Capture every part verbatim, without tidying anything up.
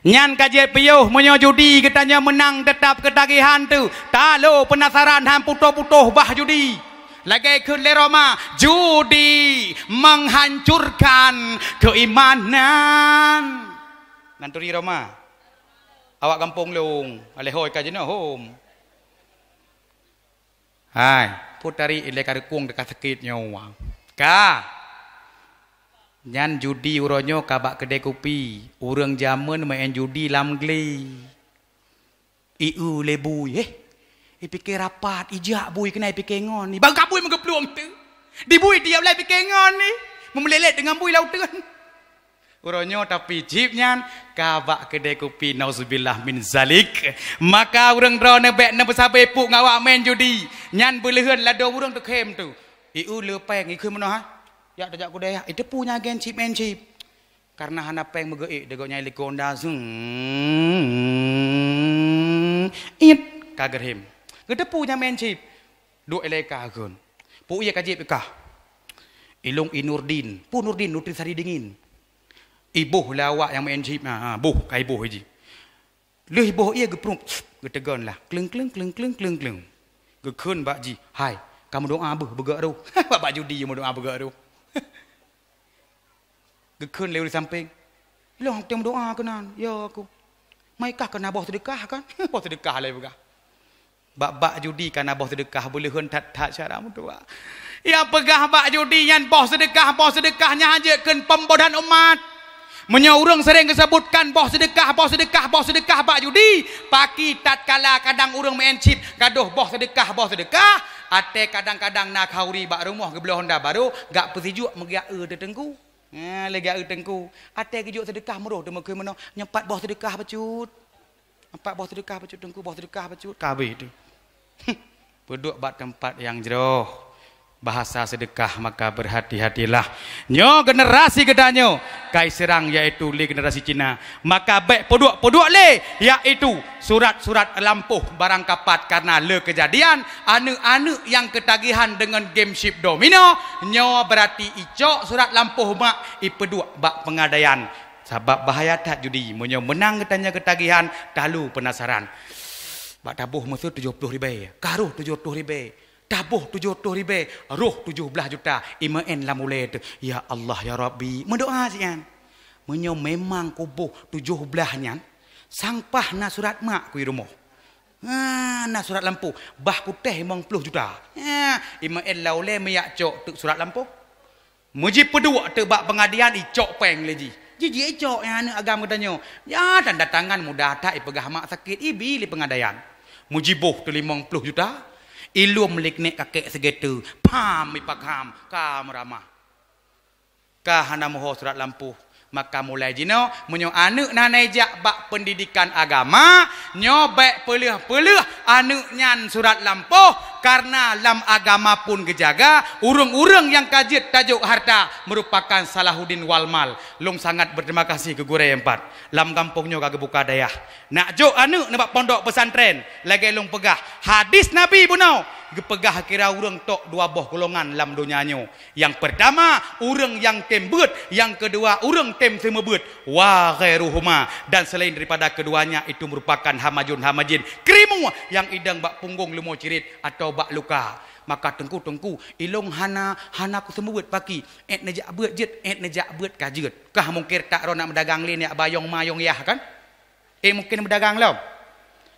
Nyan ka jeuet piôh, meunyoe judi geutanyoe meunang, teutap keutagihan teuh. Talo peunasaran, han putôh-putôh bah judi. Lagée kheun lé Roma, judi menghancurkan keimanan. Nan turi Roma. Awak gampông lôn, alèh hôi ka jinoe hom. Hai, peue tarék ilée ka reukong teuka sakét nyoe. Ka. Nyan judi uroe nyoe ka bak keudè kupi. Ureuëng jameun meu'en judi lam glé. Ieu lé bui, heh. Ipike rapat, ijak bui keunan ipike ngon. Iba ka bui meugeuplueng teuh. Di bui tiep lé ipike ngon ni. Meumeulelet deungon bui lam uteuen. Uroe nyoe tapi cit nyan ka bak keudè kupi, nauzubillah min zalik. Maka ureuëng droeneuh bék neupeusabe puk ngon awak meu'en judi. Nyan beuleuheuen ladôm ureuëng teukhém teuh. Ieu le péng, ikheun meunoe ha. Jak tajak keudè, iteupeue nyan agen chip meu'en chip. Karena hana péng meugeuék, deungon nyan likot honda seung. It ka geurhem. Geuteupeue nyan meu'en chip. Duek ilée ka kheun. Peue ka jieb i kah? Ilôn i Nurdin. Peue Nurdin? Nutrisari dingin. Iboh lé awak nyang meu'en chip na. Ha, boh, ka iboh iji. Lheueh iboh ié geupruet, geuteugon lah. Kleueng, kleueng, kleueng, kleueng, kleueng, kleueng. Geukheun bak jih, "Hai, ka meudoá beuh beugöt roh." Bak, bak judi meudoá beugöt roh. Geukheun lé ureuëng sampéng, "Lôn teuh meudoá keunan, ya aku. Mai kah keu na boh seudeukah kan?" Boh seudeukah lé peugah. Bak-bak judi ka na boh seudeukah, beuleuheuen that-that syara meudoá. Nyang peugah bak judi nyan boh seudeukah, boh seudeukah nyan jeuet keu pembodohan umat. Meunyoe ureuëng sering geuseubutkan boh seudeukah, boh seudeukah, boh seudeukah bak judi, paki tatkala kadang ureuëng meu'en chip, gadôh boh seudeukah, boh seudeukah, até kadang-kadang na khauri bak rumoh geubloe honda barô, gak peusijuek meugiak eu teungku. Ha, lé giak eu teungku. Até geujok seudeukah meuroh teumeukeue meunoe, nyoe pat boh seudeukah bacut. Empat boh seudeukah bacut teungku, boh seudeukah bacut, ka habéh teuh. Peuduek bak teumpat nyang jroh. Bahasa seudeukah, maka berhati-hatilah. Nyoe generasi geutanyoe ka iseurang, yaitu lé generasi Cina. Maka bék peuduek-peuduek lé, yaitu surat-surat lampôh barang kapat karena le keujadian aneuëk-aneuëk nyang keutagihan deungon game chip domino, nyoe berarti icok surat lampôh mak ipeuduek bak peungadaian. Sabab bahaya that judi, meunyoe meunang geutanyoe keutagihan, talo peunasaran. Bak taboh meuseue tujoh ploh ribèe, ka roh tujoh ploh ribèe, taboh tujoh ploh ribèe, roh tujoh blaih juta, imeu'en lam ulèe teuh. Ya Allah, ya Rabbi, meudoá sian. Meunyoe memang kuboh tujoh blaih nyan, sang paih na surat mak kui rumoh. Ha, na surat lampôh, bah kutéh limong ploh juta. Ha, imeu'en lam ulèe meuyak cok teuk surat lampôh. Meujipeuduek teuk bak peungadaian, icok péng lé jih. Jih, jih icok nyang aneuëk agam geutanyoe. Ya, tanda tangan mudah that ipeugah mak sakét, ibi lé peungadaian. Meujiboh teuk limong ploh juta, ilom lé keuneuk kakek sigoe teuk, pham ipakham, ka meuramah. Ka hana meuho surat lampôh. Maka mulai jinoe, meunyoe aneuëk na hana ijak bak peundidikan agama, nyoe bék peuleueh-peuleueh aneuëk nyan surat lampôh, karena lam agama pun geujaga, ureuëng-ureuëng nyang ka jeuet tajok harta meurupakan Salahuddin wal mal. Lôn sangat beuterima kasih keu gurèe nyang pat. Lam gampông nyoe ka geubuka dayah. Nak jok aneuëk nibak pondok pesantren, lagèe lôn peugah, hadis Nabi bunoe geupeugah kira ureuëng tok dua boh golongan lam donya nyoe. Nyang peurtama, ureuëng nyang tem beuet, nyang keudua, ureuëng tem seumeubeuet, wa ghairuhuma, dan selain daripada keduanya itu merupakan hamajun-hamajin, keurimue nyang idong bak punggong leumo cirit atawa bak luka. Maka teungku-teungku, ilôn hana, hana kuseumeubeuet paki, èt neujak beuet jeuet, èt neujak beuet ka jeuet. Kah mungkén that droe nak meudagang lé neujak ba yong ma yong yah kan? Eh, mungkén meudagang lom.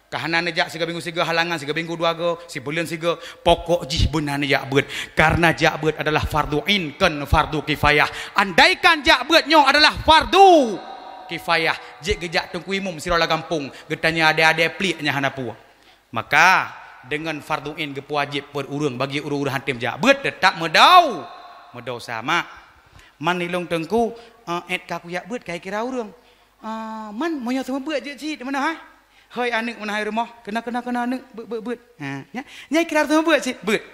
Ka hana neujak sigoe minggu sigoe halangan, sigoe minggu dua goe, sibuleuen sigoe. Pokok jih beuna neujak beuet. Karena jak beuet adalah fardu ain, kon fardu kifayah. Andaikan jak beuet nyoe adalah fardu kifayah, jeuet geujak teungku imum sidroe lam gampông, geutanyoe adé-adé pliek nyang hana peue. Maka, deungon fardu ain geupeuwajéb bak ureuëng, bagi ureuëng-ureuëng hantom jak beuet, teutap meudau-, meudausa mak. Man ilôn teungku, eh, èt ka kujak beuet, ka ikira ureuëng. Ah, man, meunyoe seumeubeuet jeuet cit, meunoe, ha? Hôi aneuëk meunoe hai rumoh, keunoe, keunoe, keunoe aneuëk, beuet, beuet, beuet. Ha, nya, nya ikira seumeubeuet cit, beuet.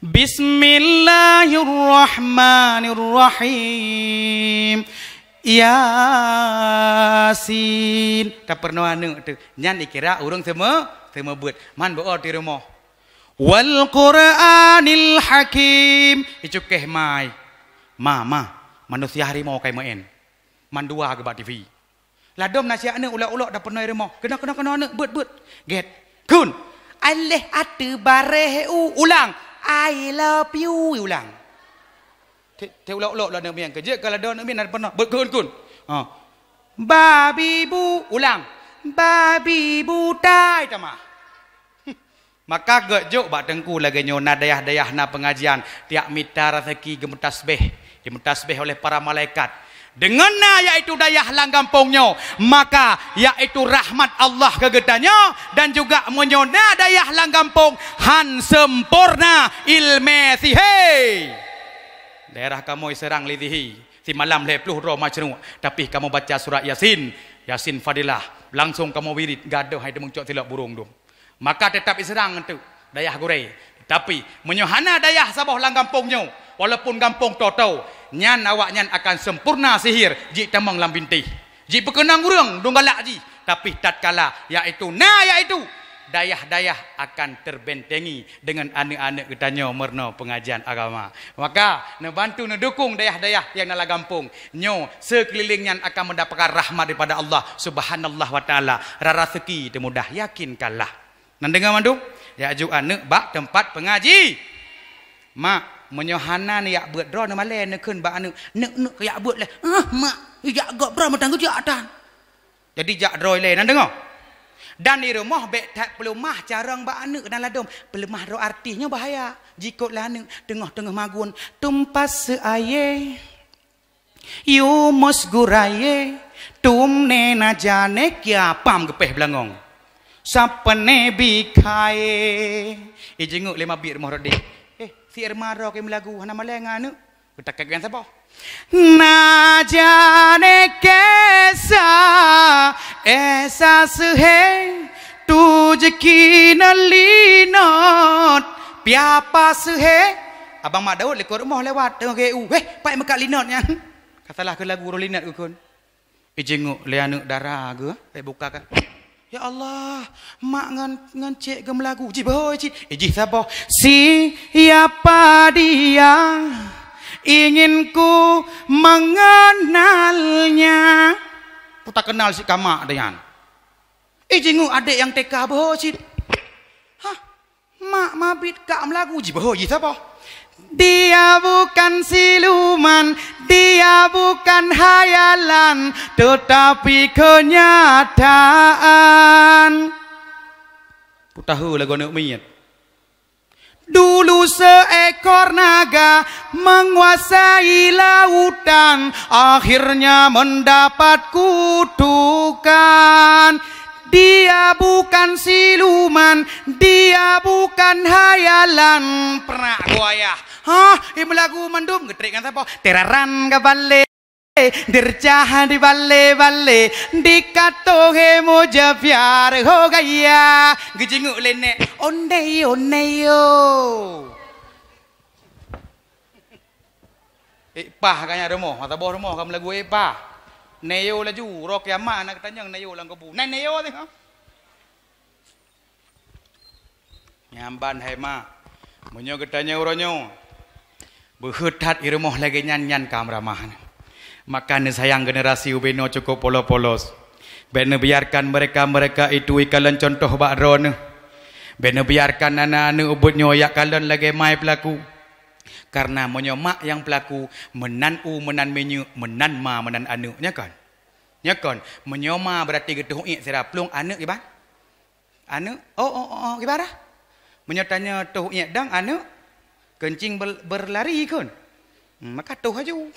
Bismillahirrahmanirrahim. Yasin. Tapeurunoe aneuëk teuh. Nyan ikira ureuëng seumeu-, seumeubeuet. Man beuo teuh rumoh. Wal Qur'anil Hakim. Icukéh mai. Ma, ma. Manusia harimau kai meu'en. Mandua geuh bak T V. Ladôm na si aneuk ulok-ulok dan peunoh rumoh. Keunoe, keunoe, keunoe aneuk, beuet, beuet. Gét. Khun. Aléh ateueh bareh u, ulang. I love you, ulang. Teuh, teuh ulok-ulok lôn aneuk mieng. Keujeuet ka ladôm aneuk mieng na peunoh. Beuet khun, khun. Ha. Babi bu, ulang. Babi bu tai tamah. Maka gét jok bak teungku lagée nyoe na dayah-dayah na peungajian, tieb mita raseuki geumeutasbeh, geumeutasbeh oleh para malaikat. Deungon na yaitu dayah lam gampông nyoe, maka yaitu rahmat Allah keu geutanyoe dan juga meunyoe na dayah lam gampông han sempurna ilmé sihé. Daerah kamoe serang lé sihé, simalam lhée ploh droe masyruek, tapi kamoe baca surat Yasin, Yasin Fadilah, langsung kamoe wirid, gadôh hai teumeucok silop burung dum. Maka teutap iseurang teuk dayah gurée. Tapi, meunyoe hana dayah saboh lam gampông nyoe, walaupun gampông toe-toe, nyan awaknyan akan sempurna sihir jitamong lam bintéh. Jipeukeunong ureuëng dum galak jih, tapi tatkala yaitu na yaitu dayah-dayah akan terbentengi deungon aneuk-aneuk geutanyoe meurunoe peungajian agama. Maka, neubantu neudukong dayah-dayah nyang na lam gampông. Nyoe, seukeulileng nyan akan meudapatkan rahmat daripada Allah Subhanahu wa Taala, raseuki teumudah, yakinkanlah. Nan deungoe mandum, jak jok aneuk bak teumpat peungaji. Mak, meunyoe hana neujak beuet droe neumalée neukheun bak aneuk, "Neuk, neuk, jak beuet lé." "Eh, mak, jak gob droe meutanggeujeuk tan." Jadi jak droe lé, nan deungoe. Dan di rumoh bék that peuleumah carông bak aneuk dan ladôm. Peuleumah droe artis nyoe bahaya. Jikot lé aneuk teungoh-teungoh magun, "Tumpas seuaye, yumos guraye, tumne na jane kia pam geupéh beulangong. Sapene bikhaye." Ijingeuk lé mabiet rumoh rode. Eh, si Irma droe ke meulagu hana malée ngon aneuk. Geutakét ngon saboh. Na jane kesa, esa seuhe, tujeuki neulinot, piapa seuhe. Abang Mak Daud likot rumoh lewat teungoh geu-eu. "Heh, pai meukat linot nyan?" Ka salah keu lagu roh linot geukheun. Ijingeuk lé aneuk dara geuh, eh, buka kan. "Ya Allah, mak ngon, ngon cék geumeulagu." Jiboh cit, ijih saboh. "Siapa dia? Ingin ku mengenalnya." Ku takeunal si kamak dengan. Ijingeuk adek nyang teka boh cit. Hah? Mak mabit ka meulagu jiboh jih saboh. "Dia bukan siluman, dia bukan hayalan, tetapi kenyataan." Putahu lagu aneuk miet. "Dulu seekor naga menguasai lautan, akhirnya mendapat kutukan. Dia bukan siluman, dia bukan hayalan." Prak buaya. Hah, imeulagu mandum geutreuk ngon saboh. Teraran ka balé, dercah di balé-balé, dikatohe moja piar ho gaya. Geujingeuk lé nek, ondeh yo, ondeh yo. Eh, pah ka nyan rumoh, mata boh rumoh ka meulagu, eh, pah. Neyo laju, roh kiamat na geutanyong neyo lam kubu. Nai neyo teuh. Nyan ban hai mak. Meunyoe geutanyong uroe nyoe, beuheuet that i rumoh lagée nyan, nyan ka meuramah. Maka neusayang generasi ubenoe cukup polos-polos. Bék neubiarkan mereka-mereka itu ikalon contoh bak droeneuh. Bék neubiarkan aneuk-aneuk ubit nyoe jak kalon lagée mai peulaku. Karena meunyoe mak nyang peulaku, meunan u meunan minyeuk, meunan ma meunan aneuk, nya kon? Nya kon, meunyoe ma berarti geutoh iek sira plueng aneuk iban? Aneuk, oh, oh, oh, oh, ibarah. Meunyoe tanyoe toh iek dang aneuk, keuncing ber-, berlari kon. Hmm, maka toh aju.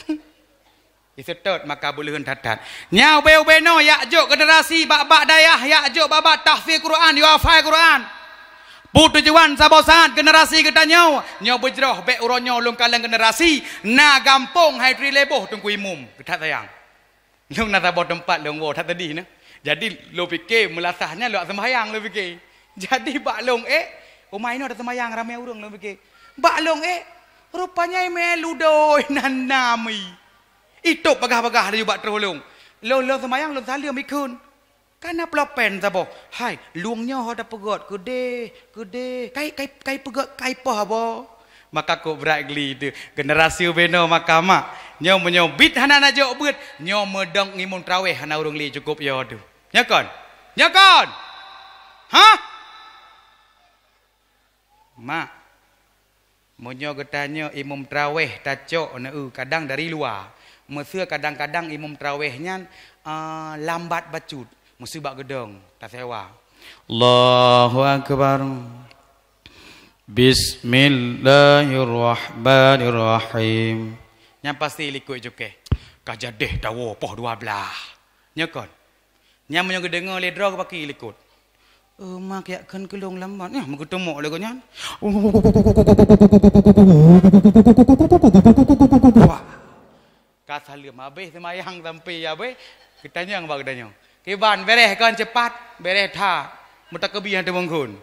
Iseutôt maka beuleuheun that-that. Nyan ubé-ubé noe yak jok generasi bak-bak dayah, yak jok bak-bak tahfiz Quran, yue hafai Quran. Peue tujuan saboh saat generasi geutanyoe? Nyoe beujroh bék uroe nyoe lôn kalon generasi na gampông hai tri leboh Teungku Imum. That sayang. Lôn na saboh teumpat lôn woe that tadi nyoe. Jadi lôn pike meulasah nyan lôn sembahyang lôn pike. Jadi bak lôn ék, uma inoe taseumayang ramé ureuëng lôn pike. Bak lôn ék, rupanya imé ludoi nan nami. Itôb bagah-bagah laju bak troh lôn. Lôn, lôn seumayang lôn saleuem ikheun. Kana plopen saboh. Hai, lueng nyoe ho tapeugét keudeh, keudeh. Kai, kai, kai peugét kai poh aboe. Maka kok brat gli teuh generasi ubenoe maka mak. Nyoe meunyoe bit hana najok beuet, nyoe meudong imum traweh hana ureuëng lé cukôp yo teuh. Nyo kon? Nyo kon? Hah? Mak, meunyoe geutanyoe imum traweh tacok neu kadang dari luwa, meuseu kadang-kadang imum traweh nyan, eh, lambat bacut, meuseu bak geudong tasewa. Allahu Akbar. Bismillahirrahmanirrahim. Nyan pasti likot cukéh. Ka jadeh tawoe poh dua blaih. Nyo kon? Nyan meunyoe geudeungoe lé droe geupaki likot. "Eh, ma, kiyak kheun keulong lambat." Nyan meugeuteumok lé gobnyan. Wah. Ka saleuem habéh seumayang sampai habéh, geutanyong bak geutanyoe. Kiban, bereh kon cepat, bereh that. Meutakeubi han teumongkon.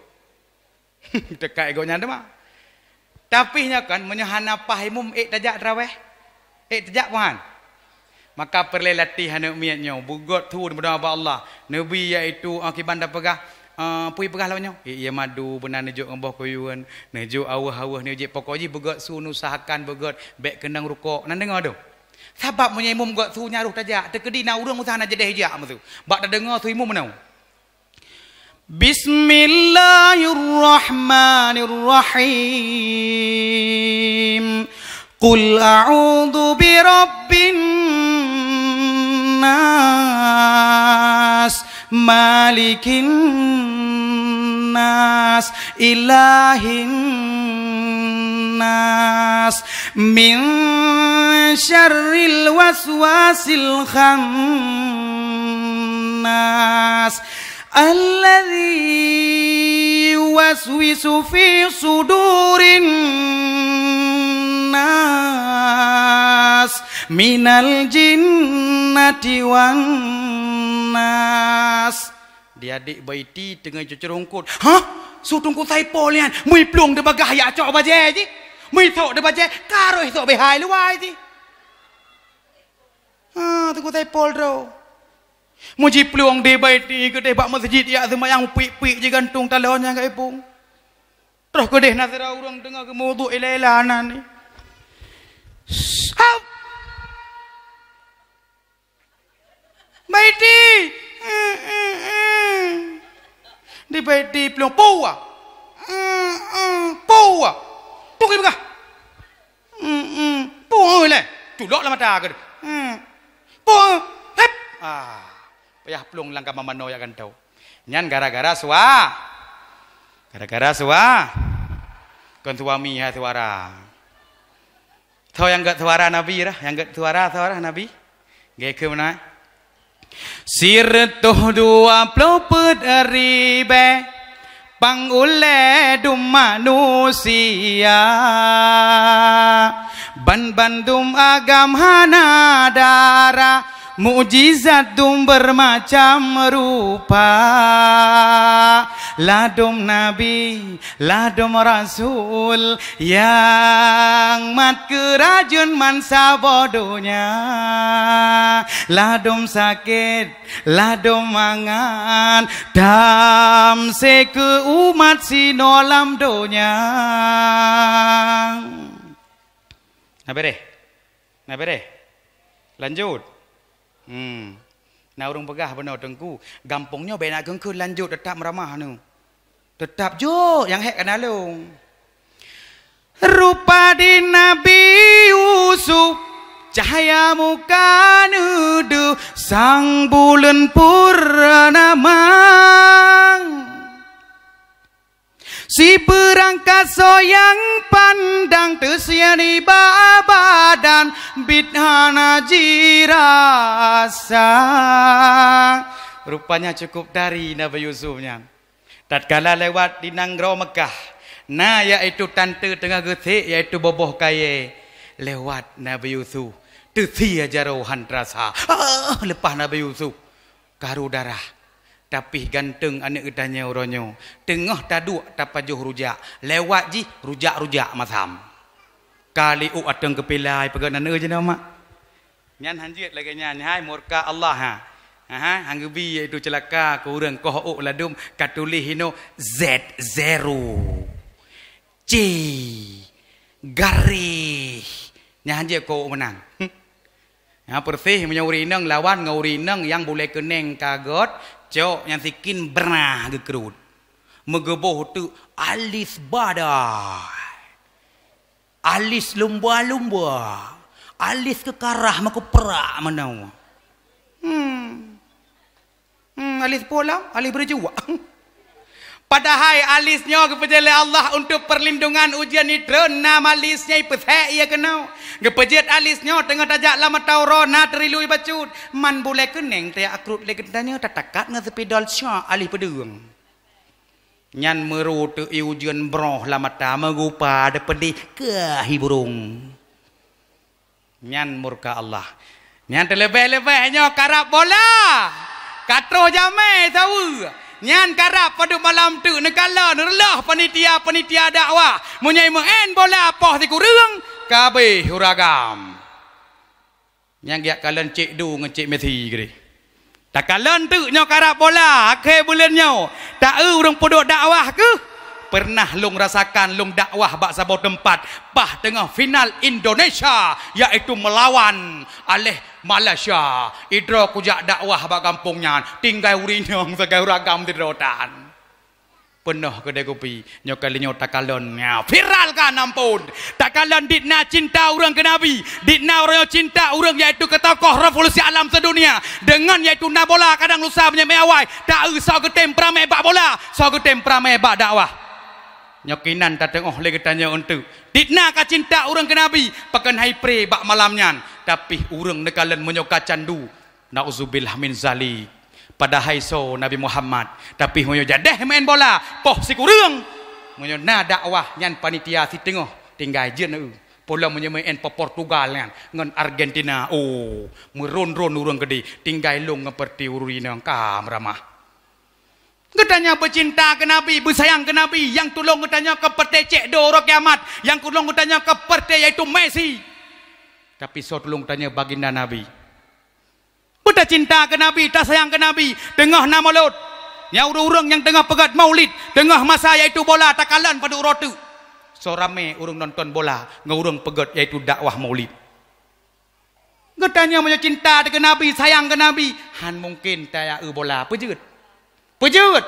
Teuka gobnyan teuma. Tapi nyoe kan, meunyoe hana paih imum, ék tajak traweh? Ék tajak, Pohan? Maka peureulée latih aneuk miet nyoe, beugöt su dipeudong bak Allah. Neubi yaitu, ah, kiban tapeugah, ah, peue peugah lom nyoe? Ék ie madu, beuna neujok ngon boh kuyun, neujok aweuh-aweuh, neujok pokok jih beugöt su, neuusahakan beugöt, bék keunong rukok. Na neudeungoe tu? Sabab meunyoe imum göt su nyan roh tajak, teukeudi na ureuëng usah na jadeh jak meusu. Bak tadeungoe su imum meunoe. Bismillahirrahmanirrahim. Qul a'udzu birabbin nas, malikin nas, ilahin nas, min syarril waswasil khannas. Alladzi yuwaswisu fi sudurin nas minal jinnati wan nas. Di adik Baiti teungoh cucur ungkot. Hah? Su Teungku Saipol nyan mui plueng di bagah jak cok bajée jih. Mui sok di bajée, ka roh sok beuhai luwai jih. Ha, Teungku Saipol droe. Meujiplueng di Baiti keudeh bak meuseujid jak seumayang, puik-puik jigantung taloe nyan ka ipung. Troh keudeh na sidroe ureuëng teungoh geumeuwudhu ila-ila nan ni. Hap! Baiti! Di Baiti plueng, "Pua!" "Pua!" Tunggu peugah. Hmm, hmm. Peue lé? Culok lam mata keuh. Hmm. Peue? Hep. Ah. Payah plueng lam kama manoe jak gantoe. Nyan gara-gara sua-, gara-gara sua-, kon suami hai suara. Soe nyang gét suara Nabi dah? Nyang gét suara, suara Nabi? Gét keu meunan. Sireutoh dua ploh peuet ribée pang ulée dum manusia. Ban-bandum agam hana dara, mukjizat dum beumacam rupa. Ladum nabi, ladum rasul, nyang mat keurajeuen bansaboh donya. Ladum sakét, ladom mangat, dam seukeu umat sinoe lam donya. Na bereh? Na bereh? Lanjut. Hmm. Na ureuëng peugah bunoe, "Teungku, gampông nyoe bék na keun-keun lanjut, teutab meuramah nyoe." Teutab jok nyang hék kana lôn. Rupa di Nabi Yusuf, cahya muka neudeuh sang buleuen purnama. Sibeurangkat soe nyang pandang, teusian iba badan, bit hana jirasa. Rupanya cukup tari Nabi Yusuf nyan. Tatkala lewat di nanggroe Meukah, na yaitu tante teungoh geusék, yaitu boboh kayée. Lewat Nabi Yusuf, teusie jaroe han teurasa. Ah, leupah Nabi Yusuf, karu darah. Tapi ganteng aneuëk geutanyoe uroe nyoe, teungoh taduek tapajoh rujak. Lewat jih, rujak-rujak masam. Ka liuk ateueng keupilai peugah nan jinoe mak. Nyan han jeuet lagée nyan, hai murka Allah, ha. Aha, han geubi yaitu ceulaka keu ureuëng, koh ôk ladum ka tuléh inoe Z zero. C garéh. Nyan han jeuet koh ôk meunan. Hm. Ha, peureséh meunyoe ureueng inong lawan ngon ureueng inong nyang bulèe keuneng ka göt, cok nyang sikin brah geukrot. Meugeuboh teuk alis badai. Alis lumba-lumba. Alis keukarah meukeuprak meunoe. Hmm. Hmm, alis pulang, alis beurejuak. Padahai alis nyoe geupeujeuet lé Allah untuk perlindungan ujeuen, itreun nam alis nyan ipeusék ie keunoe. Geupeujeuet alis nyoe teungoh tajak lam mata uroe na teurilui bacut. Man bulèe keuneng tajak krot lé geutanyoe tatakat ngon spidol syak alis peudeueng. Nyan meurô teuk ie ujeuen broh lam mata meugupa deupeudeh keu hi burông. Nyan murka Allah. Nyan teuleubeh-leubeh nyoe karab bola. Ka troh jamé saweue. Nyan karab padub malam teuk neukalon reuloh panitia-panitia dakwah. Meunyoe meu'en bola poh sikureueng, ka abéh ureueng agam. Nyang geujak kalon Cek Du ngon Cek Messi keudeh. Takalon teuk nyoe karab bola, akhé buleuen nyoe. Ta-eu ureueng peuduek dakwah keuh. Pernah lôn rasakan lôn dakwah bak saboh teumpat, bah teungoh final Indonesia, yaitu melawan aléh Malaysia. Idroe kujak dakwah bak gampông nyan, tinggai ureueng inong sagai ureueng agam sidroe tan. Peunoh keudè kupi, nyoe kali nyoe takalon, nya, viral kan ampôn. Takalon dit na cinta ureueng keu Nabi, dit na ureueng nyoe cinta ureueng yaitu keu tokoh revolusi alam sedunia. Deungon yaitu na bola kadang lusa meunyoe meuawai, ta-eu soe geutem peuramé bak bola, soe geutem peuramé bak dakwah. Nyoe kinan tateungoh lé geutanyoe eunteuk. Dit na ka cinta ureueng keu Nabi, pakon hai pré bak malam nyan. Tapi ureueng neukalon meunyoe ka candu, Nauzubillah min zalik. Padahai soe Nabi Muhammad, tapi meunyoe jadeh main bola, poh sikureueng. Meunyoe na dakwah nyan panitia siteungoh tinggai jeuet eu. Poh lom meunyoe main po Portugal nyan ngon Argentina, oh, meuron-ron ureueng keudeh, tinggai lôn ngon peureuti ureueng inong ka meuramah. Geutanyoe beucinta keu Nabi, beusayang keu Nabi, nyang tulông geutanyoe keu peureuté cék do uroe kiamat, nyang tulông geutanyoe keu peureuté yaitu Messi. Tapi soe tulông geutanyoe baginda Nabi. Beutacinta keu Nabi, tasayang keu Nabi, teungoh na mulod. Nyan ureueng-ureueng nyang teungoh peugét maulid, teungoh masa yaitu bola takalon padub uroe teuk. Soe ramé ureueng nonton bola ngon ureueng peugét yaitu dakwah maulid. Geutanyoe meunyoe cinta keu Nabi, sayang keu Nabi, han mungken taya eu bola. Peue jeuet? Peue jeuet?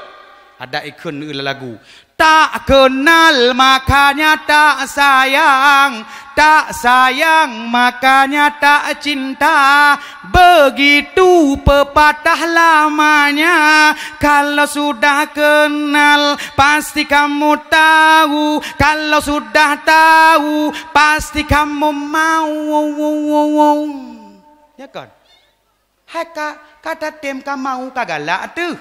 Adak ikheun eu lam lagu. Tak kenal makanya tak sayang, tak sayang makanya tak cinta. Begitu pepatah lamanya, kalau sudah kenal pasti kamu tahu, kalau sudah tahu pasti kamu mau. Ya kan? Hai ka, ka tatem ka mau ka galak teuh.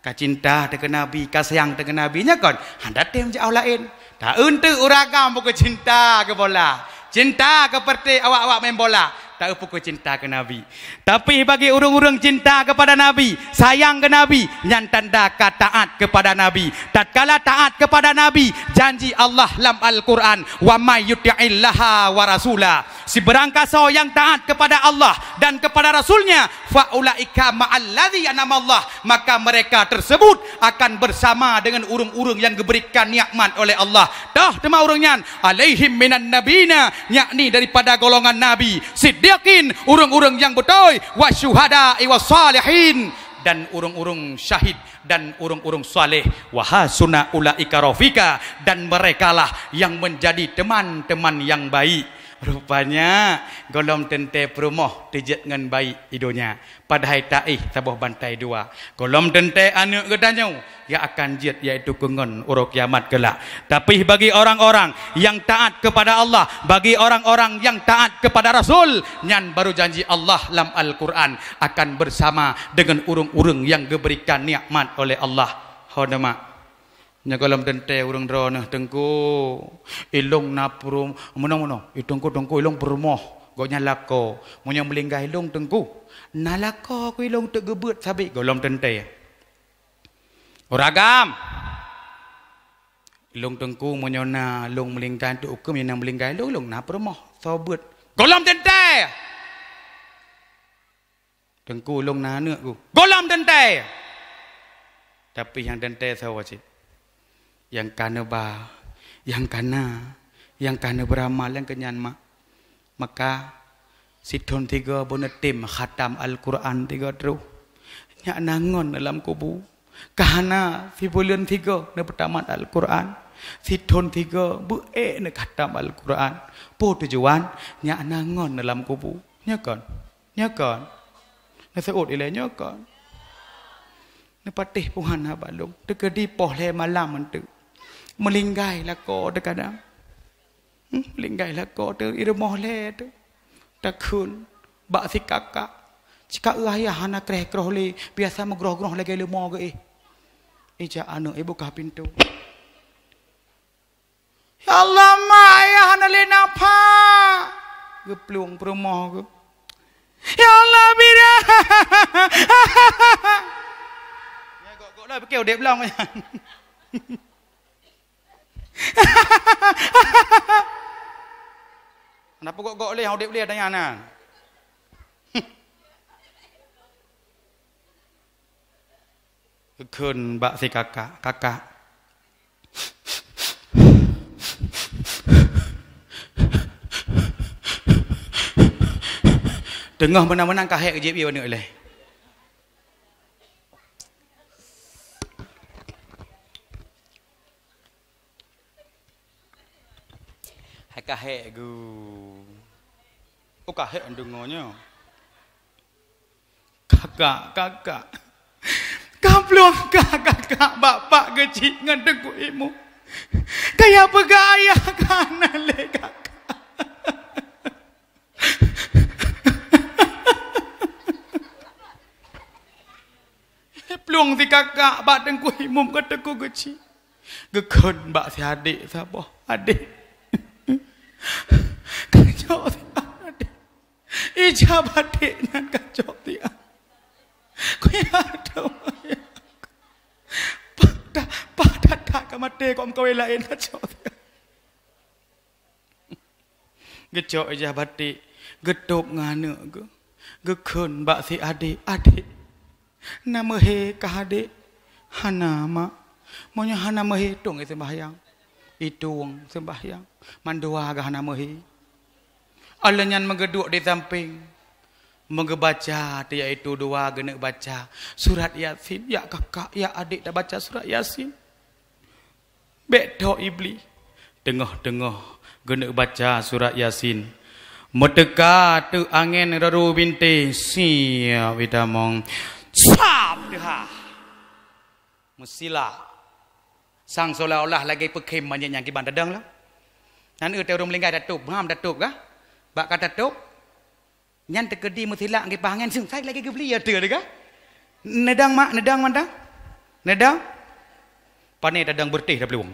Ka cinta teuh keu Nabi, ka sayang teuh keu Nabi, nya kon? Hana tem jak laén. Ta-eu eunteuk ureueng agam pukon cinta keu bola. Cinta keu peureuté awak-awak main bola. Ta-eu pukon cinta keu Nabi. Tapi bagi ureueng-ureueng cinta kepada Nabi, sayang keu Nabi, nyan tanda ka taat kepada Nabi. Tatkala taat kepada Nabi, janji Allah lam Al-Quran, "Wa may yuti'illaha wa rasula." Sibarang kasoe nyang taat kepada Allah dan kepada Rasul-Nya, "Fa ulaika ma'al ladzi an'amallah," maka mereka tersebut akan bersama dengan ureueng-ureueng nyang geuberikan nikmat oleh Allah. Toh teuma ureueng nyan, "alaihim minan nabiyina," yakni daripada golongan nabi, "siddiqin," ureueng-ureueng nyang beutôi, "wasyuhada'i wassalihin," dan ureueng-ureueng syahid dan ureueng-ureueng saleh, "wa hasuna ulaika rafiqa," dan merekalah yang menjadi teman-teman yang baik. Rupanya, gohlom teuntèe peurumoh teujeuet ngon baik i donya, padahai taéh saboh bantai dua. Gohlom teuntèe aneuk geutanyoe nyang akan jeuet, yaitu keu ngon uroe kiamat keulak. Tapi bagi orang-orang yang taat kepada Allah, bagi orang-orang yang taat kepada Rasul, nyan baru janji Allah lam Al-Quran akan bersama dengan ureueng-ureueng nyang geuberikan nikmat oleh Allah. Ho nyoe mak. Nyoe gohlom teuntèe ureueng droeneuh, "Teungku, ilông na peurum-, meunoe-meunoe, i teungku, teungku, ilông peurumoh, gobnyan lakoe. Meunyoe meulinggai ilông teungku, na lakoe keu ilông teuk geubeuet sabé." Gohlom teuntèe. Ureueng agam. "Ilông teungku, meunyoe na lôn meulinggai teuk ukeue, meunyoe na meulinggai ilông, ilông na peurumoh, soe beuet." Gohlom teuntèe. "Teungku, ilông na aneuk ku." Gohlom teuntèe. Tapi nyang teuntèe soe cit? Nyang ka neuba, nyang ka na, nyang ka neubeuramah lé keu nyan mak. Maka, Sithon sigoe beuneutem khatam Al-Quran sigoe troh. Nyak na ngon lam kubu. Ka hana sibuleuen sigoe neupeutamah Al-Quran. Sithon sigoe beu-ék neukhatam Al-Quran. Peue tujuan? Nyak na ngon lam kubu. Nyo kon? Nyo kon? Neuseuôt ilée nyo kon? Neupatéh Tuhan haba lôn. Teukeudi poh lhée malam eunteuk. Meulinggai lakoe teukadang. Hmm, linggai lakoe teu i rumoh lé teu. Takheun bak si kakak. Si kakak ayah hana kreh-kroh lé, biasa meugroh-groh lagée leumo geuéh. Ijak aneuëk ibuka pintoe. "Ya Allah, mak, ayah hana lé nafah." Geuplueng peurumoh geuh. "Ya Allah, bira." Nyan gok-gok lah, pikée udeb lom. Hana peugok-gok lé, udeb lé, tanya na. Geukheun bak si kakak, "Kakak, teungoh meunan-meunan ka hék jieb ié aneuëk lé." Hai ka hék gu. Oh, ka hék deungoe nyoe. Kakak, kakak. Ka plueng ka kakak bak pak geuchik ngon teungku imum. Kaya peugah ayah ka na lé kakak. Plueng si kakak bak teungku imum ka teungku geuchik. Geukheun bak si adék saboh, "Adék, kacok si adék. Ijab adék nyan kacok si adék. Kuya tu, pah that, pah that-that ka maté kok meukawen laén kacok si adék." Geucok ijab batik, geutôb ngon aneuëk geuh, geukheun bak si adék, "Adék, na meuhé kah adék?" "Hana, mak." "Meunyoe hana meuhé, tueng i seumbahyang." Itueng seumbahyang, mandua geuh hana meuhé. Óh lheueh nyan meugeuduek di sampéng, meugeubaca teuh, yaitu dua geuneuk baca surat Yasin. "Ya kakak, ya adék, tabaca surat Yasin." Bék tho Iblih. Teungoh-teungoh geuneuk baca surat Yasin, meuteuka teuk angén raru bintéh, siap itamong. Sab teuhah. Meusila. Sang seolah-olah lagée peukhém manyét nyang kiban tadong lah. Nan eu teu ureuëng meulinggai tatôb, ham tatôb kah? Bak ka tatôb, nyan teukeudi meusilak gipah angén, seung sai lagée geubli ya teu teuka. Neudong mak, neudong mantong. Neudong. Pane tadong beureutéh taplueng.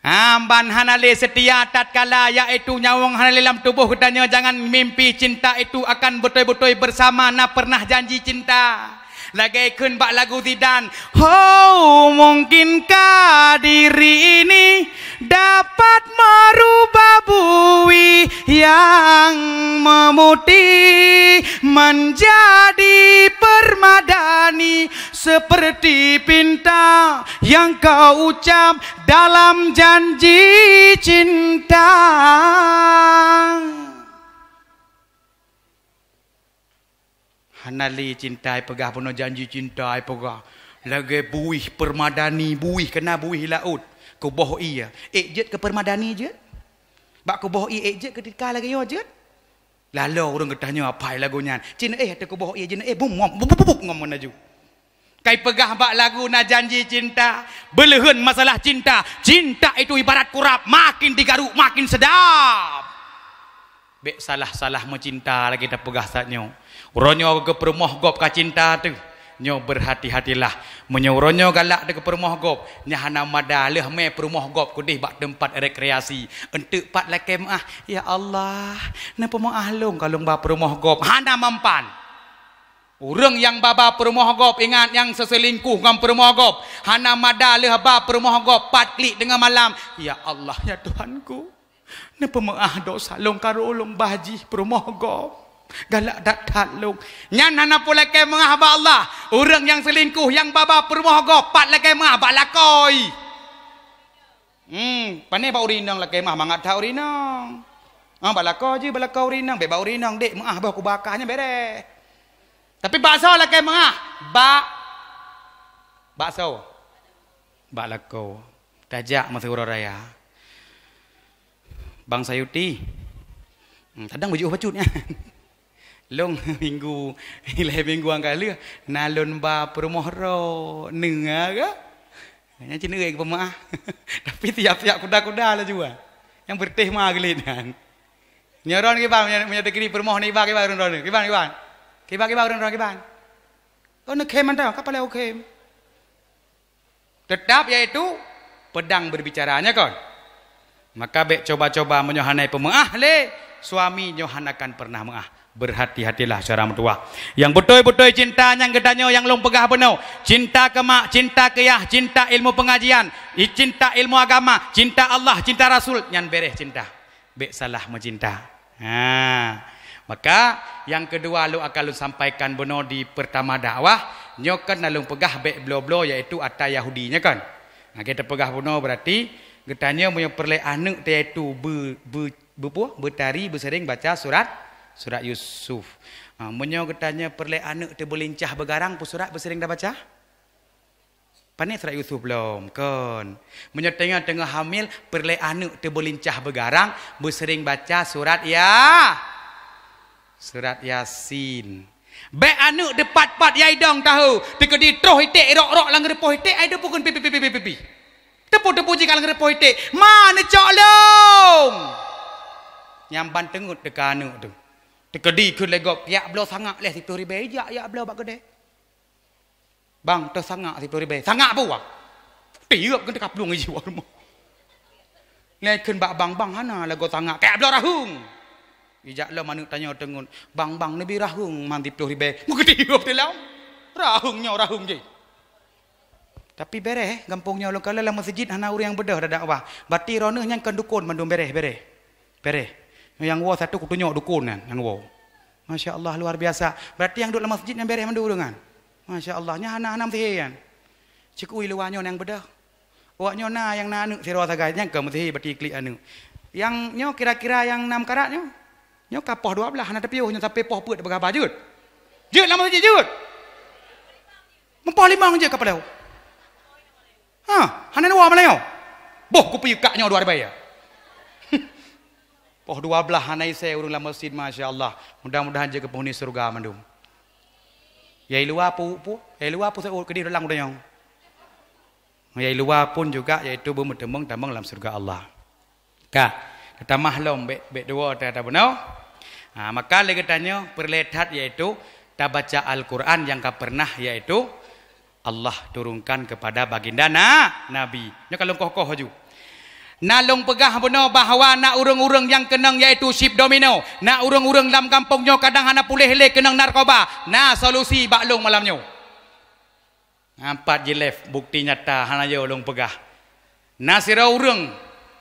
Amban hana lé seutia tatkala, yaitu nyawöng hana lé lam tuboh geutanyoe, jangan mimpi cinta itu akan beutôi-beutôi bersama, na pernah janji cinta. Lagée kheun bak lagu Zidan, "Ho, mungkinkah diri ini dapat merubah buih yang memutih menjadi permadani seperti pinta yang kau ucap dalam janji cinta." Hana lé cinta ipeugah, peunoh janji cinta ipeugah. Lagée buih permadani, buih keunan buih laôt. Kuboh ié, ék jeuet keu permadani jeuet. Bak kuboh ié ék jeuet keutika lagée nyoe jeuet. Laloe ureuëng geutanyoe apai lagu nyan. Cit neuéh ateueh kuboh ié, jeuet neuéh bum ngom, buk, buk, buk, buk, ngom meunan laju. Kai peugah bak lagu na janji cinta, beuleuheun masalah cinta. Cinta itu ibarat kurab, makin digaruk makin sedap. Bék salah-salah meucinta lagée tapeugah saat nyoe. Uroe nyoe geupeurumoh gob ka cinta teuh, nyoe beurhati-hatilah. Meunyoe uroe nyoe galak teuh geupeurumoh gob, nyan hana mada lheueh mé peurumoh gob keudeh bak teumpat rekreasi. Eunteuk pat lakée meuáh, "Ya Allah, neupeumaáh lôn ka lôn ba peurumoh gob." Hana mempan. Ureuëng nyang ba-ba peurumoh gob, ingat, nyang seuseulingkuh ngon peurumoh gob, hana mada lheueh ba peurumoh gob, pat klik teungoh malam, "Ya Allah, ya Tuhanku, neupeumaáh dosa lôn, karu lôn ba jih peurumoh gob. Galak that-that lôn." Nyan hana peue lakée meuáh bak Allah. Ureuëng nyang seulingkuh, nyang ba-ba peurumoh gob, pat lakée meuáh bak lakoe. Hmm, pane bak ureuëng inong lakée meuáh, mangat that ureuëng inong. Ah, bak lakoe jih, bak lakoe ureueng inong, bèk bak ureueng inong, "Dek, meu'ah boh kubaka," nyan bèrèh. Tapi bak soe lakèe meu'ah? Bak, bak soe? Bak lakoe. Tajak masa uroe raya. Bang Sayuti. Hmm, kadang beujiôh bacut nyan. Lôn minggu, ilèe minggu nyang ka lheueh, na lôn ba peurumoh droeneuh ka. Nyan cit neuék keu peumaáh. Tapi siap-siap kuda-kuda laju, ah. Nyang beureutéh ma geulit nyan. Nyoe droeneuh kiban, meunyoe, meunyoe teukeudi peurumoh neuék ba kiban droeneuh. Kiban, kiban. Kiban, kiban droeneuh kiban. Oh, neukhém mantong, ka paleng ukhém. Tetap, yaitu pedang berbicara, nya kon? Maka bèk coba-coba meunyoe hana peumeu'ah lé suami, nyoe hana akan pernah meu'ah. Berhati-hatilah, syedara meutuwah. Nyang beutôi-beutôi cinta nyan geutanyoe nyang lôn peugah bunoe. Cinta keu mak, cinta keu yah, cinta ilmu pengajian, i-, cinta ilmu agama, cinta Allah, cinta Rasul, nyan bèrèh cinta. Bèk salah meucinta. Ha. Maka, nyang keudua lôn akan lôn sampaikan bunoe di peurtama dakwah, nyoe kan na lôn peugah bèk bloe-bloe, yaitu ata Yahudi nyoe kan. Nah, kita peugah bunoe berarti geutanyoe meunyoe peureulèe aneuk teuh yaitu be-, be-, beupue, beutari, beuseuring baca surat, surat Yusuf. Ha, meunyoe geutanyoe peureulèe aneuk teuh beulincah beugarang, peue surat beuseuring tabaca? Pané surat Yusuf lom, kon. Meunyoe teungoh-teungoh hamil, peureulèe aneuk teuh beulincah beugarang, beuseuring baca surat Ya-, surat Yasin. Bèk aneuk teuh pat-pat ya idong tahu, teukeudi troh iték, rok-rok lam geureupoh iték, ai teuh pukon pipi-pipi. Teupeu-teupeu jih ka lam geureupoh iték, ma neucok lom. Nyang ban teungeut teuka aneuk teuh. Teukeudi kheun lé gob, yak bloe sangak lé siplôh ribèe, ijak yak bloe bak keudè. Bang, teuh sangak siplôh ribèe. Sangak peue, Bang? Tiep keu teuka plueng iji wak rumoh. Lé kheun bak bang, "Bang, hana lagoe sangak." "Kèe bloe raheueng." Ijak lom aneuk tanyoe teungeut, "Bang, bang, neubi raheueng man siplôh ribèe." Meukeutiep teuh lom. Raheueng nyoe raheueng jih. Tapi bèrèh, gampông nyoe lôn kalon lam meuseujid hana ureueng nyang beudôh dakwah. Berarti droeneuh nyan kon dukon mandum bèrèh, bèrèh. Bèrèh. Nyang woe satu kutunyok dukon nyan, nyang woe. Masya Allah, luar biasa. Berarti nyang duek lam meuseujid nyan bèrèh mandum ureueng nyan. Masya Allah, nyan hana, hana meusihe nyan. Cit ui luwa nyoe nyang beudôh. Awak nyoe na nyang na aneuk sidroe sagai, nyang ka meusihe berarti klik aneuk. Nyang nyoe kira-kira nyang na meukarat nyoe. Nyoe ka poh dua blaih hana teupiôh nyoe sampai poh peuet peugah ba jeuet. Jeuet lam meuseujid jeuet. Meupoh limong jeuet ka padahai. Ha, hana dua malam nyoe. Boh kupi kak nyoe dua ribèe ya. Poh dua blaih hana isé ureueng lam meuseujid, masya Allah. Mudah-mudahan jeuet keu penghuni syeuruga mandum. Ya i luwa pu, pu, ya i luwa pu seuôt keudéh dalam udah nyong. Ya i luwa pun juga, yaitu beumeuteumong tamong lam syeuruga Allah. Ka, teutamah lom bèk, bèk dua ta, ta bunoe. Ha, maka lé geutanyoe peureulèe that, yaitu tabaca Al-Quran nyang ka pernah, yaitu Allah turunkan kepada baginda na-, Nabi. Nyoe ka lôn koh-koh laju. Na lôn peugah bunoe bahwa na ureueng-ureueng nyang keunong, yaitu chip domino. Na ureueng-ureueng lam gampông nyoe kadang hana puléh lé keunong narkoba. Na solusi bak lôn malam nyoe. Nyan pat jilèh bukti nyata hana yo lôn peugah. Na sidroe ureueng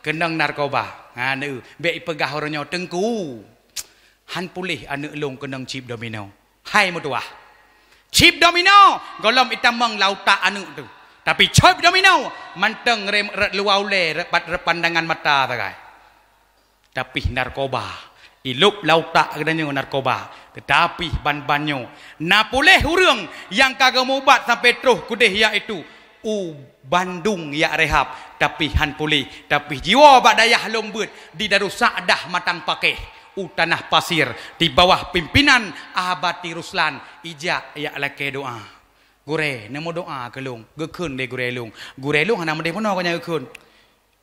keunong narkoba. Ha, neu, bèk ipeugah uroe nyoe teungku. Han puléh aneuk lôn keunong chip domino. Hai meutuwah. Chip domino gohlom itamong lam utak aneuk teuh. Tapi chip domino mantong rem-, rot luwa ulèe, rot pat-, rot pandangan mata sagai. Tapi narkoba, ilop lam utak geutanyoe narkoba. Tetapi ban-ban nyoe, na puléh ureueng nyang ka geumubat sampai troh keudéh, yaitu u Bandung jak rehab, tapi han puléh. Tapi jiwoe bak dayah lôn beuet di Darussadah Matang Pakeh, u Tanah Pasir, di bawah pimpinan Abati Ruslan, ijak jak lakèe doa. "Gurèe, neumeudoa keu lôn," geukheun lé gurèe lôn. Gurèe lôn hana meudeh bunoe gobnyan geukheun.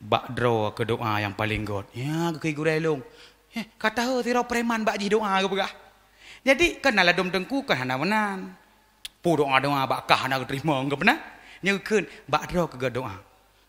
"Bak droe keu doa nyang paleng göt." Nyan geukheun gurèe lôn. Heh, ka tahe sidroe preman bak jih doa geupeugah. Jadi, kon na ladôm teungku, kon hana meunan. Peue doa-doa bak kah hana geuteurimong, kon peue na? Nyan geukheun, "Bak droe keu göt doa."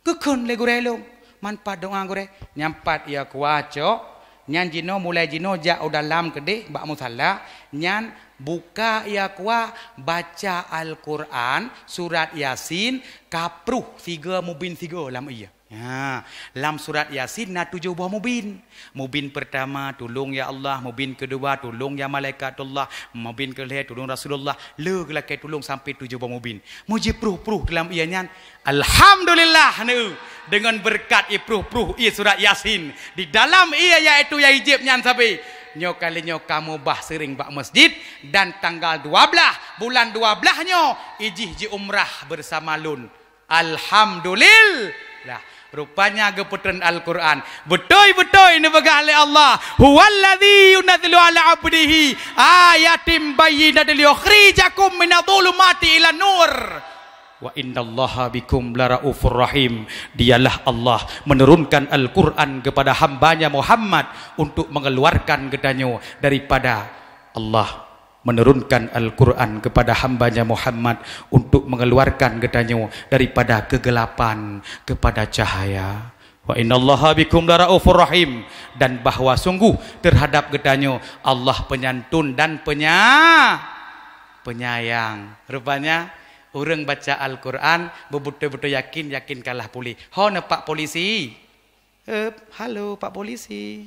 Geukheun lé gurèe lôn. Man pat doa gurèe? Nyan pat ya kuah cok. Nyan jinoe, mulai jinoe jak u dalam keudéh bak musala. Nyan buka ya kuah, baca Al-Quran, surat Yasin, ka pruh sigoe mubin sigoe lam ie. Ha, lam surat Yasin na tujoh boh mubin. Mubin pertama, "Tulông ya Allah." Mubin kedua, "Tulông ya malaikatullah." Mubin kelhèe, "Tulông Rasulullah." Le geulakèe tulông sampai tujoh boh mubin. Meujiproh-proh dalam ie nyan. Alhamdulillah, neu, deungon beureukat iproh-proh ie surat Yasin di dalam ie, yaitu nyang ijieb nyan sabe. Nyoe kali nyoe kamoe bah seuring bak masjid, dan tanggal dua blaih bulan dua blaih nyoe ijih jiumrah bersama lôn. Alhamdulillah. Rupanya geupeutreun Al-Quran. Beutôi-beutôi neupeugah lé Allah, "Huwallazi yunazzilu ala abdihi ayatim bayyinatil liyukhrijakum minadh dhulumati ilan nur. Wa innallaha bikum laraufur rahim." Dialah Allah menurunkan Al-Quran kepada hambanya Muhammad untuk mengeluarkan geutanyoe daripada Allah menurunkan Al-Quran kepada hambanya Muhammad untuk mengeluarkan geutanyoe daripada kegelapan kepada cahaya. "Wa innallaha bikum laraufur rahim," dan bahwa sungguh terhadap geutanyoe Allah penyantun dan penya-, penyayang. Rupanya, ureuëng baca Al-Quran beubeutôi-beutôi yakin, yakin kalah puléh. Ho neupak polisi. "Ep, halo, Pak Polisi."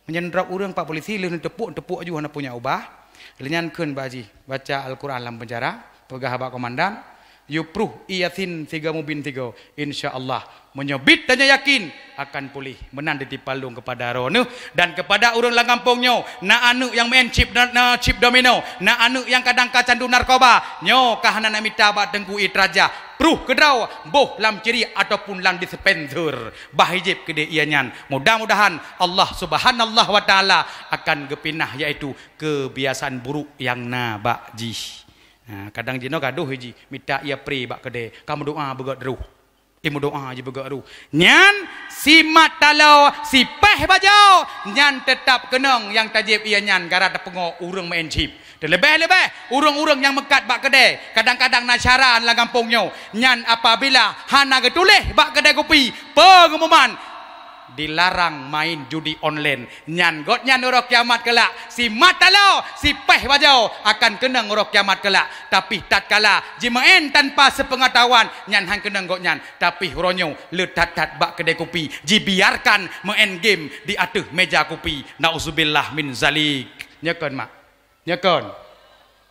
Meunyoe drop ureuëng Pak Polisi lheueh neuteupuek, neuteupuek ju hana punya ubah. Lheueh nyan kheun bak jih, baca Al-Quran lam penjara, peugah bak komandan, "Yue pruh ie Yasin sigoe mubin sigoe. Insya Allah, meunyoe biet tanyoe yakin, akan puléh." Meunan titipan lôn kepada droeneuh dan kepada ureuëng lam gampông nyoe, na aneuëk nyang main chip, na, na chip domino, na aneuëk nyang kadang ka candu narkoba, nyoe ka hana neumita bak Teungku ie teurajah. Pruh keudroe, boh lam ciriek ataupun lam dispenser. Bah ijép keudeh ie nyan. Mudah-mudahan Allah Subhanahu wa Taala akan geupinah, yaitu kebiasaan buruk nyang na bak jih. Ha, kadang jinoe gadoh jih, mita ie pre bak keudè, ka meudoa beugöt roh. Eh, meudoa jih beugöt roh. Nyan simat taloe, sipéh bajoe, nyan teutab keunong nyang tajép ie nyan gara tapeungoh ureuëng main chip. Teuleubeh-leubeh ureuëng-ureuëng nyang meukat bak keudè, kadang-kadang na syara lam gampông nyoe. Nyan apabila hana geutuléh bak keudè kupi peungumuman, dilarang main judi online, nyan gobnyan uroe kiamat keulak, simat taloe, sipéh bajoe akan keunong uroe kiamat keulak. Tapi tatkala jimeu'en tanpa sepeungatahuan, nyan han keunong gobnyan. Tapi uroe nyoe le that-that bak keudè kupi, jibiarkan meu'en game di ateueh meja kupi. Nauzubillah min zalik. Nyo kon, mak? Nyo kon?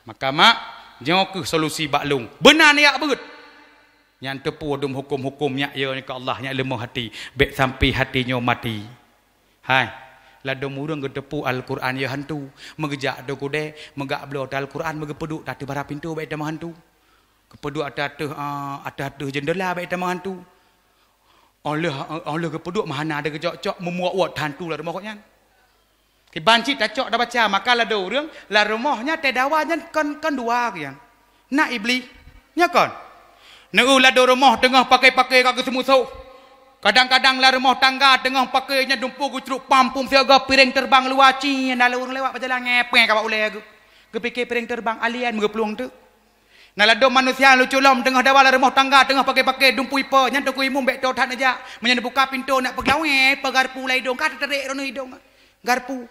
Maka, mak, nyoe kheueh solusi bak lôn. Beuna neujak beuet. Nyan teupeu dum huköm-huköm nyak, ya, nyan keu Allah, nyak leumoh hati. Bék sampai hati nyoe mati. Hai, ladôm ureuëng geuteupeue Al-Quran ya hantu. Meugeujak ateueh keudè, meugak bloe ateueh Al-Quran, meugeupeuduek ateueh bara pintoe, bék tamong hantu. Geupeuduek ateueh-ateueh, ah, ateueh-ateueh jeundela, bék tamong hantu. Óh lheueh, óh lheueh geupeuduek meuhana ada geucok-cok, meumuak-uak hantu lam rumoh gobnyan. Kiban cit tacok tabaca, maka ladôm ureuëng lam rumoh nyan teudawa nyan kon, kon dua nyan. Na Iblih. Nya kon? Neu ladôm rumoh teungoh paké-paké ka geuseumusôh. Kadang-kadang lam rumoh tangga teungoh paké nyan dumpeue geucruk pam pum siaga piréng teureubang luwa ci, na lé ureuëng lewat beujalan ngepeng ka bak ulée geuh. Geupike piréng teureubang alien meugeuplueng teuk. Na ladôm manusia lucu lom teungoh dawa lam rumoh tangga teungoh paké-paké dumpeue ipe, nyan Teungku Imum bék toe that neujak. Meunyan buka pintoe nak peuglawée, pe garpu lam idong ka teutarek droeneuh idong. Garpu.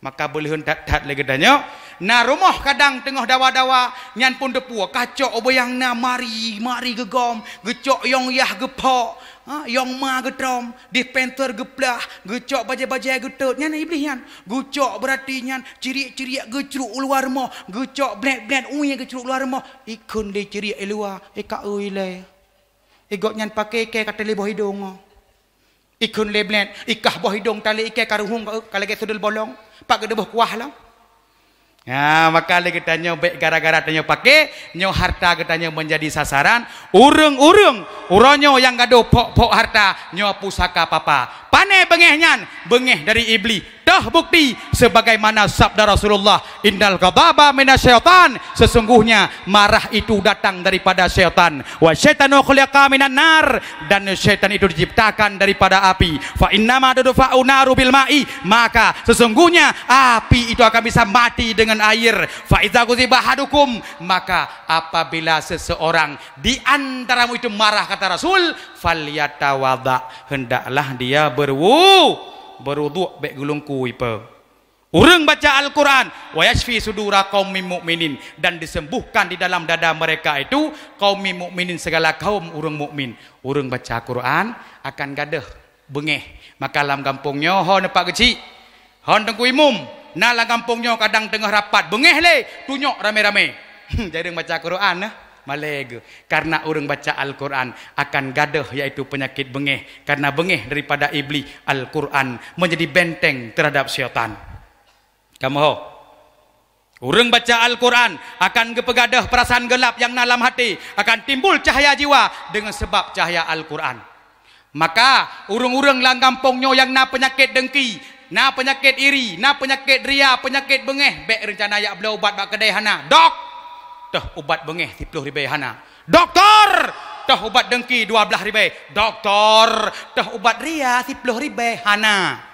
Maka beuleuheun that-that lé geutanyoe, na rumoh kadang teungoh dawa-dawa, nyan pun teupeue, kacok ubé nyang na mari, mari geugom, geucok yong yah geupok, ha, yong ma geutrom, dispenser geuplah, geucok bajée-bajée geutot, nyan Iblih nyan. Geucok beurati nyan, ciriek-ciriek geucruk u luwa rumoh, geucok blét-blét ueh geucruk u luwa rumoh, ikheun lé ciriek i luwa, i ka ui lé. I gobnyan paké ikée ka teuléh boh idong nyoe. Ikheun lé blét, ikah boh idong tali ikée ka ruhueng ka, ka lagée seudul bolong, pat geudeuboh kuah lom. Nah, maka lé geutanyoe bék gara-gara tanyoe paké, nyoe harta geutanyoe meunjadi sasaran ureuëng-ureuëng uroe nyoe nyang gadôh phok-phok harta, nyoe pusaka papa. Pané beungéh nyan? Beungéh dari Iblih. Toh bukti, sebagaimana sabda Rasulullah, "Innal ghadaba minasyaitan," sesungguhnya marah itu datang daripada syaitan. "Wa syaitanu khuliqa minan nar," dan syaitan itu diciptakan daripada api. "Fa innama tudfa'u naru bil ma'i," maka sesungguhnya api itu akan bisa mati dengan air. "Fa iza ghadiba ahadukum," maka apabila seseorang di antaramu itu marah, kata Rasul, "Falyatawadha," hendaklah dia berwu-, berwuduk, bék geulungku ipe. Ureuëng baca Al-Quran, wa yashfi sudura qaumin mu'minin, dan disembuhkan di dalam dada mereka itu, qaumin mu'minin, segala kaum ureuëng mukmin. Ureuëng baca Quran akan gadôh beungéh. Maka lam gampông nyoe ho neupak geuchik, ho Teungku Imum, na lam gampông nyoe kadang teungoh rapat, beungéh lé, tunyok ramé-ramé. Jareueng baca Quran nah, malée geuh. Karena ureuëng baca Al-Quran akan gadôh, yaitu penyakit beungéh. Karena beungéh daripada Iblis, Al-Quran menjadi benteng terhadap syaitan. Kamoe ho. Ureuëng baca Al-Quran akan geupeugadôh perasaan gelap nyang na lam até, akan timbul cahya jiwa deungon sabab cahya Al-Quran. Maka, ureuëng-ureuëng lam gampông nyoe nyang na peunyakét dengki, na peunyakét iri, na peunyakét ria, peunyakét beungéh, bék reuncana jak bloe ubat bak keudè hana. Dok! Toh ubat beungéh siploh ribèe hana. Doktor! Toh ubat dengki dua blaih ribèe. Doktor! Toh ubat ria siploh ribèe hana.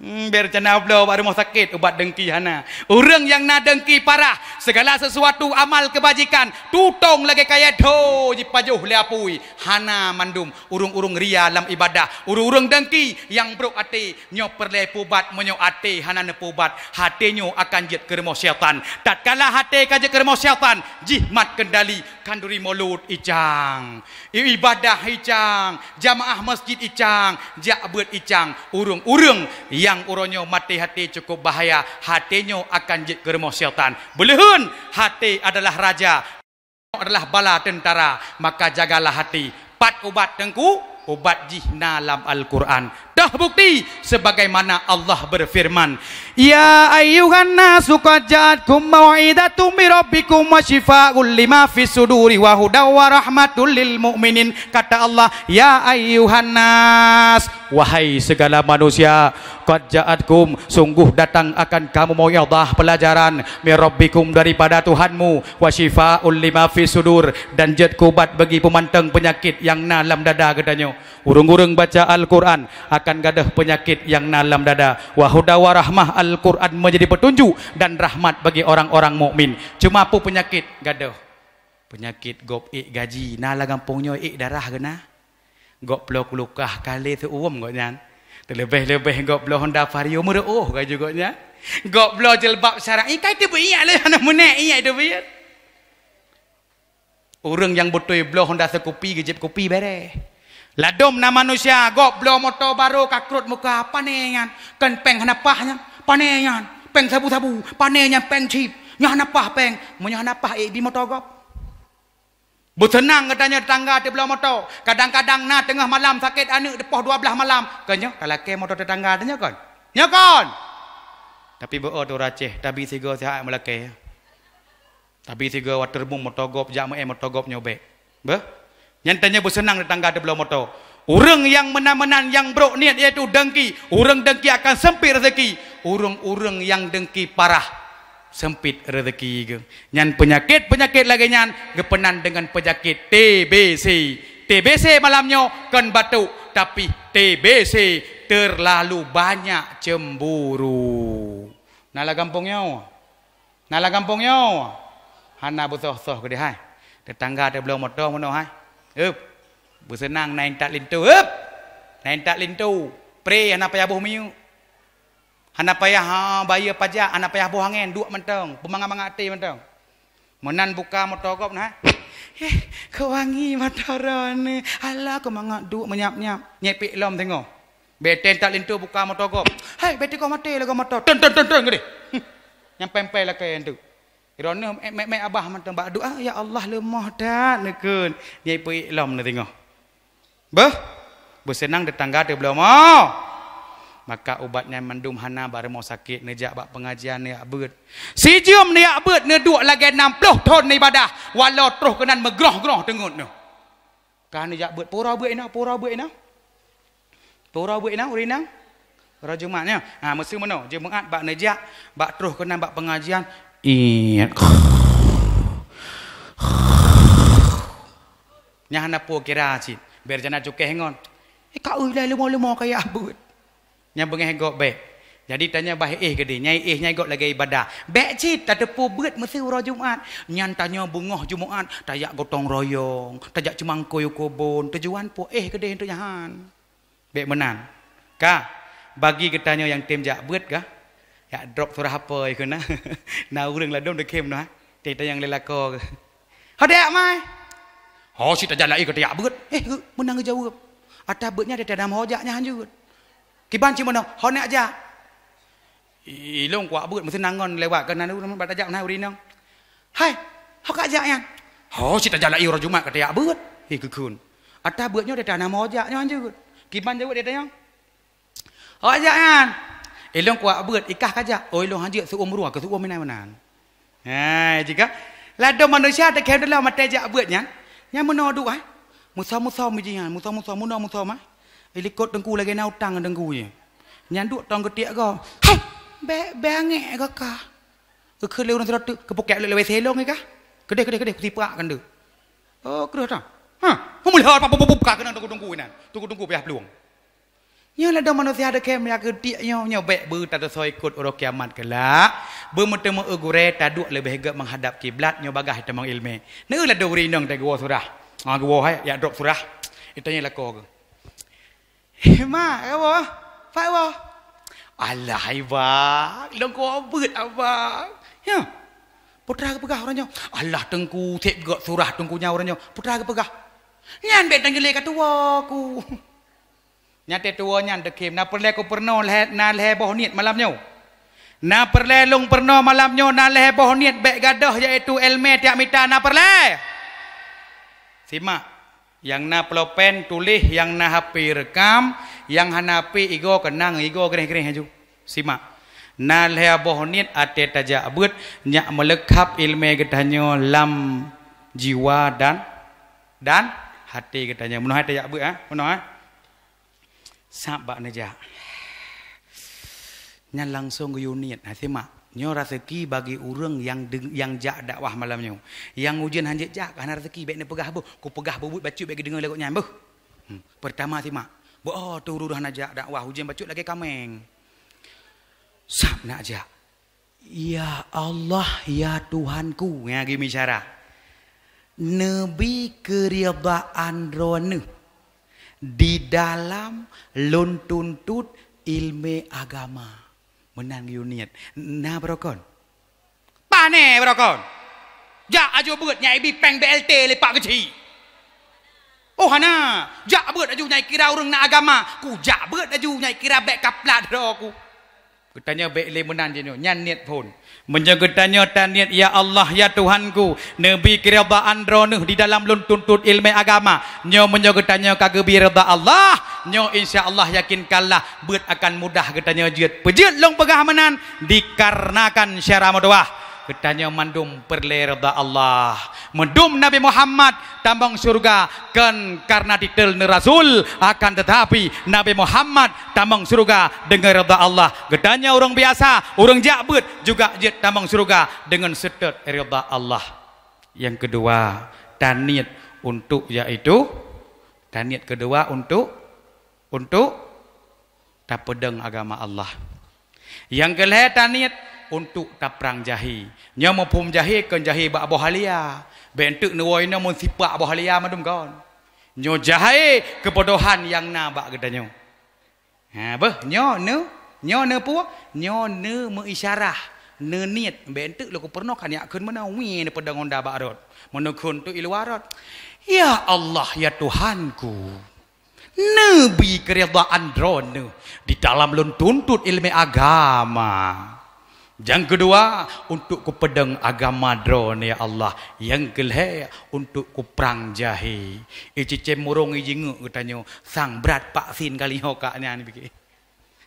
Hmm, bék reuncana bloe bak rumoh sakét ubat dengki hana. Ureuëng nyang na dengki parah, segala sesuatu amal kebajikan tutong lagée kayée tho jipajoh lé apui, hana mandum. Ureuëng-ureuëng ria lam ibadah, ureuëng-ureuëng dengki nyang brok até, nyoe peureulée peubat. Meunyoe até hana neupeubat, até nyoe akan jeuet keu rumoh syaitan. Tatkala até ka jeuet keu rumoh syaitan, jimat kendali, khanduri mulod icang, ibadah icang, jamaah masjid icang, jak beuet icang. Ureuëng-ureuëng nyang uroe nyoe maté até cukup bahaya, até nyoe akan jeuet keu rumoh syaitan. Beuleuheun, até adalah raja, adalah bala teuntara, maka jagalah até. Pat ubat Teungku, ubat jih na lam Al-Quran. Toh bukti, sebagaimana Allah berfirman, "Ya ayyuhan nasu qad ja'atkum mau'izatun mir rabbikum wa syifaa'un lima fis suduri wa hudaw wa rahmatul lil mu'minin." Kata Allah, "Ya ayyuhan nas, wahai segala manusia, qad ja'atkum, sungguh datang akan kamu mau'izah, pelajaran, mir rabbikum, daripada Tuhanmu, wa syifaa'un lima fis sudur, dan jeuet keu ubat bagi peumantong peunyakit nyang na lam dada geutanyoe." Ureuëng-ureuëng baca Al-Quran akan gadôh peunyakit nyang na lam dada. Wa huda wa rahmah, Al-Quran menjadi petunjuk dan rahmat bagi orang-orang mukmin. Cuma peue peunyakét gadôh? Peunyakét gob ék gaji, na lam gampông nyoe ék darah geuh na. Gob bloe kulukah ka lé seu-uem gobnyan. Teuleubeh-leubeh gob bloe Honda Vario meureuoh laju gobnyan. Gob bloe jilbab syar'i ka teubiet lé hana meunan ié teubiet. Ureuëng nyang beutôi bloe Honda Scoopy, geujieb kupi bereh. Ladôm na manusia gob bloe moto barô ka krot muka, pané nyan, kon péng hana paih nyan, pané nyan, péng sabu-sabu, pané nyan péng chip, nyan hana paih péng, meunyoe hana paih ék bi moto gob. Beuseunang geutanyoe teutangga teu bloe moto, kadang-kadang na teungoh malam sakét aneuëk teupoh dua blaih malam, kon nyoe ka lakée moto teutangga tanyoe kon? Nyoe kon? Tapi beu-o teu ureuëng Aceh, tabi sigoe sihat meulakée. Tabi sigoe watée reubung moto gob, jak meu-éh moto gob nyoe bék. Beuh? Nyan tanyoe beuseunang teutangga teu bloe moto. Ureuëng nyang meunan-meunan nyang brok niet, yaitu dengki. Ureuëng dengki akan sempit rezeki. Ureuëng-ureuëng nyang dengki parah, sempit rezeki geuh. Nyan peunyakét-peunyakét lagée nyan geupeunan deungon peunyakét T B C. T B C malam nyoe kon batuk, tapi T B C terlalu banyak cemburu. Na lam gampông nyoe? Na lam gampông nyoe? Hana beusoh-soh keudeh hai. Teutangga teu bloe moto meunoe hai. Hup. Beuseunang na intat linto. Hup. Na intat linto. Pré hana payah boh minyeuk. Hana payah, ha, bayeue pajak, hana payah boh angén, duek mantong, peumangat-mangat até mantong. Meunan buka moto gob na. Heh, keu wangi moto droeneuh. Alah, keu mangat duek meunyap-nyap. Nyepik lom teungoh. Bék teuintat linto buka moto gob. Hai, bék teugoh maté lagoe moto. Ton, ton, ton, ton, geudeh. Hmm. Nyang pempel lakée tu. Droeneuh mek-mek abah mantong bak doa, "Ya Allah, leumoh that," neukheun. Nyang ipeuék lom na teungoh. Beuh, beuseunang teutangga teu bloe mo. Maka ubat nyan mandum hana bak rumoh sakét, neujak bak peungajian, neujak beuet. Sijeuem neujak beuet, neuduek lagée nam ploh thon ibadah, walau troh keunan meugroh-groh teungeut neuh. Ka neujak beuet, pura beuet inoe, pura beuet inoe. Pura beuet inoe, ureuëng inong. Uroe Jumat nyoe. Ha, meuseu meunoe, Jumat bak neujak, bak troh keunan bak peungajian. Iet. Nyan hana peue kira cit. Bék reuncana cukéh ngon. Eh, ka uih lé leumo-leumo kaya beuet. Nyan beungéh gob bék. Jadi tanyoe bah éh keudeh, nyang éh nyan gob lagée ibadah. Bék cit tateupeue beuet meuseu uroe Jumat. Nyan tanyoe beungoh Jumat, tajak gotong royong, tajak ceumangkôi u keubon, tujuan peue éh keudeh untuk nyan. Bék meunan. Ka, bagi geutanyoe nyang tem jak beuet kah? Jak drop surah apa ikeu na? Na ureuëng ladom deukem noh, ha? Teuh tanyong lé lakoe. "Ho tajak mai?" "Ho sit tajak laén keu tajak beuet." "Eh, geu, meunan geujaweueb. Ata beuet nyan teuh na meuho jak nyan hanjeuet. Kiban cit meunoe, ho neujak jak?" "Ilôn kuwak beuet meuseunang ngon lewat keunan ureuëng bak tajak meunan ureuëng inong." "Hai, ho kajak nyan?" "Ho sit tajak laén uroe Jumat keu tajak beuet." "Eh, geukheun. Ata beuet nyoe teuh na meuho jak nyoe hanjeuet. Kiban jaweueb teuh tanyong?" "Ho jak nyan?" "Ilôn kuwak beuet, ikah kajak?" "Oh, ilôn hanjeuet seuuem ruah keu seuuem inan meunan." Hai, jika ladom manusia teukem dalam maté jak beuet nyan, nyan meunoe duek, hai. Musom-musom jih nyan, musom-musom, meunoe musom, hai. Ilikot teungku lagée na utang ngon teungku jih. Nyan duek tong geutiek gob. "Hai, bék, bék angék gaka." Geukheun lé ureuëng sidroe teuk, "Keupeue kajak lé W C lôn ikah? Keudeh, keudeh, keudeh, kusiprak keuneuk." "Oh, kreueh ta?" "Ha, meumulhot, pap, pap, pap, pap," ka keunan teungku-teungku inan. Teungku-teungku payah plueng. Nyoe ladom manusia deukem nyang keudiek nyoe, nyoe bék beutateusoe ikot uroe kiamat keulak. Beumeuteumeue gurée taduek leubeh gét meuhadab kiblat, nyoe bagaih tamong iéleumé. Neu ladom ureuëng inong teuh geuwoe surah. Ah, geuwoe hai, jak drop surah. Itanyong lakoe geuh. "Hé mak, ka woe? Pat woe?" "Alah, hai bang, lôn kuwak beuet abang." "Ya. Peue teuma geupeugah uroe nyoe?" "Alah teungku, seb gét surah teungku nyan uroe nyoe. Peue teuma geupeugah?" "Nyan bék tanyong lé ka tuwoe ku." Nyan teuh tuwoe nyan deukem, na peureulée kupeurunoe lhée, na lhée boh niet malam nyoe. Na peureulée lôn peurunoe malam nyoe, na lhée boh niet bék gadôh, yaitu iéleumé tajak mita, na peureulée. Simak, nyang na pulpen tuléh, nyang na H P rekam, nyang hana H P igoe keunang, igoe gréh-gréh laju. Simak, na lhée boh niet até tajak beuet, nyak meuleukab iéleumé geutanyoe lam jiwa dan, dan até geutanyoe. Meunoe hai tajak beuet, ha? Meunoe, ha? Sab bak neujak. Nyan langsong geuyue niet. Hai simak, nyoe raseuki bagi ureuëng nyang deung-, nyang jak dakwah malam nyoe. Nyang ujeuen hanjeuet jak, ka hana raseuki, bék neupeugah beuh. Kupeugah bubuet bacut bék geudeungoe lé gobnyan beuh. Hmm. Peurtama simak, beuh, oh, teuh ureuëng hana jak dakwah, ujeuen bacut lagée kaméng. Sab nak jak. "Ya Allah, ya Tuhanku," nyan geumisyarah, "neubi keuridaan Droeneuh di dalam lôn tuntot iéleumé agama." Meunan geuyue niet. Na barokon? Pane barokon? Jak laju beuet nyang ibi péng B L T lé Pak Geuchik. Oh hana, jak beuet laju nyang ikira ureuëng na agama. Kujak beuet laju nyang ikira bék ka plat droe ku. Geutanyoe bék lé meunan jinoe, nyan niet phon. Meunyoe geutanyoe taniet, "Ya Allah, ya Tuhanku, neubi keuridaan Droeneuh di dalam lôn tuntot iéleumé agama," nyoe meunyoe geutanyoe ka geubi rida Allah, nyoe insya Allah yakinkanlah beuet akan mudah geutanyoe jeuet. Peue jeuet lôn peugah meunan? Dikarenakan syedara meutuwah, geutanyoe mandum peureulée rida Allah. Meudum Nabi Muhammad tamong syeuruga kon kareuna titel neuh rasul, akan teutapi Nabi Muhammad tamong syeuruga deungon rida Allah. Geutanyoe ureuëng biasa, ureuëng jak beuet juga jeuet tamong syeuruga deungon seutôt rida Allah. Nyang keudua, taniet untuk, yaitu taniet keudua untuk, untuk tapeudong agama Allah. Nyang keulhée taniet untuk taprang jahé. Nyoe muphom jahé kon jahé bak boh halia. Bék enteuk neuwoe inoe meusipak boh halia mandum kon. Nyoe jahé keubodohan nyang na bak geutanyoe. Ha, beuh, nyoe neu, nyoe neu peue? Nyoe neu meuisyarah, neu niet. Bék enteuk lôn kupeureunoe ka neujak kheun meunan, wie neupeudong honda bak rot. Meuneukheun teuk i luwa rot. Ya Allah, ya Tuhanku. Neubi keuridaan Droeneuh di dalam lôn tuntot iéleumé agama. Nyang keudua, untuk kupeudong agama Droeneuh, ya Allah. Nyang keulhée, untuk kuprang jahé. Icicém murông ijingeuk geutanyoe, sang brat vaksin kali nyoe kak nyan pike.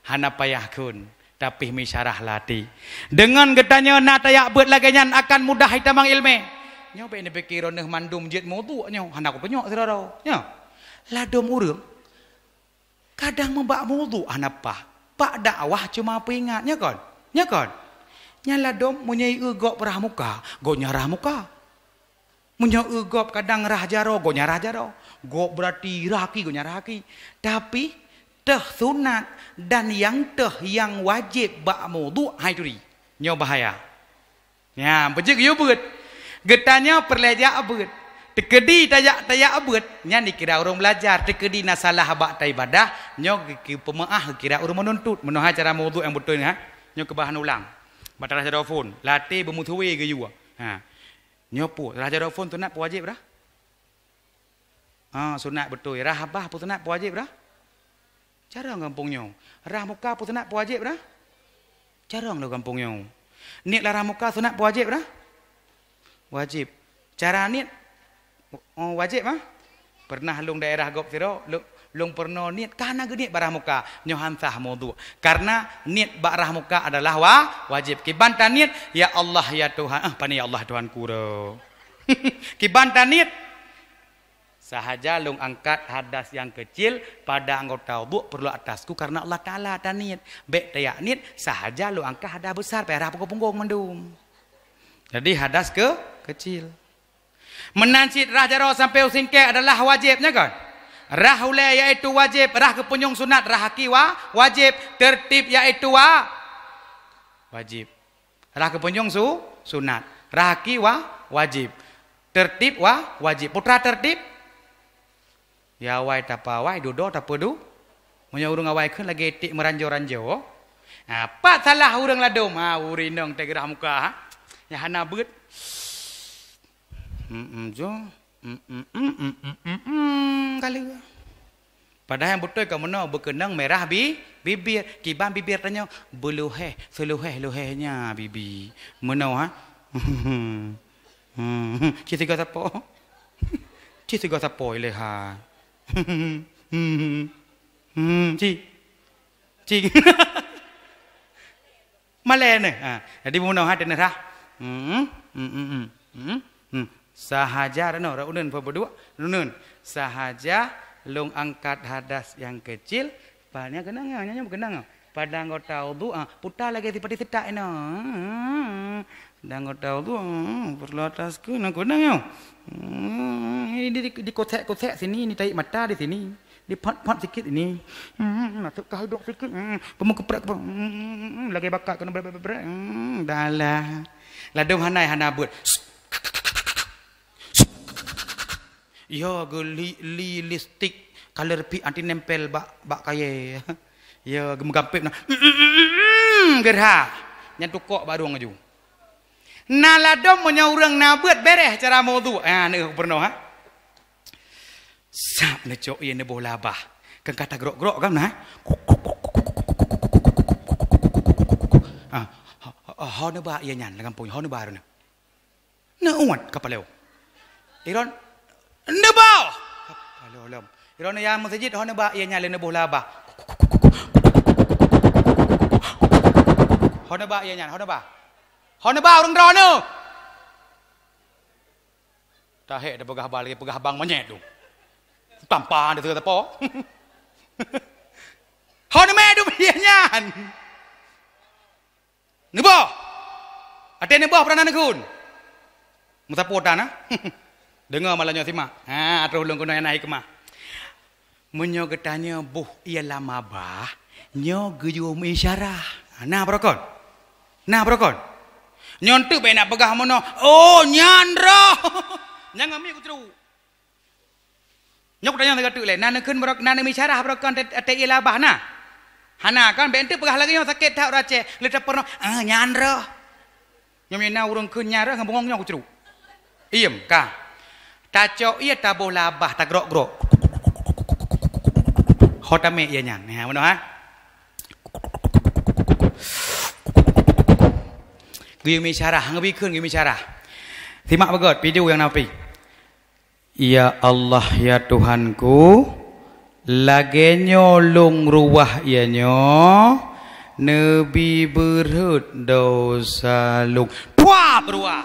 Hana payah kheun, tapi meuisyarah lam até. Deungon geutanyoe na tajak beuet lagée nyan akan mudah itamong iéleumé. Nyoe bék neupike Droeneuh mandum jeuet muduk nyoe, hana kupeunyok sidroe-droe. Nyoe, ladom ureuëng kadang meubak muduk hana paih, bak dakwah cuma peuingat, nyoe kon? Nyoe kon? Nyan ladom meunyoe eu gob rhah muka, gobnyan rhah muka. Meunyoe eu gob kadang rhah jaroe, gobnyan rhah jaroe. Gob beurati rhah aki, gobnyan rhah aki. Tapi, teuh sunat dan nyang teuh nyang wajéb bak muduk hai turi. Nyoe bahaya. Nyan, beujeuet geuyue beuet. Geutanyoe peureulée jak beuet. Teukeudi tajak, tajak beuet, nyan dikira ureuëng beulajar. Teukeudi na salah bak taibadah, nyoe geukira peumeuáh, geukira ureuëng meununtot. Meunoe hai cara muduk nyang beutôi nyan, ha? Nyoe keubah ulang. Bak tarah jaroe phon, latée beumeutuwé geuyue. Ha. Nyoe peue, tarah jaroe phon sunat peue wajéb rhah? Ah, sunat beutôi. Rhah babah peue sunat peue wajéb rhah? Carông gampông nyoe. Rhah muka peue sunat peue wajéb rhah? Carông lé gampông nyoe. Niet lam rhah muka sunat peue wajéb rhah? Wajéb. Cara niet, oh, wajéb, ah? Pernah lôn daerah gob sidroe, lôn, lôn peurunoe niet, ka hana geuniet bak rhah muka, nyoe han sah mudhu. Karena niet bak rhah muka adalah wa-, wajéb. Kiban taniet, "Ya Allah, ya Tuhan," ah, pane "Ya Allah, Tuhanku" ro. Kiban taniet, "Sahaja lôn angkat hadas nyang keucil pada anggota udhu perlu atasku karena Allah Taala," taniet. Bék tajak niet, "Sahaja lôn angkat hadas besar," payah rhah punggong-punggong mandum. Jadi hadas ke-, kecil. Meunan cit rhah jaroe sampoe u singkée adalah wajéb, nyo kon? Rhah ulée yaitu wajéb, rhah keupunyueng sunat, rhah aki wa-, wajéb, teurtib yaitu wa-, wajéb. Rhah keupunyueng su-, sunat, rhah aki wa-, wajéb, teurtib wa-, wajéb. Peue teurtib? Ya awai tapawai, dudoe tapeudu. Meunyoe ureuëng awai kheun lagée iték meuranjo-ranjo. Ha, pat salah ureuëng ladom, ha, ureuëng inong teugeurah muka, ha. Nyang hana beuet. Hmm, jo. Hmm, hmm, hmm, hmm, hmm, hmm, hmm, kali. Padahai nyang beutôi ka meunoe beukeunong mirah bi-, bibir. Kiban bibir tanyoe beuluhéh, seuluhéh-luhéhnya bibi. Meunoe, ha. Hmm, hmm, ci sigoe sapo. Ci sigoe sapo ilée hai. Hmm, hmm, hmm, ci. Ci. Malée neh. Ha, jadi bunoe hai teuneurah. Hmm, hmm, hmm, hmm, hmm, hmm. Sahaja, rano, ra uneun, peubuduek, uneun. Sahaja lôn angkat hadas nyang keucil, Padang keunong nyoe, nyoe keunong nyoe. Pada anggota udhu, ah, puta lagée sipati setak inoe. Pada anggota udhu, ah, perlu atas keunong, keunong nyoe. Hmm, ini di, di, dikotek-kotek sini, ini tahi mata di sini. Dipot-pot sikit ini. Hmm, masuk ke hidung sikit. Hmm, peumeukeprek, hmm, lagée bakat keunoe berat-berat. Hmm, dalah. Ladom hana, hana buet. Yo geuli, li lipstik color pink anti nempel bak, bak kayée. Yo geumeugampéb na. Geurha. Nyan tukok barong laju. Na ladom meunyoe ureuëng na beuet bereh cara mudhu. Ah, neuh peurunoe, ha. Sab neucok ié neuboh labah. Keu ka tagrok-grok kan, ha? Ah, ho, ho, ho neuba ié nyan lam gampông, ho neuba ureuëng nyan. Neuuet kapaleue. Iron neuba. Kapaleue lom. Iron ya meuseujid ho neuba ié nyan lé neuboh labah. Ho neuba ié nyan, ho neuba. Ho neuba ureuëng droeneuh. Tahek dah peugah ba lagi peugah bang monyet tu. Tampa dia teuka tepo. Ho neumé duek ié nyan. Neuboh! Até neuboh peurenan neukheun. Meusapeue tan, ha? Deungoe malam nyoe simak. Ha, troh lôn keunoe na hikmah. Meunyoe geutanyoe boh ié lam babah, nyoe geuyue meuisyarah. Na beurokon? Na beurokon? Nyoe teuk bék na peugah meunoe, "Oh, nyan roh!" Nyang ngami kuteru. Nyoe kutanyong lagée teuk lé, na neukheun barok-, na neumi syarah barokon até, até ié labah na? Hana kan, bék enteuk peugah lagée nyoe sakét that ureuëng Aceh, lé tapeurunoe, "Ah, nyan roh." Nyoe mina ureuëng kheun nyan roh ngon bungong nyoe kucruk. Iem, ka. Tacok ié taboh labah tagrok-grok. Ho tamé ié nyan. Nah, meunoe ha. Geuyue mi syarah, ngeubri kheun geuyue mi syarah. Simak beugöt video nyang na pi. Ya Allah, ya Tuhanku, lagée nyoe lôn ruwah ié nyoe, neubi beurhot dosa lôn. Pua beureuwah.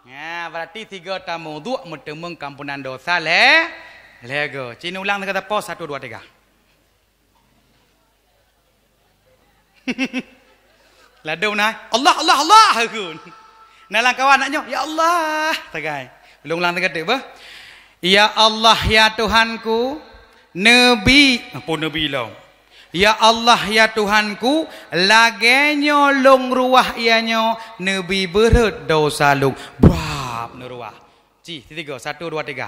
Nya, berarti sigoe tamuduk meuteumeung kampunan dosa lhée, lhée goe. Ci neulang sigoe tapos, satu, dua, tiga. Ladôm na, "Allah, Allah, Allah," kheun. Na lam kawan nak nyoe, "Ya Allah," sagai. Ulông ulang teuka teuk beuh. "Ya Allah, ya Tuhanku, neubi," ampôn neubi lom. "Ya Allah, ya Tuhanku, lagée nyoe lôn ruwah ié nyoe, neubi beurhot dosa lôn." Bab neuruwah. Ci, tiga, satu, dua, tiga.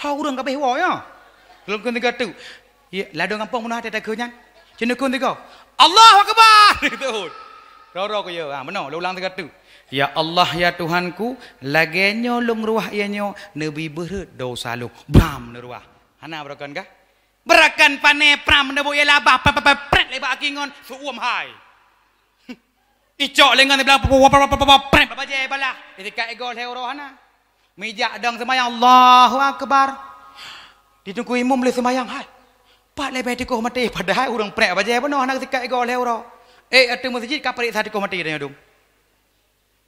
Ha ureuëng ka abéh woe nyoe. Lôn kheun teuka teuk. Ya, ladôm gampông meunoe até takheun nyan. Ceuneukheun tiga. Allahu Akbar! Teuhôt. Roro ku ya. Ha, meunoe, lôn ulang tiga tu. Ya Allah, ya Tuhanku, lagèe nyoe lôn ruah ié nyoe, neubi beureuet dosa lôn. Bram neuruah. Hana beurakan kah? Beurakan pané pram neuboh ié labah, pe-, pe-, pe-, prét lé bak aki ngon seuuem hai. Icok lé ngon siblah, prét bak bajèe balah. Di sikat igoe lhèe uroe hana. Meujak dong seumayang, Allahu Akbar. Di teungku imum lé seumayang, hai. Pat lé bèe tikoh maté, padahai ureueng prét bajèe bunoe hana sikat igoe lhèe uroe. Eh, ateueh meuseujid ka paréksa tikoh maté tanyoe dum.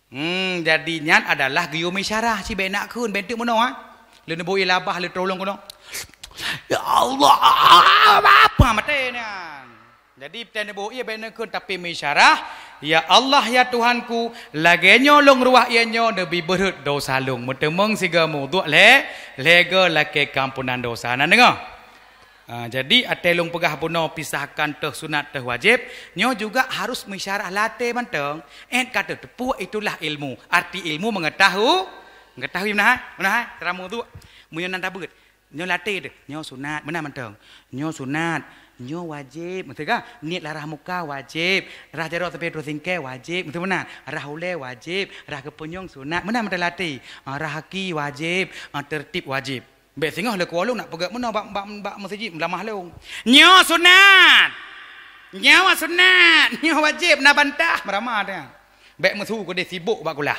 Hmm, jadi nyan adalah geuyue meuisyarah, cibèk nak kheun, bèk teuk meunoe, ha. Lé neuboh ié labah, lé tulông keunoe. Ya Allah, apa maté nyan? Jadi, watèe neuboh ié bèk neukheun, tapi meuisyarah, "Ya Allah, ya Tuhanku, lagèe nyoe lôn ruah ié nyoe neubi beureuet dosa lôn." Meuteumeung sigoe meuwudhu lhèe, lhèe goe lakèe keampunan dosa. Na deungö? Ah, jadi, watèe lôn peugah bunoe pisahkan teuh sunat teuh wajéb, nyoe juga harus meuisyarah lam até mantong. Ét ka teuteupue itulah ilmu. Arti ilmu mengetahu-, mengetahui meunan, ha? Meunan, ha? Cara meuwudhu. Meunyoe nan tabeuet. Nyoe lam até teuh, nyoe sunat, meunan mantong. Nyoe sunat, nyoe wajéb, meusti ka? Niet lam rhah muka wajéb, rhah jaroe sampoe troh singkèe wajéb, meusti meunan. Rhah ulèe wajéb, rhah geupeunyueng sunat, meunan mantong lam até. Ah, rhah aki wajéb, ah, teurtib wajéb. Bèk singoh lé kuwoe lôn nak peugöt meunoe bak, bak, bak meuseujid meulamah lôn. Nyoe sunat! Nyoe sunat! Nyoe wajéb, na bantah, meuramah teuh. Bèk meusu keudéh sibok bak kulah.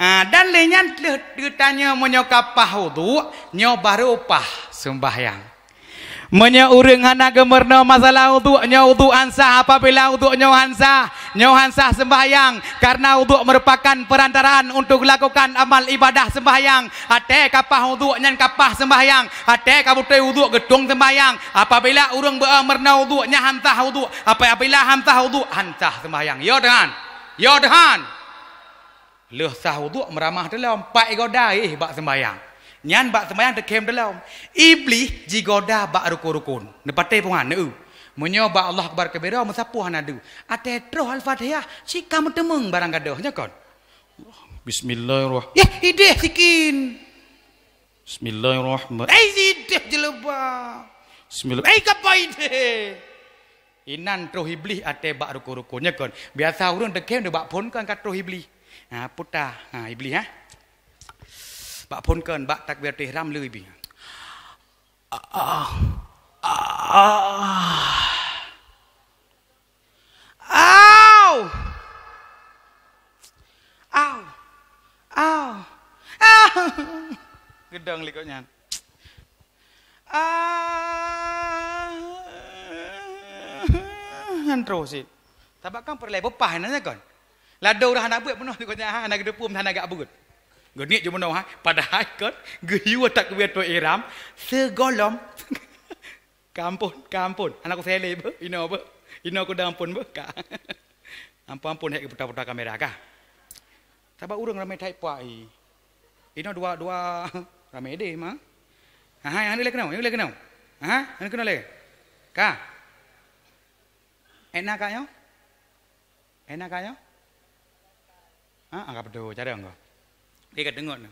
Ah, dan lé nyan lheueh geutanyoe meunyoe ka paih wudhu, nyoe barô paih seumbahyang. Meunyoe ureueng hana geumeurunoe masalah wudhu, nyoe wudhu han sah, apabila wudhu nyoe han sah, nyoe han sah seumbahyang, karena wudhu merupakan perantaraan untuk lakukan amal ibadah seumbahyang. Watèe ka paih wudhu nyan ka paih seumbahyang, watèe ka beutôi wudhu geutueng seumbahyang. Apabila ureueng beu-, meurunoe wudhu nyan han sah wudhu, apabila han sah wudhu, han sah seumbahyang. Yo teuh han? Yo teuh han? Lheueh sah wudhu meuramah teulom, pat igoda éh bak seumbahyang. Nyan bak seumbahyang teukhém teulom. Iblih jigoda bak rukon-rukon. Neupatéh peue han, neu-eu. Meunyoe bak Allahu Akbar kabira meusapeue hana deuh. Watèe troh Al-Fatihah, cit ka meuteumeung barang gadôh, nyo kon? Bismillahirrah-, Yah, idéh sikin. Bismillahirrahmanirrahim. Eh, idéh jeuleuba. Bismillah. Eh, kapa idéh? Inan troh iblih watèe bak rukon-rukon, nyo kon? Biasa ureueng teukhém deuh bak phôn kan ka troh iblih. Ha, puta. Ha, iblih, ha. Bak phôn kan, bak takbiratul ihram lé iblih. Ah, ah, ah. Au! Au! Au! Au! Geudong likot nyan. Ah, han troh cit. Sabab kan peureulèe beupah nyan kon. Ladôm ureueng hana beuet meunoe likot nyan, hana geuteupeue, hana geubeuet. Geuniet ju meunoe, ha. Padahai kon geuyue takbiratul ihram sigohlom. Ka ampôn, ka ampôn. Hana kusélé beuh, inoe beuh. Inoe kudang ampôn beuh, ka. Ampôn-ampôn, hék geuputa-puta kamera kah? Sabab ureueng ramé that puak, ih. Inoe dua, dua ramé deh, ma. Aha, nyang lé keunoe, nyang lé keunoe. Aha, nyang keunoe lé. Ka. Ék na ka nyoe? Ék na ka nyoe? Ha, angka beutôi, carông ko. Dia ka deungon.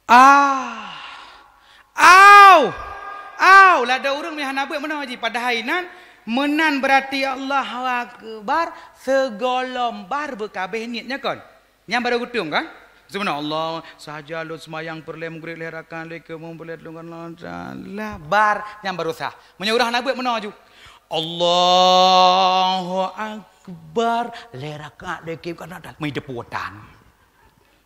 Ah. Au! Au! Ladôm ureueng meuhana beuet meunoe jih, padahai nan, meunan berarti Allahu Akbar, sigohlom bar beukabeh niet, nyo kon? Nyan barô geutueng kan? Seubeunoe Allah, sahaja lôn seumayang peureulèe meugrib lhèe rakaat lé keu meubeulèe lôn kan Allah Taala. Bar, nyan barô sah. Meunyoe ureueng hana beuet meunoe ju. Allahu Akbar, lhèe rakaat lé keu kan Allah Taala. Meuideup utan.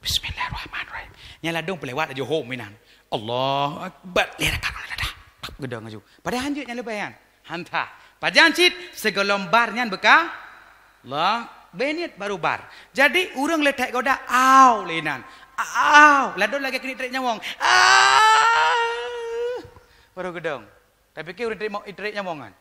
Bismillahirrahmanirrahim. Nyan ladôm peulewat laju hom inan. Allahu Akbar, lhèe rakaat lôn dah. Geudong laju. Padahai hanjeuet nyan leubeh nyan. Han that. Pajan cit sigohlom bar nyan beuka-, lah, beh niet barô bar. Jadi ureueng lé that goda, au lé inan. Au, ladôm lagèe keuneuk trép nyawöng. Ah. Barô geudong. Tapike ureueng trép mo-, trép nyawöng kan.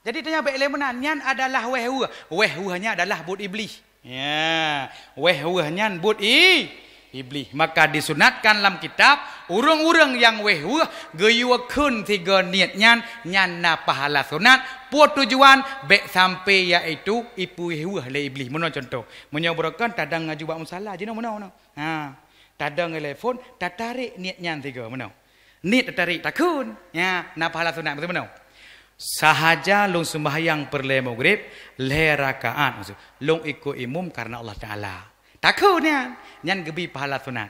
Jadi tanyoe bèk lé meunan, nyan adalah wéh-weueh. Wéh-weueh nyan adalah buet Iblih. Ya, wéh-weueh nyan buet i-, Iblih. Maka disunatkan lam kitab, ureueng-ureueng nyang wéh-weueh geuyue kheun sigoe niet nyan, nyan na pahala sunat. Peue tujuan? Bèk sampai, yaitu ipeuwéh-weueh lé Iblih. Meunoe cuntoh, meunyoe beureukan tadong laju bak musala, jinoe meunoe, meunoe. Ha, tadong lé phôn, tatarek niet nyan sigoe, meunoe. Niet tatarék takheun. Ya, na pahala sunat, beutôi meunoe. Sahaja lôn seumbahyang peureulée maghrib, lhée rakaat, maksud, lôn ikot imum karena Allah Taala. Takheun nyan, nyan geubri pahala sunat.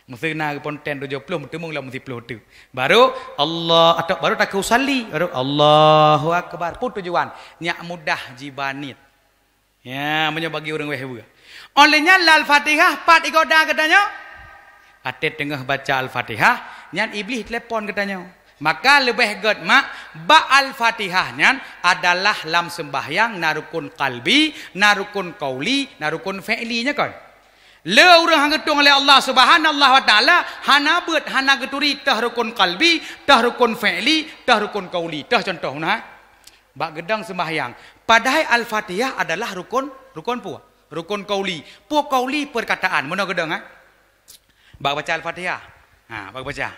Meuseu na geuponten tujoh ploh, meuteumeung lam siplôh teuk. Baru Allah, atau baru takheun usalli, baru Allahu Akbar. Peue tujuan? Nyak mudah jiba niet. Ya, meunyoe bagi ureuëng wéh weue. Óh lheueh nyan lam Al-Fatihah, pat igoda geutanyoe? Watée teungoh baca Al-Fatihah, nyan Iblih telepon geutanyoe. Maka leubeh gét mak, bak Al-Fatihah nyan adalah lam seumbahyang na rukun qalbi, na rukun qauli, na rukun fi'li, nya kon? Le ureuëng han geutueng lé Allah Subhanahu wa Taala, hana beuet, hana geuturi teuh rukun qalbi, teuh rukun fi'li, teuh rukun qauli, teuh contoh meunan. Bak geudong seumbahyang. Padahai Al-Fatihah adalah rukun, rukun peue? Rukun qauli. Peue qauli? Perkataan. Meunoe geudong, eh? Bak baca Al-Fatihah. Ha, bak baca.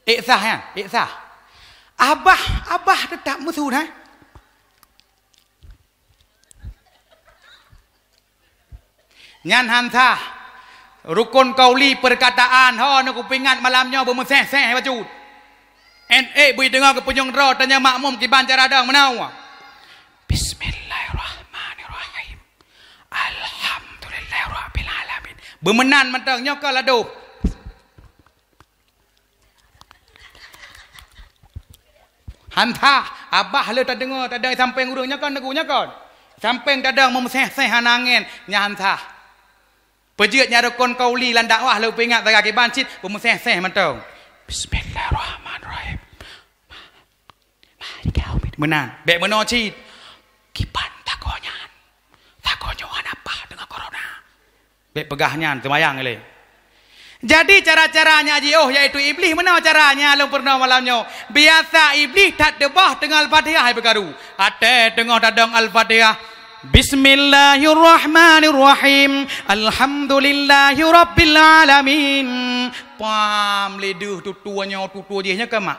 Ék sah, ya? Ék sah. Abah, abah teutap meusu, nah. Nyan han sah. Rukun qauli perkataan, ho, neukupingat malam nyoe beumeuséh-séh bacut. N E bui deungoe keupunyueng droe, tanyoe makmum kiban cara dong meunoe. Bismillahirrahmanirrahim. Alhamdulillahirabbil alamin. Beumeunan mantong nyoe ka ladôh. Han sah, abah le tadeungoe, tadeungoe sampéng ureuëng nyoe kon, teungku nyoe kon. Sampéng tadeungoe meumeuséh-séh hana angén, nyan han sah. Peujeuet nyan rukun qauli lam dakwah le peuingat sagai kiban cit, beumeuséh-séh mantong. Bismillahirrahmanirrahim. Meunan, bék meunoe cit. Kiban tagoe nyan. Tagoe nyoe hana paih deungon corona. Bék peugah nyan, seumayang lé. Jadi cara-cara nyak jiôh, yaitu Iblih, meunoe cara nyan lôn peurunoe malam nyoe. Biasa Iblih that teuboh teungoh Al-Fatihah hai peukaru. Watée teungoh tadong Al-Fatihah, Bismillahirrahmanirrahim. Alhamdulillahirabbil alamin. Pam, lé deuh tutoe nyoe, tutoe jih nyoe keu mak.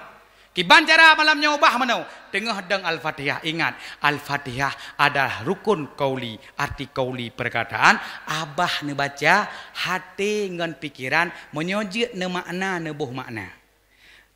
Kiban cara malam nyoe ubah meunoe, teungoh dong Al-Fatihah. Ingat, Al-Fatihah adalah rukun qauli, arti qauli perkataan, abah neubaca, haté ngon pikeran, meunyoe jeuet neumakna, neuboh makna.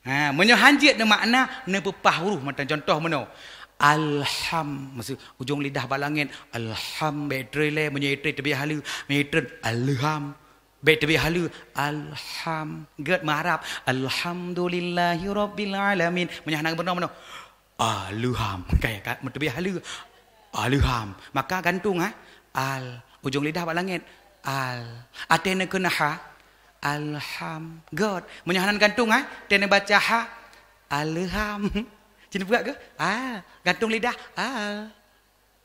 Ha, meunyoe han jeuet neumakna, neupeupah huruf mantong. Contoh meunoe, alham, maksud ujong lidah bak langét, alham, bék tré lé, meunyoe tré teubiet haleue, meunyoe tré alham. Bék teubiet haleue, alham. Gét meuharab, alhamdulillahirabbil alamin. Meunyoe hana geubunoe meunoe, alham. Kai ka meuteubiet haleue, alham. Maka gantung, ha? Al. Ujong lidah bak langét, al. Watée neukheun ha, alham. Gét. Meunyoe hana gantung, ha? Watée neubaca ha, alham. Ci neupeugah keu? Al. Gantung lidah, al.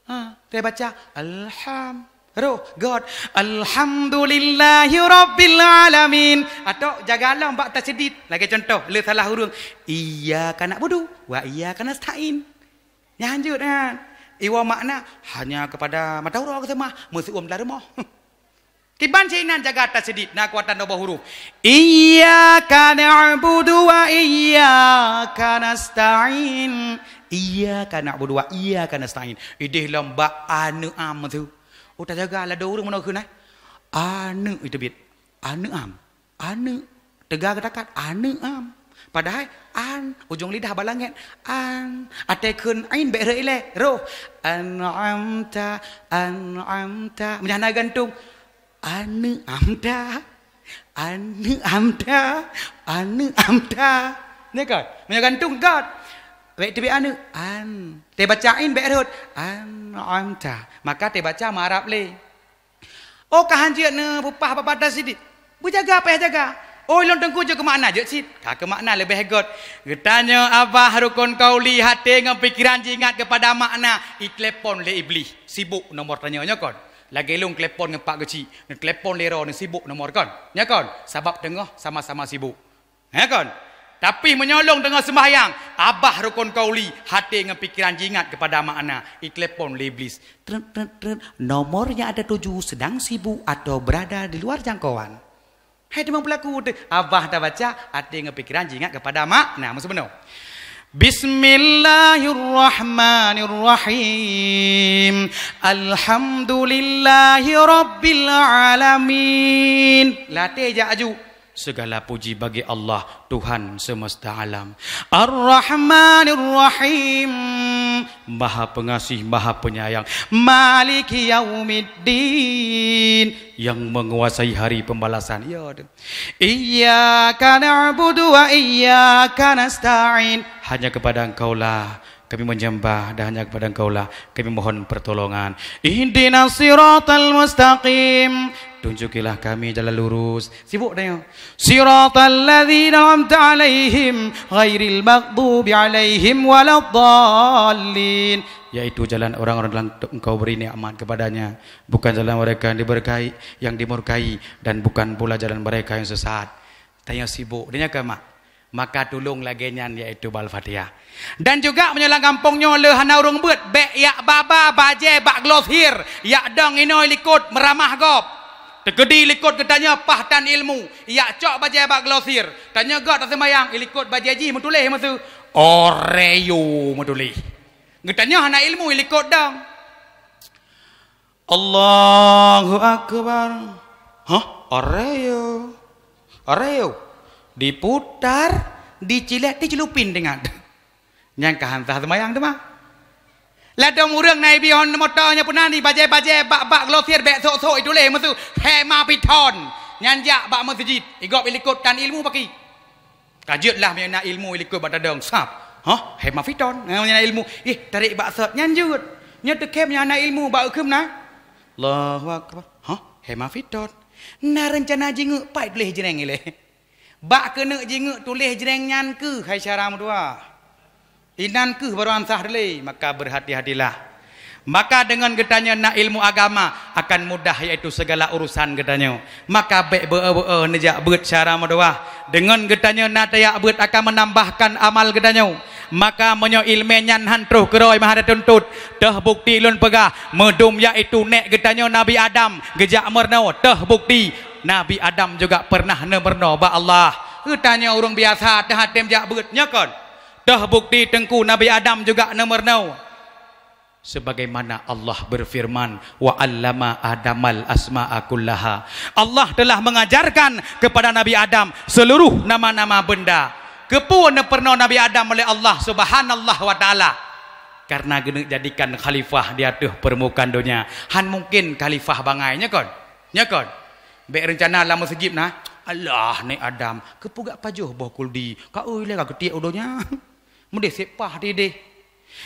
Ha, teubaca, alham. Roh, gét. Alhamdulillahirabbil alamin. Atau jaga lom bak tasydid. Lagée contoh, le salah ureuëng. Iyyaka na'budu wa iyyaka nasta'in. Nyan jeuet nyan. Iwa makna, hanya kepada mata uroe geuseumah, meuseu'uem dalam rumoh. Kiban sinan jaga tasydid, na keuwatan dua boh huruf. Iyyaka na'budu wa iyyaka nasta'in. Iyyaka na'budu wa iyyaka nasta'in. Ideh lom bak aneuëk am tu. Oh, tajaga ladôm ureuëng meunoe kheun, eh. Aneuëk iteubiet. Aneuëk am. Aneuëk. Teuga geutakat. Aneuëk am. Padahai an, ujong lidah bak langét. An. Watée kheun ain bék rhot ilée. Roh. An'amta, an'amta. Meunyoe hana gantung. Aneuëk am ta. Aneuëk am ta. Aneuëk am ta. Nyan kan? Meunyoe gantung gét. Bék teubiet aneuëk. An. Teubaca ain bék rhot. An'amta. Maka teubaca meuharab lé. Oh, ka han jeuet neupeupah bak tasydid. Beujaga payah jaga. Oh, lôn teungku jeuet keu makna jeuet cit. Ka keu makna leubeh gét. Geutanyoe abah rukun qauli, haté ngon pikeran jiingat keupada makna. Itelepon lé Iblih. Sibok nomor tanyoe nyoe kon. Lagée lôn telepon ngon Pak Geuchik. Neutelepon lé droe neusibok nomor kon. Nyoe kon. Sabab teungoh sama-sama sibok. He kon? Tapi meunyoe lôn teungoh seumbahyang, abah rukun qauli, haté ngon pikeran jiingat keupada makna, itelepon lé Iblis. Tret, tret, tret. Nomor yang ada tuju sedang sibuk atau berada di luar jangkauan. Hai teuma peulaku teuh, abah tabaca, haté ngon pikeran jiingat keupada makna. Meuseubeunoe. Bismillahirrahmanirrahim. Alhamdulillahi rabbil alamin. Latée jak aju. Segala puji bagi Allah, Tuhan semesta alam. Ar-Rahmanir Rahim, Maha Pengasih, Maha Penyayang. Maliki Yaumiddin, yang menguasai hari pembalasan. Ya, tu. Iyyaka na'budu wa iyyaka nasta'in. Hanya kepada Engkaulah kami menyembah dan hanya kepada Engkaulah kami mohon pertolongan. Ihdinas siratal mustaqim. Tunjukilah kami jalan lurus. Sibuk dah, ya. Siratal ladzina an'amta 'alaihim ghairil maghdubi 'alaihim waladdallin. Yaitu jalan orang-orang yang Engkau beri nikmat kepadanya, bukan jalan mereka yang diberkahi, yang dimurkai, dan bukan pula jalan mereka yang sesat. Tanyoe sibuk, dah nyan keu mak. Maka tulông lagée nyan, yaitu bak Al-Fatihah. Dan juga meunyoe lam gampông nyoe le hana ureuëng beuet, bék jak ba-ba bajée bak Grosir, jak dong inoe likot meuramah gob. Teukeudi likot geutanyoe paih tan ilmu, jak cok bajée bak Grosir. Tanyoe göt taseumayang, ilikot bajée jih meutuléh meusu, Oreo meutuléh. Geutanyoe hana ilmu, ilikot dong. Allahu Akbar. Hah? Oreo. Oreo. Diputar, dicilet, dicelupin teuingat. Nyan ka han sah seumayang teuma. Ladôm ureuëng na ibi hon moto nyoe peunan, ibajée-bajée bak-bak Grosir bék sôk-sôk ituléh meusu Hema Piton. Nyan jak bak meuseujid, igob ilikot tan ilmu paki. Ka jeuet lah meunyoe na ilmu ilikot bak tadong, sab. Hah? Hema Piton. Nyan na ilmu. Ih, tarék bak sot. Nyan jeuet. Nyoe teukhém nyan na ilmu bak ukeum na. Allahu Akbar. Hah? Hema Piton. Na reuncana jingeuk pai tuléh jreng ilée. Bak keuneuk jingeuk tuléh jreng nyan keuh hai syara meutuwah. Inan keuh barô ansah dilée, maka berhati-hatilah. Maka deungon geutanyoe na ilmu agama, akan mudah yaitu segala urusan geutanyoe. Maka bék beu-beu neujak beuet syara meutuwah. Deungon geutanyoe na tajak beuet akan menambahkan amal geutanyoe. Maka meunyoe ileumé nyan han troh keudroe meuhadab tuntot, teuh bukti lôn peugah, meudum yaitu nék geutanyoe Nabi Adam geujak meurunoe, teuh bukti Nabi Adam juga pernah neumeurunoe bak Allah. Geutanyoe ureuëng biasa teuh até jak beuet, nyo kon? Teuh bukti teungku Nabi Adam juga neumeurunoe. Sebagaimana Allah berfirman, "Wa 'allama Adamal asma'a kullaha." Allah telah mengajarkan kepada Nabi Adam seluruh nama-nama benda. Keupeue neupeurunoe Nabi Adam oleh Allah Subhanahu wa Ta'ala? Karena geuneuk jadikan khalifah di ateueh permukaan donya. Han mungkin khalifah bangai, nyo kon? Nyo kon? Bék reuncana lam meuseujid na, "Allah, nék Adam, keupeue gak pajoh boh kuldi, ka ui lé ka geutiek u donya." Meudeh sép paih di idéh.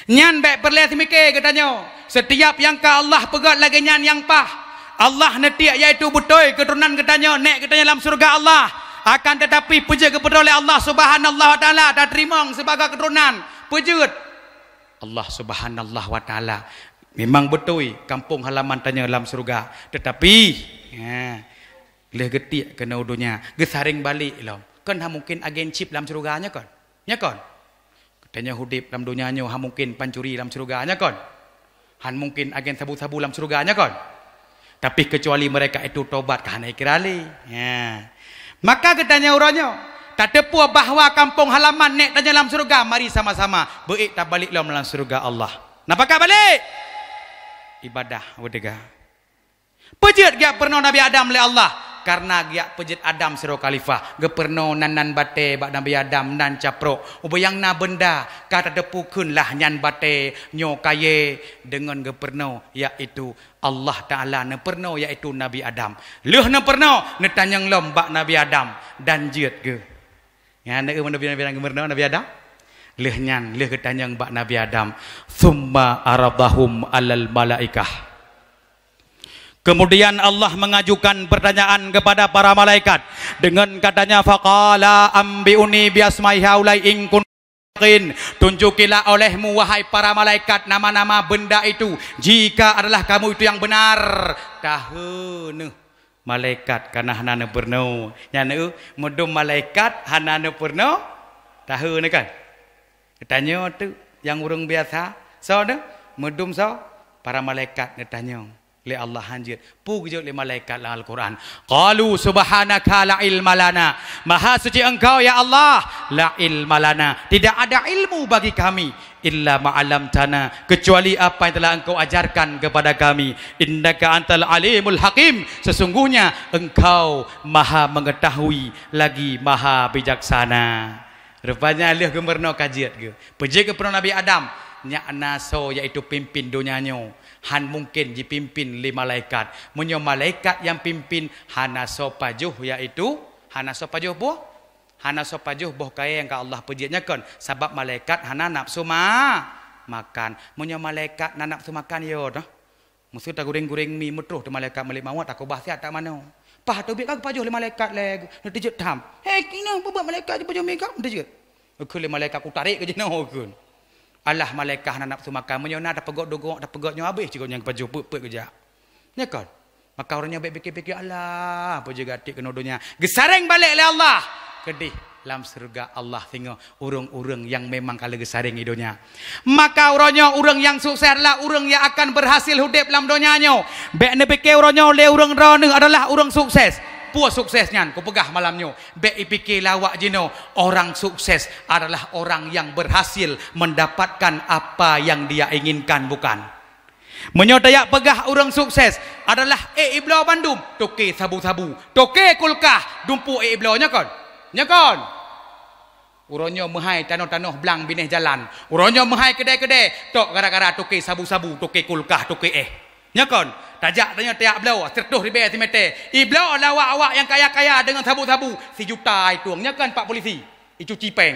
Nyan bék peureulée seumiké geutanyoe. Setiap nyang ka Allah peugét lagée nyan nyang paih. Allah neutiek yaitu beutôi keuturonan geutanyoe, nék geutanyoe lam syeuruga Allah. Akan teutapi peue jeuet geupeutroh lé Allah Subhanahu wa Ta'ala tateurimong sibagoe keuturonan. Peue jeuet? Allah Subhanahu wa Ta'ala memang beutôi kampung halaman tanyoe lam syeuruga. Teutapi, ha, lheueh geutiek keunoe u donya, geusaréng balek lom. Kon hana mungken agen chip lam syeuruga, nyo kon? Nyo kon? Geutanyoe udeb lam donya nyoe hana mungken pancuri lam syeuruga, nyo kon? Han mungken agen sabu-sabu lam syeuruga, nyo kon? Tapi keucuali mereka itu tobat, ka hana ikira lé. Ya. Maka geutanyoe uroe nyoe, tateupeue bahwa kampung halaman nék tanyoe lam syeuruga, mari sama-sama beuék tabalek lom lam syeuruga Allah. Na pakat balek? Ibadah beuteuga. Peue jeuet geujak peurunoe Nabi Adam lé Allah? Karena geujak peujeuet Adam sidroe khalifah. Geupeurunoe nan-nan batée bak Nabi Adam, nan caprok. Ubak nyang na beunda, ka tateupeue kheun lah nyan batée, nyoe kayée, deungon geupeurunoe, yaitu Allah Ta'ala neupeurunoe, yaitu Nabi Adam. Lheueh neupeurunoe, neutanyong lom bak Nabi Adam dan jeuet geuh. Nyan na eu meunyoe Nabi, Nabi Adam geumeurunoe, Nabi Adam. Lheueh nyan, lheueh geutanyong bak Nabi Adam, "Tsumma 'aradahum 'alal malaikah." Kemudian Allah mengajukan pertanyaan kepada para malaikat dengan katanya, "Faqala anbi'uni bi asma'i haula'i in kuntum sadiqin." Tunjukilah olehmu, wahai para malaikat, nama-nama benda itu, jika adalah kamu itu yang benar. Tahu neuh. Malaikat ka na hana neupeurunoe. Nyan eu, meudum malaikat hana neupeurunoe, tahu neuh kan? Geutanyoe teuk nyang ureuëng biasa, soe neuh? Meudum soe? Para malaikat neutanyoe lé Allah hanjeuet. Peue geujeuet lé malaikat lam Al-Quran? Qalu subhanaka la ilma lana. Maha suci Engkau, ya Allah. La ilma lana, tidak ada ilmu bagi kami, illa ma 'allamtana, kecuali apa yang telah Engkau ajarkan kepada kami. Innaka antal alimul hakim, sesungguhnya Engkau Maha Mengetahui lagi Maha Bijaksana. Rupanya lheueh geumeurunoe ka jeuet geuh. Peue jeuet geupeurunoe Nabi Adam? Nyak na soe, yaitu pimpin donya nyoe. Han mungken jipimpin lé malaikat. Meunyoe malaikat nyang pimpin, hana soe pajoh, yaitu hana soe pajoh boh, hana soe pajoh boh kayée nyang ka Allah peujeuet nyan kon, sabab malaikat hana nafsu ma-, makan. Meunyoe malaikat na nafsu makan, yo toh. Meuseu tagureng-gureng mi meutroh teuh malaikat Malik Mawat, takubah siat that manoe. Paih teubiet ka geupajoh lé malaikat lé, neuteujeuet tham. "Hei, keunoe, peue buet malaikat jipajoh mi ka?" Neuteujeuet. Geukheun lé malaikat, "Kutarék keu jinoe," geukheun. Alah malaikat hana nafsu makan, meunyoe na tapeugöt dugok, tapeugöt nyoe, habéh cit gobnyan geupajoh, peuet-peuet geujak. Nyo kon. Maka uroe nyoe bék pike-pike, "Alah, peue jeuet geutik keunoe donya." Geusareng balek lé Allah. Keudeh lam syeuruga Allah singoh ureuëng-ureuëng nyang memang ka lheueh geusareng i donya. Maka uroe nyoe ureuëng nyang sukses adalah ureuëng nyang akan berhasil udeb lam donya nyoe. Bék neupike uroe nyoe lé ureuëng droeneueh adalah ureuëng sukses. Peue sukses nyan? Kupeugah malam nyoe. Bék ipike lé awak jinoe, orang sukses adalah orang yang berhasil mendapatkan apa yang dia inginkan, bukan? Meunyoe tajak peugah ureuëng sukses adalah ék ibloe bandum, toke sabu-sabu, toke kulkah, dumpeue ék ibloe, nyo kon? Nyo kon? Uroe nyoe meuhai tanoh-tanoh blang binéh jalan. Uroe nyoe meuhai keudè-keudè, tok gara-gara toke sabu-sabu, toke kulkah, toke éh. Nyo kon? Tajak tanyoe tajak bloe, siratoh ribèe simeter. Ibloe lé awak-awak nyang kaya-kaya deungon sabu-sabu, sijuta itueng. Nyo kon pak polisi? Icuci péng.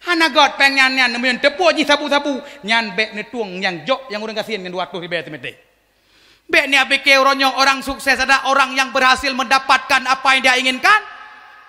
Hana göt péng nyan, nyan meunyoe teupeue jih sabu-sabu, nyan bék neutueng nyang jok nyang ureuëng gasien ngon dua ratoh ribèe simeter. Bék neupike uroe nyoe orang sukses adalah orang yang berhasil mendapatkan apa yang dia inginkan.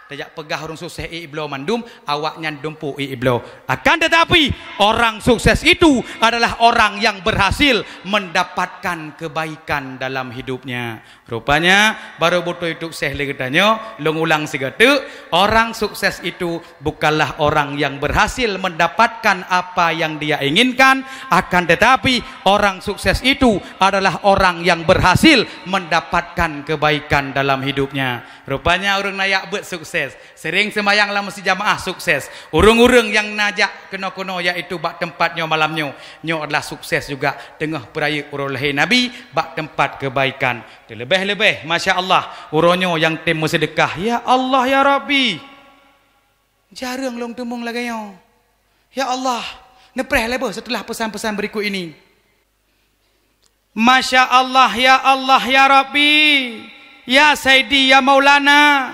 Tajak peugah ureuëng sukses ék ibloe mandum, awak nyan dumpeue ék ibloe. Akan tetapi, orang sukses itu adalah orang yang berhasil mendapatkan kebaikan dalam hidupnya. Rupanya, barô beutôi sukses lé geutanyoe, lôn ulang sigoe teuk, orang sukses itu bukanlah orang yang berhasil mendapatkan apa yang dia inginkan, akan tetapi orang sukses itu adalah orang yang berhasil mendapatkan kebaikan dalam hidupnya. Rupanya ureuëng na jak beuet sukses. Sering seumayang lam meuseujid jamaah, sukses. Ureuëng-ureuëng nyang na jak keunoe-keunoe, yaitu bak teumpat nyoe malam nyoe, nyoe adalah sukses juga, teungoh peurayeuk uroe lahé Nabi bak teumpat keubaikan. Teuleubeh-leubeh, masya Allah, uroe nyoe nyang tem meuseudeukah, "Ya Allah, ya Rabbi, jareueng lôn teumeung lagée nyoe. Ya Allah, neupreh lé beuh seuteulah peusan-peusan beurikot ini." Masya Allah, ya Allah, ya Rabbi, ya Saidi, ya Maulana.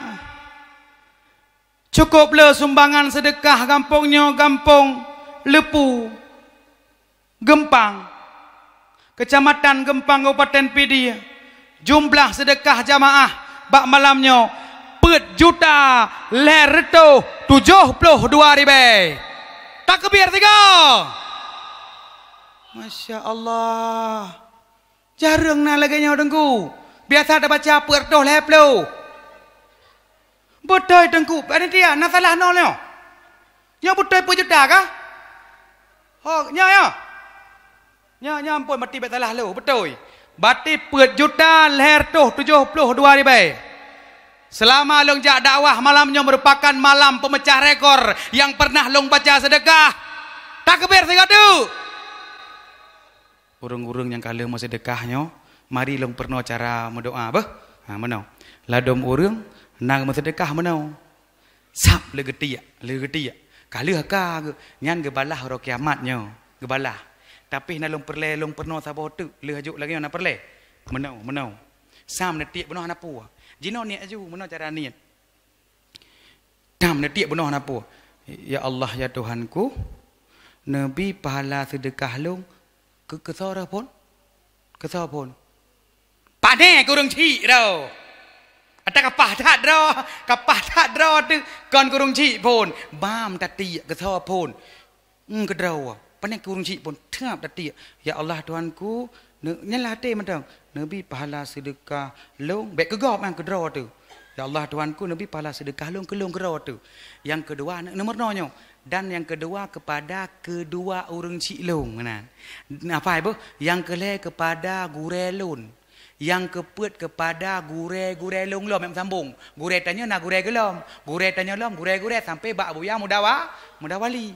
Cukôp le sumbangan seudeukah gampông nyoe, gampông Leupeu, Geumpang, Keucamatan Geumpang, Kabupaten Pidie. Jumlah seudeukah jamaah bak malam nyoe peuet juta lhée reutôh tujoh ploh dua ribée. Takbir tiga. Masya Allah. Jareueng na lagée nyoe, Teungku. Biasa tabaca peuet reutôh lhée ploh. Beutôi, Teungku. Panitia, na salah noe nyoe. Nyoe beutôi peuet juta kah? Ho, nyoe, nyoe. Nyoe, nyoe, ampôn, bati bék salah lôn. Beutôi. Bati peuet juta lhée reutôh tujoh ploh dua ribée. Seulama lôn jak dakwah, malam nyoe meurupakan malam peumeucah rekor nyang peureunah lôn baca seudeukah. Takbir sigoe teuk. Ureuëng-ureuëng nyang ka lheueh meuseudeukah nyoe, mari lôn peurunoe cara meudoá beuh. Ha, meunoe. Ladôm ureuëng na meuseudeukah meunoe. Sab lé geutiek, lé geutiek. Ka lheueh ka geu-, nyan geubalah uroe kiamat nyoe, geubalah. Tapi na lôn peureulée, lôn peurunoe saboh teuk, lheueh jok lagée nyoe na peureulée. Meunoe, meunoe. Sam neutiek bunoe hana peue. Jinoe niet aju, meunoe cara niet. Tam neutiek bunoe hana peue. Ya Allah, ya Tuhanku, neubi pahala seudeukah lôn keu, keu soe phon? Keu soe phon? Pane keu ureuëng chik droe. Ata kapah that droe, kapah that droe teuh kon keu ureuëng chik phon. Bam tatiek keu soe phon? Eung keudroe, pane keu ureuëng chik phon teungoh tatiek, "Ya Allah Tuhanku, neu-," nyan lam até mantong, "Neubi pahala seudeukah lôn," bék keu gob, nyan keudroe teuh. "Ya Allah Tuhanku, neubi pahala seudeukah lôn keu lôn keudroe teuh." Nyang keudua, ne-, nomor nyoe, "Dan nyang keudua keupada keudua ureuëng chik lôn," meunan. Nafai beuh, "Nyang keulhée keupada gurée lôn." Nyang keupeuet keupada gurée-gurée lôn lom, nyang meusambong. Gurée tanyoe na gurée geulom, gurée tanyoe lom, gurée-gurée sampai bak Abuya Mudawa-, Mudawali.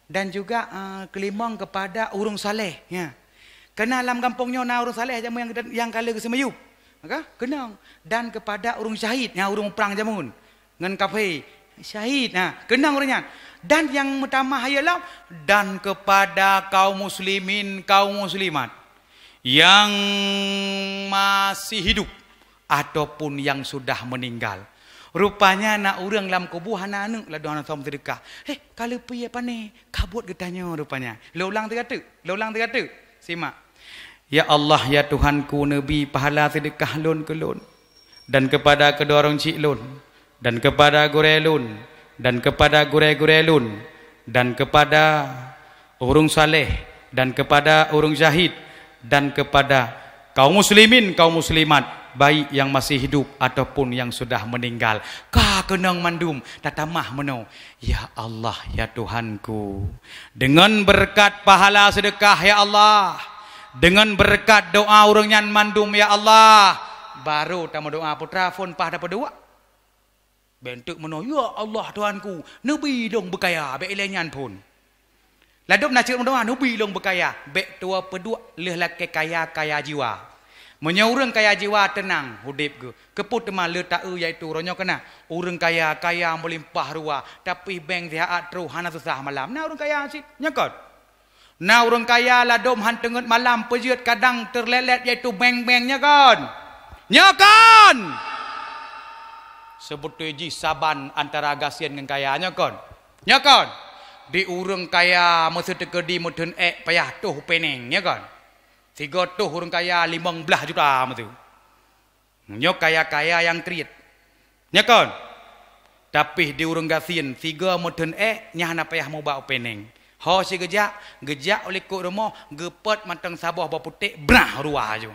Dan juga, eh, keulimong keupada ureuëng saleh, ya. Keureuna lam gampông nyoe na ureuëng saleh jameun nyang, nyang ka lheueh geuseumeuyueb. Maka, keunong. Dan keupada ureuëng syahid, ya, ureuëng prang jameun. Ngon kafé, syahid. Nah, keunong ureuëng nyan. Dan nyang meutamah hayeue lom, dan keupada kaum muslimin, kaum muslimat nyang masih hidup ataupun nyang sudah meuninggal. Rupanya na ureuëng lam kubu hana aneuëk ladôm hana soe meuseudeukah. Heh, ka leupie pane, ka buet geutanyoe rupanya. Lôn ulang sigoe teuk, lôn ulang sigoe teuk. Simak. Ya Allah, ya Tuhanku, neubi pahala seudeukah lôn keu lôn, dan keupada keudua ureuëng chik lôn, dan keupada gurée lôn, dan keupada gurée-gurée lôn, dan keupada ureuëng saleh, dan keupada ureuëng syahid, dan keupada kaum muslimin, kaum muslimat, baik nyang masih hidup ataupun nyang sudah meuninggal. Ka keunong mandum, tatamah meunoe. Ya Allah, ya Tuhanku, deungon beureukat pahala seudeukah, ya Allah, deungon beureukat doá ureuëng nyan mandum, ya Allah, barô tameudoá, putra phon paih tapeuduek. Bentuk meunoe, "Ya Allah, Tuhanku, neubi lôn beukaya," bék ilée nyan phon. Ladôm na cit meudoá, "Neubi lôn beukaya," bék tuwoe peuduek lheueh lakée kaya, kaya jiwa. Meunyoe ureuëng kaya jiwa teunang udeb geuh, keupeue teuma le taeu, yaitu uroe nyoe keunan ureuëng kaya, kaya meulimpah ruwa, tapi bank sihat troh hana susah malam. Na ureuëng kaya cit, nyo kon? Na ureuëng kaya ladôm han teungeut malam peujeuet kadang teurlet-let, yaitu bank-bank, nyo kon? Nyo kon? Seubeutôi jih saban antara gasien ngon kaya, nyo kon? Nyo kon? Di ureuëng kaya meuseuteukeu di meuteun ék payah toh péneng, nyo kon? Sigoe toh ureuëng kaya limong blaih juta meuseu. Nyoe kaya-kaya nyang kriet. Nyo kon? Tapi di ureuëng gasien, sigoe meuteun ék, nyan hana payah muba u péneng. Ho sigeujak, geujak u likot rumoh, geupot mantong saboh boh puték, brah ruwa aju.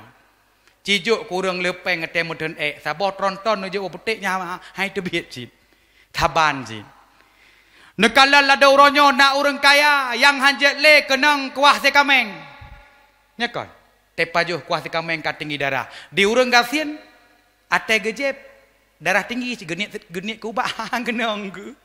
Cijok keu ureuëng leupeng watée meuteun ék, saboh tronton neujok boh puték nyan hai teubiet cit. Saban cit. Neukalon ladôm uroe nyoe na ureuëng kaya nyang hanjeuet lé keunong kuah sikaméng. Nyo kon? Tepajoh kuah sikaméng ka tinggi darah. Di ureuëng gasien, até geujeb, darah tinggi, geuniet, geuniet keu ubat, keunong geuh.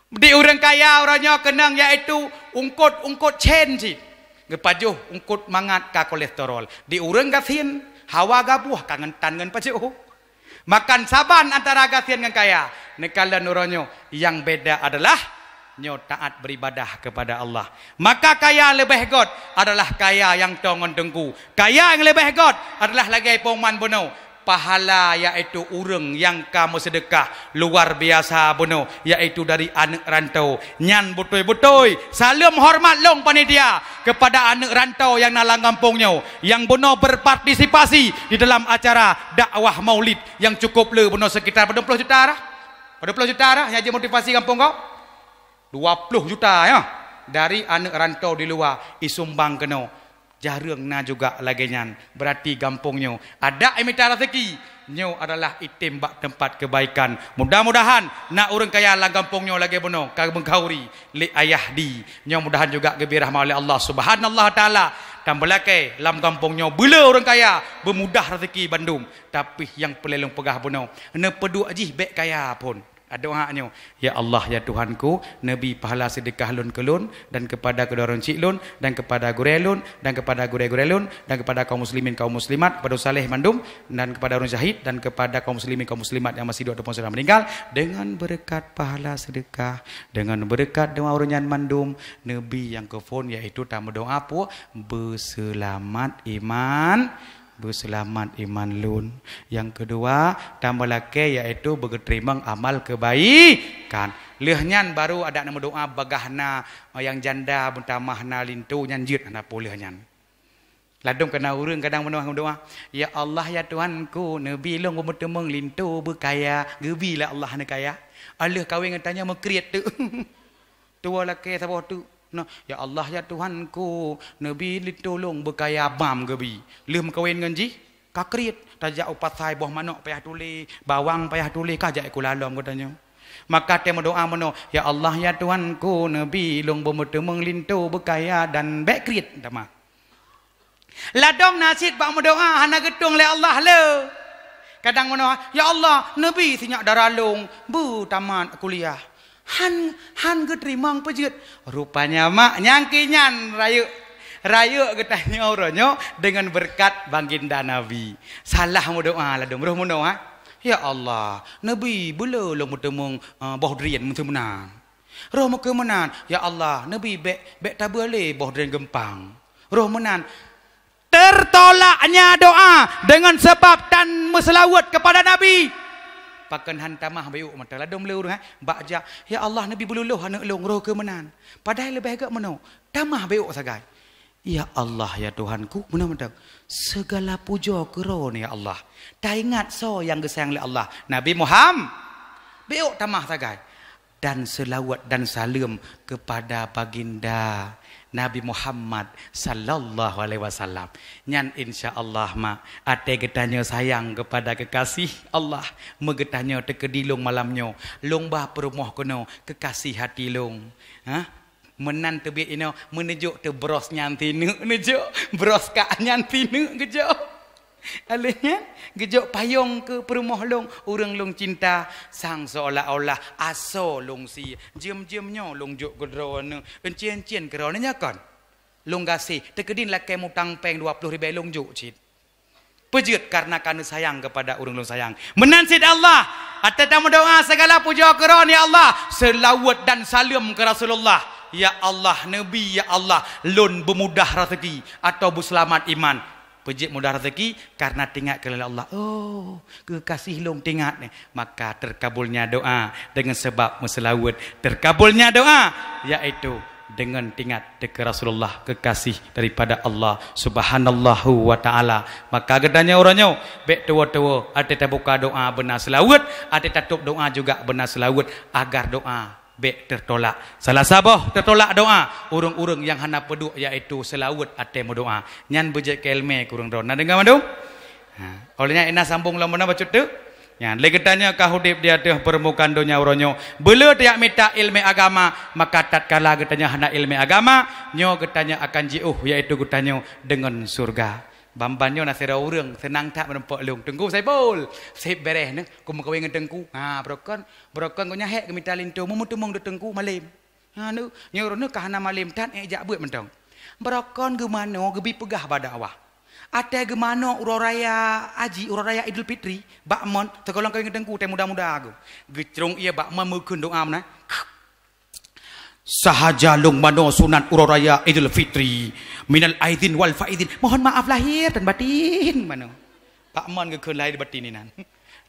Di ureuëng kaya uroe nyoe keunong, yaitu ungkot-ungkot cen cit. Geupajoh ungkot mangat ka kolesterol. Di ureuëng gasien, hawa gaboh ka ngon tan ngon pajoh. Makan saban antara gasien ngon kaya. Neukalon uroe nyoe, nyang beda adalah nyoe taat beribadah kepada Allah. Maka kaya leubeh göt adalah kaya nyang toe ngon teungku. Kaya nyang leubeh göt adalah lagée peuman bunoe. Pahala, yaitu ureuëng nyang ka meuseudeukah luar biasa bunoe, yaitu dari aneuëk rantô. Nyan beutôi-beutôi saleuem horeumat lôn panitia keupada aneuëk rantô nyang na lam gampông nyoe, nyang bunoe berpartisipasi di dalam acara dakwah maulid nyang cukup le bunoe, sekitar padum ploh juta dah. Padum ploh juta dah nyang jimotivasi gampông gob? Dua ploh juta, ya. Dari aneuëk rantô di luwa isumbang keunoe. Jareueng na juga lagée nyan. Berarti gampông nyoe adak imita raseuki. Nyoe adalah item bak teumpat keubaikan. Mudah-mudahan na ureuëng kaya lam gampông nyoe lagée bunoe ka meukhauri lé ayah di. Nyoe mudahan juga geubri rahmat oleh Allah Subhanahu wa Taala. Dan beulakée lam gampông nyoe beuleu ureuëng kaya, beumudah raseuki bandum. Tapi nyang peureulée lôn peugah bunoe, neupeuduek jih bék kaya phon. Adoe hak nyoe, "Ya Allah, ya Tuhanku, neubi pahala seudeukah lôn keu lôn, dan keupada keudua ureuëng chik lôn, dan keupada gurée lôn, dan keupada gurée-gurée lôn, dan keupada kaum muslimin, kaum muslimat, keupada saleh mandum, dan keupada ureuëng syahid, dan keupada kaum muslimin, kaum muslimat nyang masih hidup ataupun sudah meuninggal, deungon beureukat pahala seudeukah, deungon beureukat doá ureuëng nyan mandum, neubi nyang keuphon, yaitu tameudoá peue? Beuseulamat iman." Beuseulamat iman lôn. Nyang keudua, tamah lakée, yaitu beugeuteurimong amal keubaikan. Lheueh nyan baru adak na meudoá, bagaih na nyang janda, meutamah na linto, nyan jeuet hana peue lheueh nyan. Ladôm kana ureuëng kadang meudoá, meudoá, "Ya Allah, ya Tuhanku, neubi lôn beumeuteumong linto beukaya." Geubi lé Allah neukaya. Alheueh kawén ngon tanyoe meukriet teuk. Tuwoe lakée saboh teuk. Nah, "Ya Allah, ya Tuhanku, neubi linto lôn beukaya." Bam geubi. Lheueh meukawén ngon jih, ka kriet. Tajak u pasai, boh manok payah tuléh, bawang payah tuléh, ka jak ikoh lalom geutanyoe. Maka teuh meudoá meunoe, "Ya Allah, ya Tuhanku, neubi lôn beumeuteumong linto beukaya dan bék kriet." Tamah. Ladôm na cit bak meudoa hana geutueng lé Allah le. Kadang meudoa, "Ya Allah, neubi sinyak dara lôn beutamat kuliah." Han, han geuteurimong peujeuet. Rupanya mak nyang keu nyan rayeuk, rayeuk geutanyoe uroe nyoe deungon beureukat baginda Nabi. Salah meudoa ladôm, roh meudoa, "Ya Allah, neubi beuleu lôn meuteumeung, eh, boh drien meuteumeunan." Roh meukeumeunan, "Ya Allah, neubi bék, bék tabeuleu boh drien geumpang." Roh meunan, tertolaknya doa dengan sebab tan meuseulaweuet kepada Nabi. Pakon han tamah bék mata ladôm lé ureuëng, eh, bak jak, "Ya Allah, neubi beululôh aneuëk lôn roh keumeunan." Padahai leubeh gét meunoe, tamah bék sagai. "Ya Allah, ya Tuhanku," meunan mantong, "segala puja keu Droeneuh, ya Allah. Taingat soe nyang geusayang lé Allah, Nabi Muham-, bék tamah sagai. Dan seulaweuet dan saleuem kepada baginda Nabi Muhammad sallallahu alaihi wasallam." Nyan insya Allah, mak, até geutanyoe sayang kepada kekasih Allah, meugeutanyoe teukeudi lôn malam nyoe, lôn ba peurumoh keunoe kekasih hati lôn. Ha? Meunan teubiet inoe, meuneujok teu bros nyan tineuk neujok, bros kak nyan tineuk geujok. Alèh nyan, geujok payong keu peurumoh lôn, ureuëng lôn cinta, sang seolah-olah asoe lôn sie. Jeuem-jeuem nyoe lôn jok keu droeneuh, euncien-euncien keu droeneuh nyoe kon. Lôn gaséh, teukeudi lakèe mutang péng dua ploh ribèe lôn jok cit. Peujeuet karena ka neusayang kepada ureuëng lôn sayang. Meunan cit Allah, até tameudoa segala puja keu Droeneuh, ya Allah, seulaweuet dan saleuem keu Rasulullah. Ya Allah, Nabi, ya Allah, lôn beumudah raseuki atau beuseulamat iman. Peujeuet mudah raseuki karena teuingat keu lé Allah. Oh, kekasih lôn teuingat nyoe. Maka terkabulnya doa dengan sebab meuseulaweuet. Terkabulnya doa, yaitu dengan teuingat teuh keu Rasulullah, kekasih daripada Allah Subhanahu wa Ta'ala. Maka geutanyoe uroe nyoe, bék tuwoe-tuwoe, até tabuka doa beuna seulaweuet, até tatôb doa juga beuna seulaweuet, agar doa bék teutolak. Salah saboh teutolak doa ureuëng-ureuëng nyang hana peuduek, yaitu seulaweuet até meudoa. Nyan beujeuet keu iéleumé keu ureuëng droe. Na deungoe mandum? Ha, óh lheueh nyan, ina sambông lom meunan bacut teuk. Nyan, lé geutanyoe ka udeb di ateueh peurmukaan donya uroe nyoe, beuleu tajak mita iéleumé agama, maka tatkala geutanyoe hana iéleumé agama, nyoe geutanyoe akan jiôh, yaitu geutanyoe deungon syeuruga. Ban-ban nyoe na sidroe ureuëng seunang that meurumpok lôn, "Teungku Saipul, seb beréh neuh, kumeukawen ngon Teungku." Ha, beurokon, beurokon gobnyan hék geumita linto, meuteumong di Teungku malém. Ha, nyoe, nyoe droeneuh ka hana malém that, ék jak beuet mantong. Beurokon geumanoe geubi peugah bak dakwah. Até geumanoe uroe raya haji, uroe raya Idul Fitri, bak mon, teukolong kawen ngon Teungku, tée muda-muda geuh. Geucrông ie bak mon meukheun doa meunan. "Sahaja lôn manoe sunat uroe raya Idul Fitri, minal aidin wal faizin. Mohon maaf lahir dan batin," manoe. Bak mon geukheun lahir batin inan.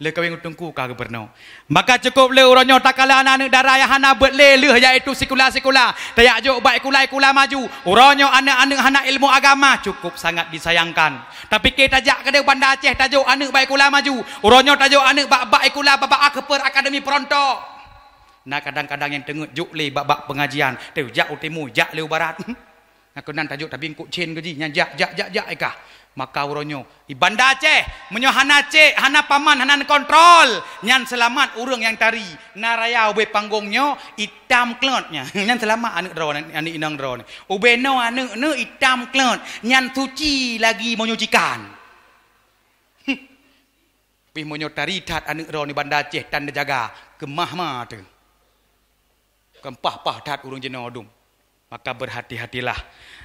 Lheueh kawen ngon Teungku ka geupeureunoe. Maka cukup lé uroe nyoe takalon aneuëk dara nyang hana beuet lé lheueh, yaitu sikula-sikula. Tajak jok bak sikula-sikula maju. Uroe nyoe aneuëk-aneuëk hana ilmu agama cukup sangat disayangkan. Tapi keu tajak keudeh Banda Aceh tajok aneuëk bak sikula maju. Uroe nyoe tajok aneuëk bak, bak sikula, bak, bak Akper Akademi Peurantô. Na kadang-kadang nyang teungeut jok lé bak, bak pengajian. Teu jak u timu, jak lé u barat. Nyan keunan tajok tabingkok cén keu jih, nyan jak, jak, jak, jak, eh kah. Maka uroe nyoe, i Banda Aceh, meunyoe hana cek, hana paman, hana neukontrol, nyan seulamat ureuëng nyang tari. Na raya ubé panggong nyoe, itam kleut nyan. Nyan seulamat aneuëk droe, aneuëk inong droe nyan. Ubé noe aneuëk neuh itam kleut, nyan suci lagi menyucikan. Pih meunyoe tari that aneuëk droe nibak Banda Aceh tan teujaga, keumah ma teuh. Keumah-pah that ureuëng jinoe dum. Maka berhati-hatilah.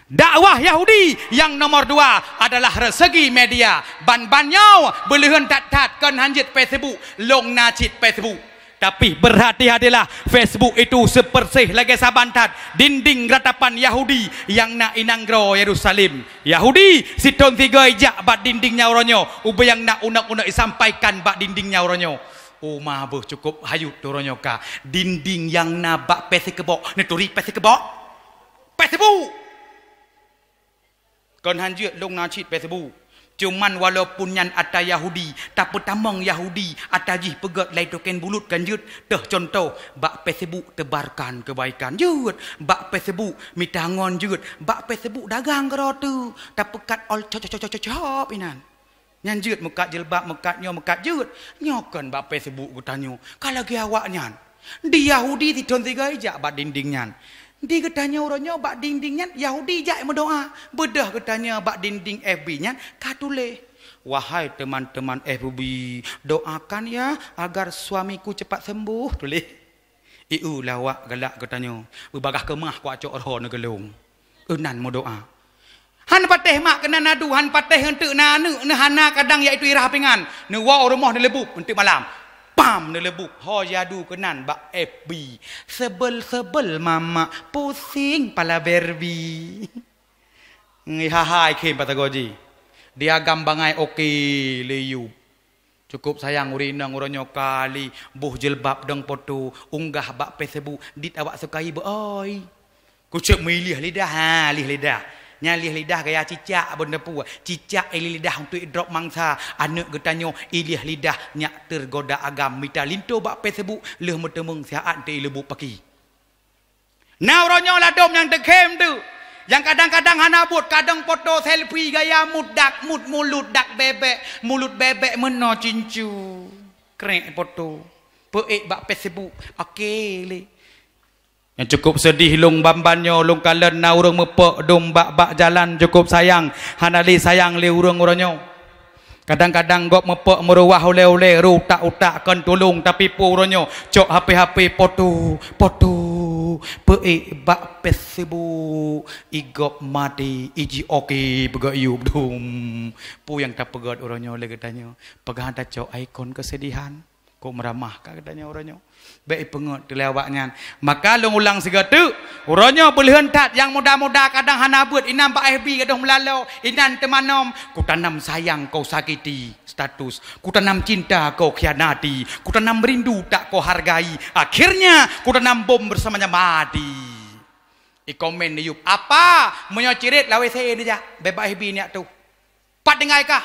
Dakwah Yahudi yang nomor dua adalah reuseugi media. Ban-ban nyoe beuleuheun that-that kon hanjeuet Facebook, lôn na cit Facebook. Tapi berhati-hatilah, Facebook itu sepersih lagée saban that dinding ratapan Yahudi nyang na i nanggroe Yerusalem. Yahudi sithon sigoe ijak bak dinding nyan uroe nyoe, ubé nyang na unek-unek isampaikan bak dinding nyan uroe nyoe. Uma beuh cukup hayut uroe nyoe ka, dinding nyang na bak pèh sikeubok, neuturi pèh sikeubok? Pèh sibuk! Kon hanjeuet lôn na cit pèh sibuk. Cuman walaupun nyan atra Yahudi, tapeutamong Yahudi, atra jih peugét lé token bulut kan jeuet, teuh cuntoh, bak Facebook tebarkan kebaikan jeuet, bak Facebook mita ngon jeuet, bak Facebook dagang keudroe teuh, tapeukat ol cop-cop-cop-cop inan. Nyan jeuet meukat jilbab, meukat nyoe, meukat jeuet. Nyoe kon bak Facebook geutanyoe. Ka lagée awaknyan. Di Yahudi sithon sigoe ijak bak dinding nyan. Di geutanyoe uroe nyoe bak dinding nyan Yahudi jak meudoa. Beudôh geutanyoe bak dinding F B nyan ka tuléh, "Wahai teman-teman F B, doakan ya agar suamiku cepat sembuh," tuléh. Ieu lawak galak geutanyoe, beubagaih keumah kuak cok roh neugeulong. Inan meudoa. Han patéh mak keunan adu, han patéh eunteuk na aneuk, neuhana kadang yaitu irah pingan. Neuwoe u rumoh neuleubueb eunteuk malam. Pam neuleubueb, ho jadu keunan bak F B. Sebel-sebel mamak, pusing pala Barbie. Ngi hahai khém patagoji. Di agam bangai oke lé yub. Cukup sayang ureueng inong uroe nyoe kali boh jilbab dong poto, unggah bak Facebook, dit awak sukai beu oi. Kucek meuilieh lidah, ha, lieh lidah. Nyan lieh lidah gaya cicak benda pue. Cicak ilieh lidah untuk idrop mangsa. Aneuk geutanyoe ilieh lidah nyak tergoda agam mita linto bak Facebook lheueh meuteumeung sihat teu ileubuk paki. Na uroe nyoe ladom nyang teukhém tu. Nyang kadang-kadang hana buet kadang poto selfie gaya mut dak mut mulut dak bebek, mulut bebek meunoe cincu. Krek poto. Peuék bak Facebook. Oke lé. Nyang cukup seudeh lôn ban-ban nyoe lôn kalon na ureuëng meupok dum bak-bak jalan cukup sayang, hana lé sayang lé ureuëng uroe nyoe. Kadang-kadang gob meupok meuruwah ulée-ulée ru utak-utak kon tulông tapi peue uroe nyoe cok H P-H P poto, poto, peuék bak Facebook, i gob maté, iji oke peugah yub dum. Peue nyang tapeugét uroe nyoe lé geutanyoe? Peugah tacok ikon keusedihan. Kok meuramah ka geutanyoe uroe nyoe? Bék ipeungeut teuh lé awak nyan. Maka lôn ulang sigoe teuk, uroe nyoe beuleuheun that nyang muda-muda kadang hana beuet inan bak F B gadôh meulaloe, inan teumanom, kutanam sayang kau sakiti status, kutanam cinta kau khianati, kutanam rindu tak kau hargai, akhirnya kutanam bom bersamanya mati. I komen di yub, "Apa? Meunyoe cirit lawée se neujak, bék bak F B nyak tuh." Pat tinggai kah?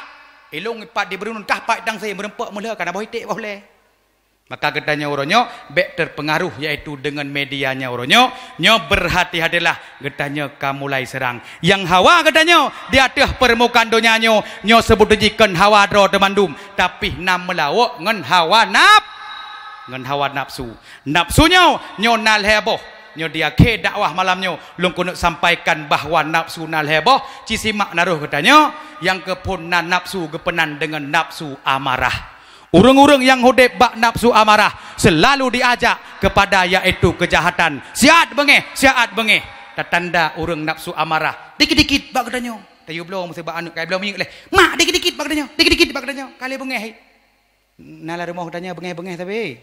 Ilong ipat di beurunun kah pat dang se meureumpok meulheu kana boh iték boh lé. Maka geutanyoe uroe nyoe bék terpengaruh yaitu dengan media nyoe uroe nyoe, nyoe berhati-hatilah geutanyoe ka mulai serang. Nyang hawa geutanyoe di ateueh permukaan donya nyoe, nyoe seubut jih kon hawa droe teumandum, tapi na meulawok ngon hawa naf-, ngon hawa nafsu. Nafsu nyoe, nyoe na lhée boh. Nyoe di akhé dakwah malam nyoe, lôn keuneuk sampaikan bahwa nafsu na lhée boh, ci simak na roh geutanyoe, nyang keuphon na nafsu geupeunan deungon nafsu amarah. Ureuëng-ureuëng nyang udeb bak nafsu amarah seulalu diajak keupada yaitu keujahatan. Siat beungéh, siat beungéh. Tatanda ureuëng nafsu amarah. Dikit-dikit bak geutanyoe. Tayue bloe meuseu bak aneuk kai bloe minyeuk lé. Mak, dikit-dikit bak geutanyoe. Dikit-dikit bak geutanyoe. Ka lé beungéh. Na lam rumoh geutanyoe beungéh-beungéh sabe.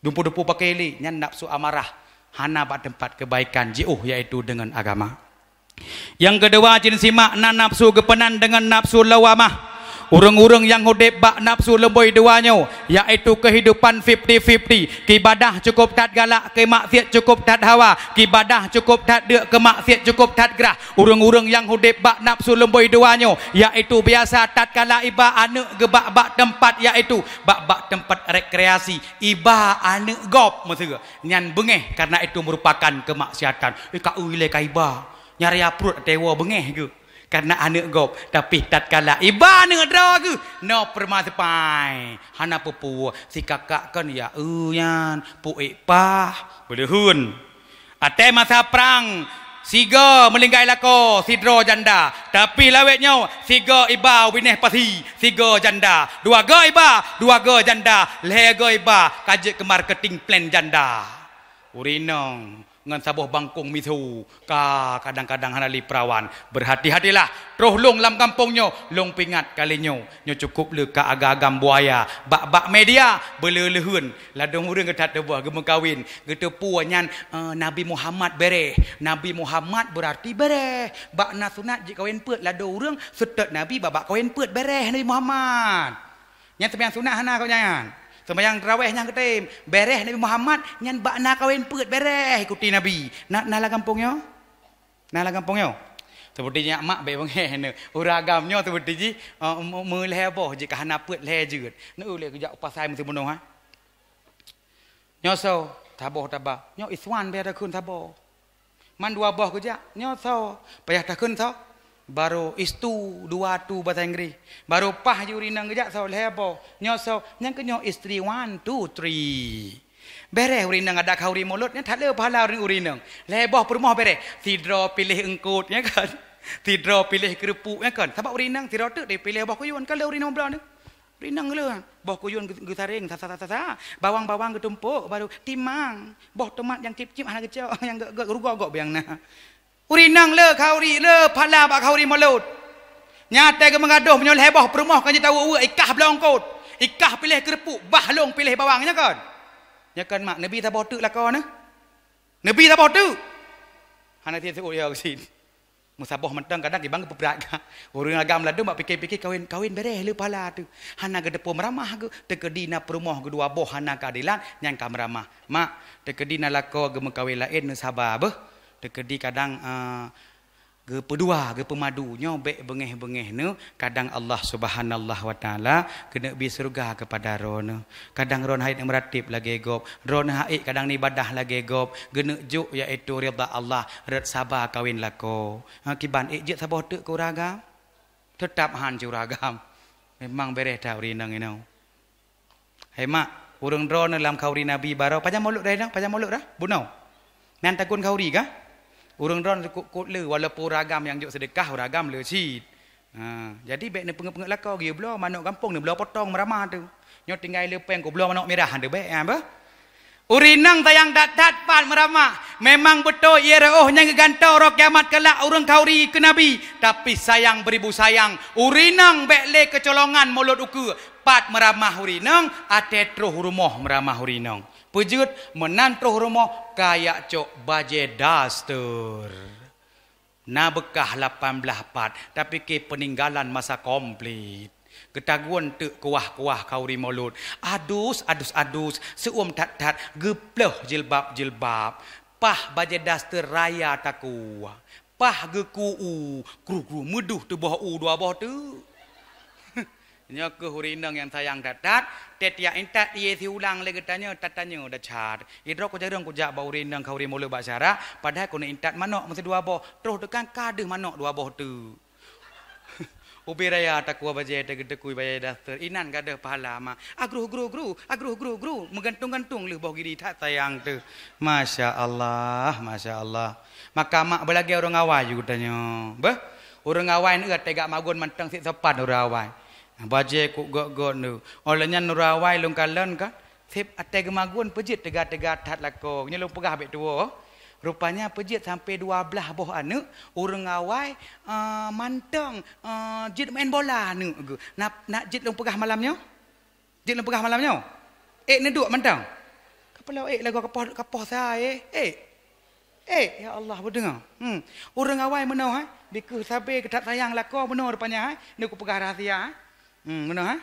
Dumpu-dumpu pakai lé, nyan nafsu amarah, hana bak teumpat keubaikan jiôh, yaitu deungon agama. Nyang keudua cit simak na nafsu geupeunan deungon nafsu lawamah. Ureuëng-ureuëng nyang udeb bak nafsu lumboi dua nyoe, yaitu keuhidupan fifty fifty, keu ibadah cukup that galak, keu maksiat cukup that hawa, keu ibadah cukup that deuk, keu maksiat cukup that grah. Ureuëng-ureuëng nyang udeb bak nafsu lumboi dua nyoe, yaitu biasa tatkala iba aneuk geubak bak teumpat, yaitu bak-bak teumpat rekreasi, iba aneuk gob meuseu nyan beungéh, karena itu merupakan kemaksiatan. Eh, ka ui lé ka iba, nyang raya pruet ateueh woe beungéh geuh karena aneuk gob, tapi tatkala iba aneuk droe geuh, noe peureuma seupai, hana peue-peue, si kakak kon ya eu nyan, puék pah, beuleuheun. Watée masa prang, sigoe meulinggai lakoe sidroe janda, tapi lawét nyoe sigoe iba u binéh pasi, sigoe janda, dua goe iba, dua goe janda, lhée goe iba ka jeuet keu marketing plan janda. Ureuëng inong ngon saboh bangkong miseue ka kadang-kadang hana lé peurawan. Berhati-hatilah, troh lôn lam gampông nyoe, lôn peuingat kali nyoe. Nyoe cukup le ka agam-agam buaya bak-bak media beuleuheun. Ladôm ureuëng geutat teuboh geumeukawen, geuteupeue nyan, eh, Nabi Muhammad béréh. Nabi Muhammad beurati béréh. Bak na sunat jikawen peuet ladôm ureuëng seutôt Nabi bak-bak kawen peuet béréh Nabi Muhammad. Nyan seumayang sunat hana keu nyan. Seumayang tarawéh nyang geutem béréh Nabi Muhammad nyan bak na kawen peuet béréh ikuti Nabi. Na, na lam gampông nyoe? Na lam gampông nyoe? Seperti nyak mak bék beungéh neu. Ureuëng agam nyoe seperti jih, eh, me-, meulhée boh jih ka hana peuet lhée jeuet. Neu lé geujak u pasai meusi bunoe, ha? Nyoe soe, saboh taba. Nyoe Iswan payah takheun saboh. Man dua boh geujak, nyoe soe, payah takheun soe. Baru istu dua tu bahasa Inggris. Baru pah jih ureuëng inong geujak soe lhée boh. Nyoe soe, nyang keu nyoe istri one, two, three. Bereh ureueng inong ada khauri mulod, nyan that le pahala ureueng, ureueng inong. Lhèe boh peurumoh bereh. Sidroe piléh eungkôt, nya kan? Sidroe piléh keureupuk, nya kan? Sabab ureueng inong sidroe teuk dipiléh boh kuyun, kan le ureueng inong bloe nyoe. Ureueng inong le. Boh kuyun geu-, geusareng, sa, sa, sa, sa, sa. Bawang-bawang geutumpôk, baru timang. Boh tomat nyang cip-cip hana geucok, nyang geu-, geu-, rugoe gob nyang na. Ureueng inong le khauri, le pahala bak khauri mulod. Nyan watèe geumeungadôh meunyoe lhèe boh peurumoh ka jitawök-wök, ikah bloe eungkôt, ikah piléh keureupuk, bah lôn piléh bawang, nya kan? Nya kan, mak, neubi saboh teuk lakoe neuh? Neubi saboh teuk? Hana tiep seuôt ya keusit. Meusaboh mantong kadang kiban geupeubrat ka. Ureueng agam ladôm bak pike-pike kawin, kawin bereh le pahala teuk. Hana geuteupeue meuramah geuh, teukeudi na peurumoh geuh dua boh hana keuadelan, nyan ka meuramah. Mak, teukeudi na lakoe geumeukawin laén, neusaba beuh. Teukeudi kadang, eh, geupeudua, geupeumadu, nyoe bèk beungèh-beungèh neuh, kadang Allah Subhanallahi wa Ta'ala keuneuk bi syeuruga keupada droeneuh. Kadang droeneuh hana meuratéb lagèe gob, droeneuh hana kadang ibadah lagèe gob, geuneuk jok yaitu ridha Allah, rot saba kawin lakoe. Ha, kiban ék jeuet saboh teuk keu ureueng agam? Teutap han jeuet ureueng agam. Memang bereh that ureueng inong inoe. Hai mak, ureueng droeneuh lam khauri Nabi baroe, pajan mulod dah inong, pajan mulod dah? Bunoe. Nyan takheun khauri kah? Ureueng droeneuh kut-kut le, walaupun ureueng agam nyang jok seudeukah, ureueng agam le cit. Ha, jadi bèk neupeungeut-peungeut lakoe, geubloe manok gampông, neubloe potong meuramah teuk. Nyoe tinggai le pèng, kubloe manok mirah, hana bèk, ha, bah? Ureueng inong sayang that-that pat meuramah. Memang beutôi ie reuôh nyang geugantoe uroe kiamat keulak ureueng khauri keu Nabi, tapi sayang beuribu sayang, ureueng inong bèk le keucolongan mulod ukeue. Pat meuramah ureueng inong, até troh rumoh meuramah ureueng inong. Peue jeuet, meunan troh rumoh, ka jak cok bajèe daster. Na beukah lapan blaih pat, tapi keu peuninggalan masa konflik. Geutagun teuk kuah-kuah khauri mulod. Adus, adus, adus, seuuem that-that, geuploh jilbab-jilbab. Pah bajèe daster raya takue. Pah geuku u, gru-gru, meuduh tuboh u dua boh teuk. Nyoe keuh ureueng inong nyang sayang that-that, tetiap intat ie siulang lé geutanyoe, tatanyoe dah that. Idroe kujareueng kujak bak ureueng inong khauri mulod bak syara, padahai keuneuk intat manok meusi dua boh, troh teukan ka deuh manok dua boh teuk. Ubé raya takue bajèe teugeudekui bajèe daster, inan gadôh pahala ma. Agruh gru gru, agruh gru gru, meugantung-gantung lheueh boh giri that sayang teuh. Masya Allah, masya Allah. Maka mak beulagèe ureueng awai ju geutanyoe. Beuh, ureueng awai neu tegak magun mantong sit sopan ureueng awai. Bajèe kuk gok-gok neu. Óh lheueh nyan ureueng awai lôn kalon ka. Seb até geumagun peujeuet teuga-teuga that lakoe. Nyoe lôn peugah bèk tuwoe. Rupanya peujeuet sampoe dua blaih boh aneuk, ureueng awai, eh, mantong, eh, jeuet meu'en bola aneuk geuh. Na, na jeuet lôn peugah malam nyoe? Jeuet lôn peugah malam nyoe? Ék neuduek mantong? Kapeulo ék lagoe kapoh, kapoh sa, eh? Ék. Ék, ya Allah, beudeungoe. Hmm. Ureueng awai meunoe, hai? Dikeue sabe keu that sayang lakoe meunoe rupanya, hai? Nyoe kupeugah rahsia, hai? Hmm, meunoe, hai?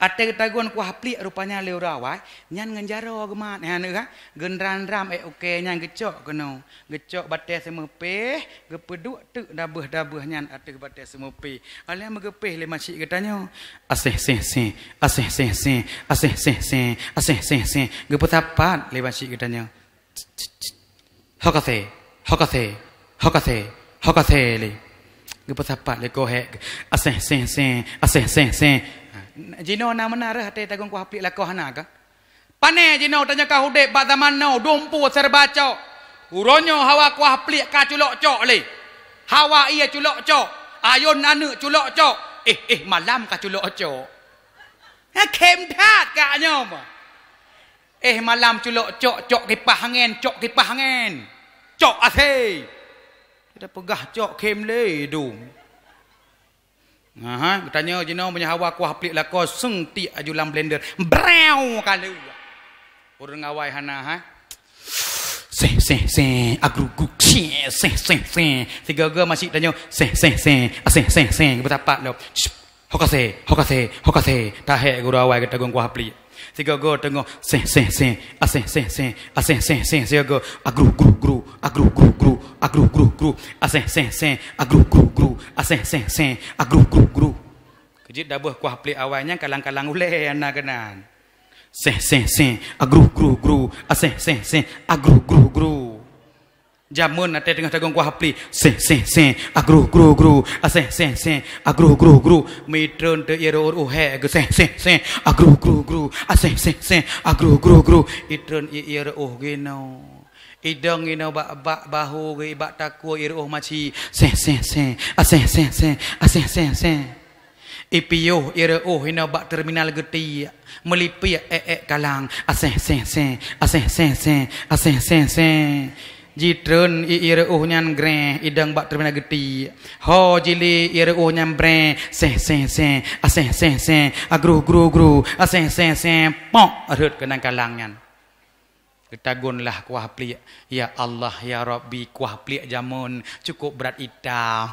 Até geutagun kuah pliek rupanya lé ureueng awai, nyan ngon jaroe geumat, nyan ka, geunram-ram ék ukèe nyan geucok keunoe, geucok batèe seumeupéh, geupeuduek teuk dabeuh-dabeuh nyan ateueh batèe seumeupéh. Alah meugeupéh lé masyik geutanyoe. Aséh séh séh, aséh séh séh, aséh séh séh, aséh séh séh. Geupeusapat lé masyik geutanyoe. Hokasé, hokasé, hokasé, hokasé lé. Geupeusapat lé kohek. Aséh séh séh, aséh séh séh. Jinoe na meunan reuh até tagun kuah pliek lakoe hana ka? Pané jinoe tanyoe ka udép bak zaman now, dumpeue serba cok. Uroe nyoe hawa kuah pliek ka culok cok lé. Hawa ie culok cok. Ayôn aneuk culok cok. Éh, éh, malam ka culok cok. Khém that ka nyoe. Éh, malam culok cok, cok kipah angén, cok kipah angén. Cok aséh. Kita peugah cok khém lé dum. Aha, geutanyoe jinoe meunyoe hawa kuah pliek lakoe seung tiek aju lam blender. Breu ka lheueh. Ureueng awai hana, ha? Séh, séh, séh, agru, gru, séh, séh, séh, séh. Sigoe-goe masyik tanyoe, séh, séh, séh, aséh, séh, séh. Geupeusapat lom. Hokasé, hokasé, hokasé. Tahek guru awai geutagun kuah pliek. Sigoe-goe teungoh séh, séh, séh, aséh, séh, séh, aséh, séh, séh. Sigoe-goe agru, gru, gru, agru, gru, gru, agru, gru, gru, aséh, séh, séh, agru, gru, gru, aséh, séh, séh, agru, gru, gru. Keujeuet dabeuh kuah pliek awai nyan kalang-kalang ulèe hana keunan. Séh, séh, séh, agru, gru, gru, aséh, séh, séh, agru, gru, gru. Jameun watèe teungoh tagong kuah pli, seh, seh, seh, agruh, gruh, gruh, aseh, seh, seh, agruh, gruh, gruh. Mitreun teuh ie reuôh-reuôh hèk geuh, seh, seh, seh, agruh, gruh, gruh, aseh, seh, seh, agruh, gruh, gruh. Itreun ie, ie reuôh geuh inoe. Idong inoe bak, bak bahu geuh, bak takue ie reuôh maci. Seh, seh, seh, aseh, seh, seh, aseh, seh, seh. Ipiôh ie reuôh inoe bak terminal geutiek, meulipiek ék-ék kalang, aseh seh seh, aseh seh seh, aseh seh seh. Jitreun ie, ie reuôh nyan greh, idong bak terminal geutiek. Ho jilé ie reuôh nyan breh, seh seh seh, aseh seh seh, agruh gruh gruh, aseh seh seh, pok rhot keunan kalang nyan. Geutagun lah kuah pliek. Ya Allah, ya Rabbi, kuah pliek jameun cukôp brat itam.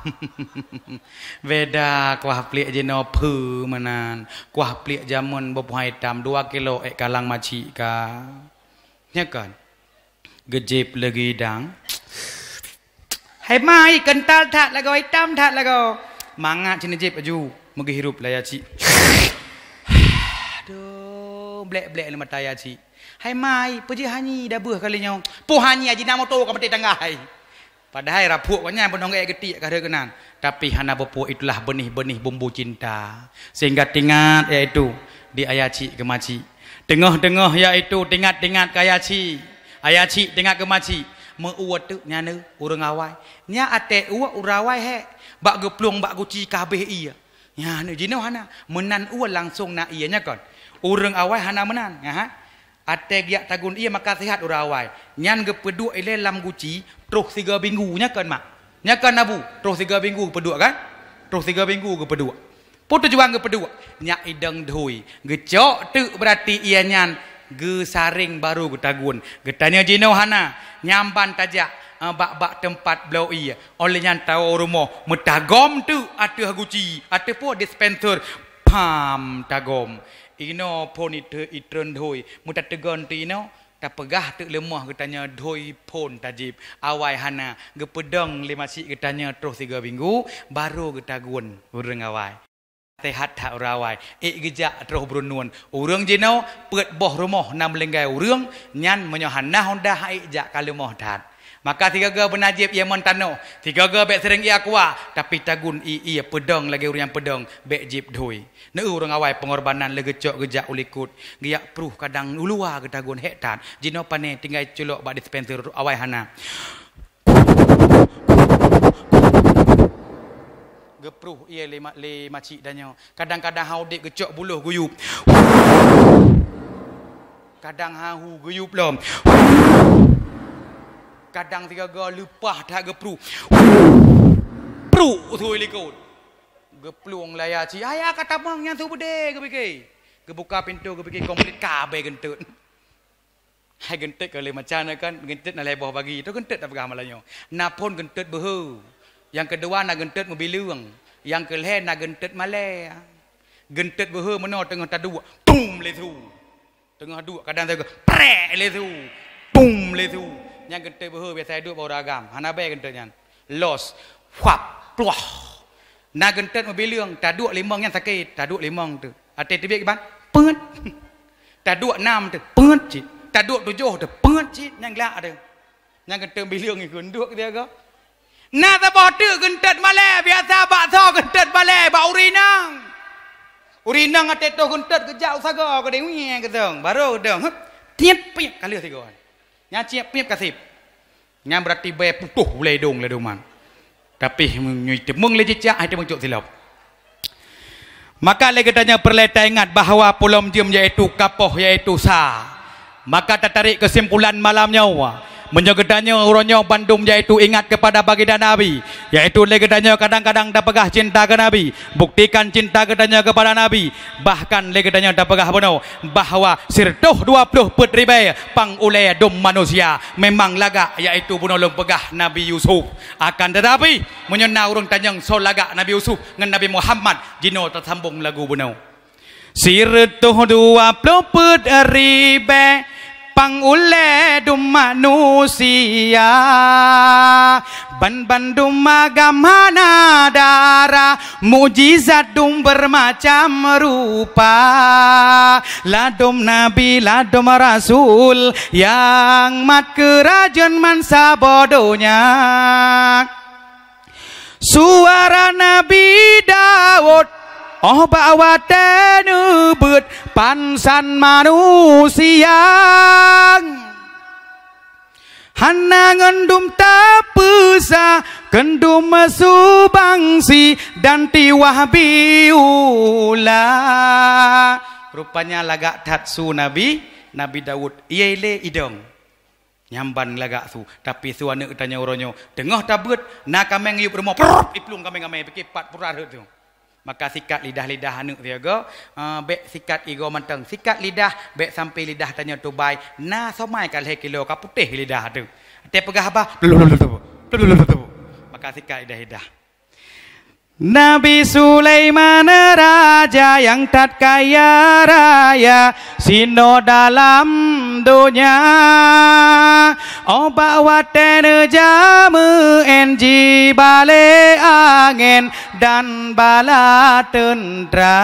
Beda kuah pliek jinoe phé meunan. Kuah pliek jameun beupuhan itam dua kilo ék kalang maci ka. Nyo kan? Geujieb lé gidang. Hai mai, keuntal that lagoe, itam that lagoe. Mangat cit neujieb laju, meugehirup lé Yacik. Aduh, blek-blek lé mata Yacik. Hai mai, peue jih hanyi dabeuh kali nyoe. Peue hanyi, aji na moto ka meuté tangga hai. Padahai rapuek gobnyan beunong ék geutiek ka rhot keunan. Tapi hana peue-peue, itulah benih-benih bumbu cinta. Sehingga teuingat yaitu di Yacik keu Macik. Teungoh-teungoh yaitu teuingat-teuingat keu Yacik. Yacik teuingat keu Macik. Meu-uet teuk nyan ureuëng awai. Nyan até uet ureuëng awai hék. Bak geuplueng bak guci ka habéh ie. Nyan jinoe hana. Meunan uet langsong na ie nyan kon. Ureuëng awai hana meunan. Nyan ha. Até geujak tagun ie maka sihat ureuëng awai. Nyan geupeuduek ilée lam guci troh sigoe minggu, nyan kon mak? Nyan kon Abu, troh sigoe minggu geupeuduek kan? Troh sigoe minggu geupeuduek. Peue tujuan geupeuduek? Nyak idong dhui. Geucok teuk beurati ie nyan geusareng barô geutagun. Geutanyoe jinoe hana, nyan ban tajak, eh, bak-bak teumpat bloe ie. Óh lheueh nyan tawoe u rumoh, meutagom teuk ateueh guci, ateueh peue dispenser, pam tagom. Inoe phon ite-, itreun dhui, meutateugon teuk inoe, tapeugah teuk leumoh geutanyoe dhui phon tajieb. Awai hana, geupeudong lé Macik geutanyoe troh sigoe minggu, barô geutagun ureuëng awai. Sehat that ureuëng awai, ék geujak troh Brunun. Ureuëng jinoe peuet boh rumoh na meulinggai ureuëng, nyan meunyoe hana honda han ék jak ka leumoh that. Maka sigoe-goe beuna jieb ie mon tanoh, sigoe-goe bék seuréng ie aqua, tapi tagun ie, ie peudong lagée ureuëng nyang peudong, bék jieb dhui. Neu ureuëng awai peungorbanan lé geucok geujak u likot, geujak pruh kadang u luwa geutagun hék that, jinoe pane tinggai culok bak dispenser awai hana. Geupruh ie lé ma-, lé Macik tanyoe. Kadang-kadang han udeb geucok buloh geuyueb. Kadang han hu geuyueb lom. Kadang sigoe-goe leupah that geupruh. Pruh su likot. Geuplueng lé Yacik, "Ayah ka tamong nyan su beudé," geupike. Geubuka pintoe geupike komplit ka abée geunteut. Hai geunteut ka lhée macam na kan, geunteut na lhée boh bagi. Tu geunteut tapeugah malam nyoe. Na phon geunteut beuhe. Nyang keudua na geunteut meubileueng. Nyang keulhée na geunteut malée. Geunteut beuhe meunoe teungoh taduek, pum lé su. Teungoh duek kadang tagoe, prek lé su. Pum lé su. Nyang geunteut beuhe biasa duek bak ureuëng agam. Hana bée geunteut nyan. Los. Huap. Pluah. Na geunteut meubileueng, taduek limong nyan sakét, taduek limong tu. Até teubiet kiban, peungeut. Taduek nam tu, peungeut cit. Taduek tujoh tu, peungeut cit. Nyang glak tu. Nyang geunteut bileueng ikheun duek dia ke. Na saboh teuk geunteut malée, biasa baksoe geunteut malée bak ureuëng inong. Ureuëng inong até toh geunteut geujak u sagoe keudeh, wieng keudong, barô keudong, hup, tiep piep ka lheueh sigoe. Nyan ciep piep ka seb. Nyan beurati bée putôh ulée idong lé duman. Tapi meunyoe teumeung lé cicak, hai teumeung cok silop. Maka lé geutanyoe peureulée taingat bahwa peulom jeuem yaitu kapoh yaitu sa. Maka tatarék keusimpulan malam nyoe, meunyoe geutanyoe uroe nyoe bandum yaitu ingat keupada baginda Nabi, yaitu lé geutanyoe kadang-kadang tapeugah cinta keu Nabi, buktikan cinta geutanyoe keupada Nabi, bahkan lé geutanyoe tapeugah bunoe bahwa sireutôh dua ploh peuet ribée pang ulée dum manusia memang lagak, yaitu bunoe lôn peugah Nabi Yusuf. Akan tetapi, meunyoe na ureuëng tanyong soe lagak Nabi Yusuf ngon Nabi Muhammad, jinoe tasambong lagu bunoe. Sireutôh dua ploh peuet ribée pang ulée dum manusia. Ban-bandum agam hana dara, mukjizat dum beureumacam rupa. Ladum nabi, ladum rasul, nyang mat keurajeuen man saboh donya. Suara Nabi Daud, óh bak watée neubeuet pansan manusia. Hana ngon dum tapeusa, kheun dum meusubangsi dan tiwah biula. Rupanya lagak that su Nabi, Nabi Daud, ié lé idong. Nyan ban lagak su, tapi su aneuëk geutanyoe uroe nyoe teungoh tabeuet, na kaméng yup rumoh, prrrr, iplueng kaméng-kaméng, pike pat pura rhot su. Maka sikat lidah-lidah aneuëk siaga, eh, bék sikat igoe mantong, sikat lidah, bék sampai lidah tanyoe tubai, na somai ka lhée kilo ka putéh lidah tu. Até peugah haba, maka sikat lidah-lidah. Nabi Sulaiman raja nyang that kaya raya sinoe dalam donya. Óh bak watée neujak meu'én jibalée angén dan bala teuntra.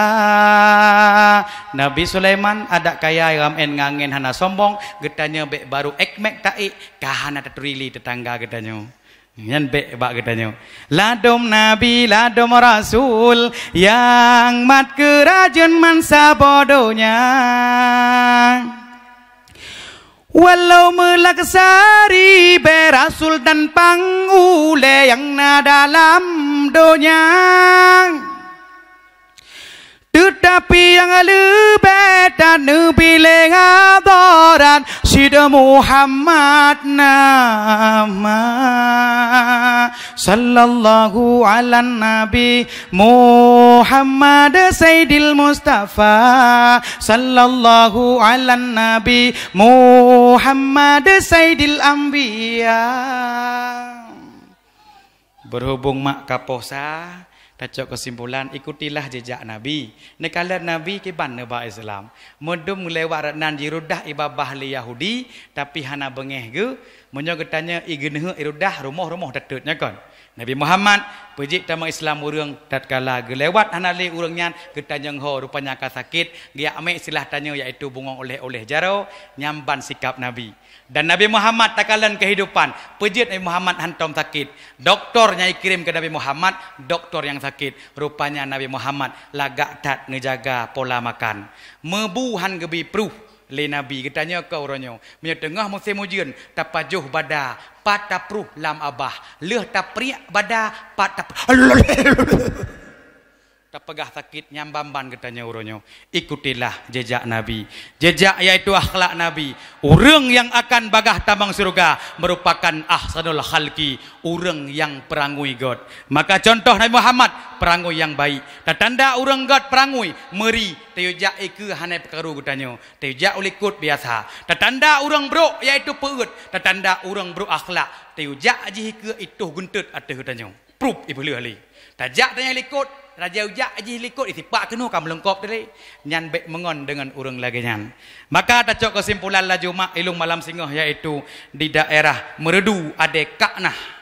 Nabi Sulaiman adak kaya ram én ngon angén hana sombong, geutanyoe bék barô ék mék taék, ka hana taturi lé teutangga geutanyoe. Nyan bék bak geutanyoe. Ladom nabi, ladom rasul, nyang mat keurajeuen man saboh donya. Walau meulaksa ribée rasul dan pang ulée nyang na dalam donya. Teutapi nyang leubeh that neupiléh hadorat Sidroe Muhammad nama. Sallallahu alan Nabi Muhammad Sayyidil Mustafa. Sallallahu alan Nabi Muhammad Sayyidil Anbiya. Berhubung mak ka poh sa, tacok keusimpulan, ikutilah jejak Nabi. Neukalon Nabi kiban neuba Islam. Meudum lewat rot nan jirudah ié babah lé Yahudi, tapi hana beungéh geuh. Meunyoe geutanyoe ié geuneuheuek irudah, rumoh-rumoh tatot, nyo kon? Nabi Muhammad, peue jeuet tamong Islam ureuëng tatkala geulewat hana lé ureuëng nyan, geutanyoe ho rupanya ka sakét, geujak mék istilah tanyoe yaitu bungong oleh-oleh jaroe, nyan ban sikap Nabi. Dan Nabi Muhammad takalon keuhidupan. Peue jeuet Nabi Muhammad hantom sakét. Doktor nyang ikirém keu Nabi Muhammad, doktor nyang sakét. Rupanya Nabi Muhammad lagak that neujaga pola makan. Meubu han geubi pruh lé Nabi. Geutanyoe keu uroe nyoe. Meunyoe teungoh musém ujeuen, tapajoh bada, pat tapruh lam abah. Lheueh tapriek bada, pat tap- Tapeugah sakét nyang ban-ban geutanyoe uroe nyoe. Ikutilah jejak Nabi. Jejak yaitu akhlak Nabi. Ureuëng nyang akan bagaih tamong syeuruga meurupakan ahsanul khalqi, ureuëng nyang peurangui göt. Maka contoh Nabi Muhammad, peurangui nyang baik. Tatanda ureuëng göt peurangui, meuri, tayue jak ikeue hana peukaru geutanyoe. Tayue jak u likot biasa. Tatanda ureuëng brok yaitu peuet. Tatanda ureuëng brok akhlak. Tayue jak jih ikeue itoh geunteut ateueh geutanyoe. Prup ipeuleueh lé. Tajak tanyong likot, raja ujak jih likot, isipak keunoe ka meulungkop tadi. Nyan bék meungon deungon ureuëng lagée nyan. Maka tacok keusimpulan laju mak ilung malam singoh, yaitu di daerah Meureudu Adé Kaknah.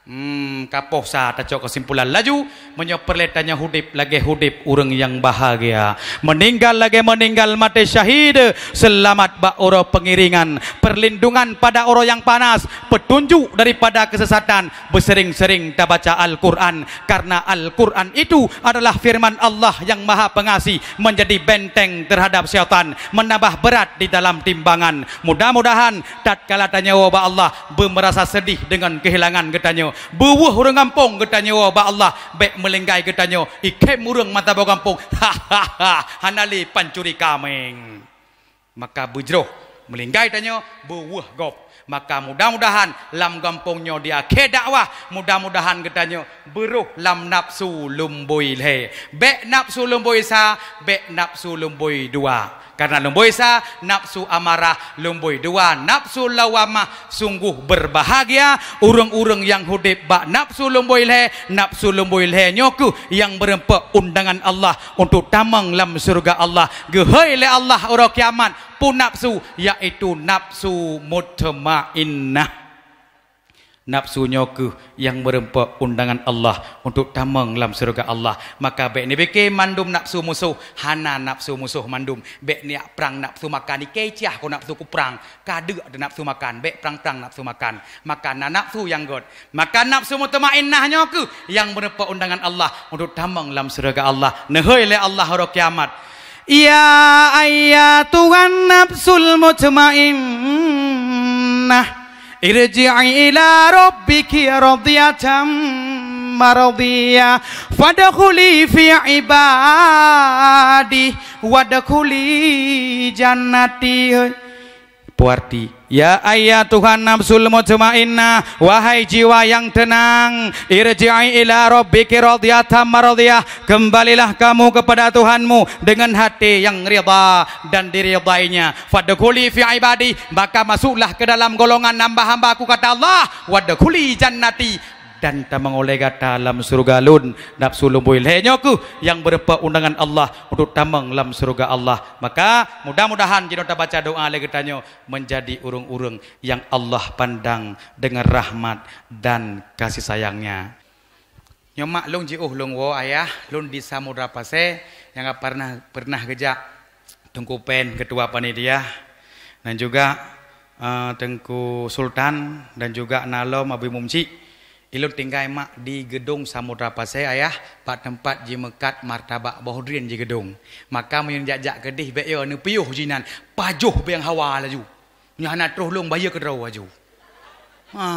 Hmm, ka poh sa tacok keusimpulan laju, meunyoe peureulée tanyoe hudép lagée hudép ureuëng nyang bahagia. Meuninggal lagée meuninggal maté syahid, seulamat bak uroe peungiringan, perlindungan pada uroe nyang panas, peutunjuk daripada keusesatan, beuseuring-seuring tabaca Al-Quran, karena Al-Quran itu adalah firman Allah yang Maha Pengasih, menjadi benteng terhadap syaitan, menambah berat di dalam timbangan. Mudah-mudahan tatkala tanyoe bak Allah, beumeurasa sedih deungon keuhilangan geutanyoe, beuweueh ureuëng gampông geutanyoe bak Allah, bék meulinggai geutanyoe, ikhém ureuëng mata boh gampông, hana lé pancuri kaméng. Maka beujroh meulinggai tanyoe beuweueh gob. Maka mudah-mudahan lam gampông nyoe di akhé dakwah, mudah-mudahan geutanyoe beuroh lam nafsu lumbôi lhée. Bék nafsu lumbôi sa, bék nafsu lumbôi dua. Karena lumbôi sa, nafsu amarah, lumbôi dua, nafsu lawamah. Sungguh berbahagia ureuëng-ureuëng nyang udeb bak nafsu lumbôi lhée. Nafsu lumbôi lhée nyoe kheueh nyang meureumpok undangan Allah untuk tamong lam syeuruga Allah. Geuhôi lé Allah uroe kiamat peue nafsu, yaitu nafsu mutmainnah. Nafsu nyoe kheueh nyang meureumpok undangan Allah untuk tamong lam syeuruga Allah. Maka bék neubike mandum nafsu musoh, hana nafsu musoh mandum. Bék neujak prang nafsu makan, ikei ciah ko nafsu kuprang, ka deuk nafsu makan, bék prang-prang nafsu makan. Maka na nafsu nyang göt. Maka nafsu mutmainnah nyoe kheueh nyang meureumpok undangan Allah untuk tamong lam syeuruga Allah. Neuhôi lé Allah uroe kiamat. Ya ayyatuhan nafsul mutmainnah, irji'i ila rabbiki radiyatan mardiyah, fadkhuli fi ibadi, wadkhuli jannati. Peue arti, ya ayyatuhan nafsul mutmainnah, wahai jiwa nyang teunang, irji'i ila rabbiki radiyatan mardiyah, kembalilah kamu kepada Tuhanmu dengan hati yang ridha dan diridainya. Fadkhuli fi ibadi, maka masuklah ke dalam golongan hamba-hambaku, kata Allah, wadkhuli jannati, dan tamong oleh gata lam syeuruga Lôn. Nafsu lumbôi lhée nyoe kheueh nyang meureumpok undangan Allah untuk tamong lam syeuruga Allah. Maka mudah-mudahan jinoe tabaca doa lé geutanyoe menjadi ureuëng-ureuëng nyang Allah pandang dengan rahmat dan kasih sayang-Nya. Nyoe mak lôn jiôh lôn woe ayah lôn di Samudra Pasé nyang ka pernah, pernah geujak Teungku Pen, ketua panitia, dan juga, eh, Teungku Sultan, dan juga na lom Abi Mumcik. Ilôn tinggai mak di Geudong Samudra Pasé ayah, bak teumpat jimeukat martabak boh drien ji Geudong. Maka meunyoe jak-jak keudeh bék yo neupiôh jinan, pajoh biang hawa laju. Nyoe hana troh lôn bayeue keudroe laju. Ha.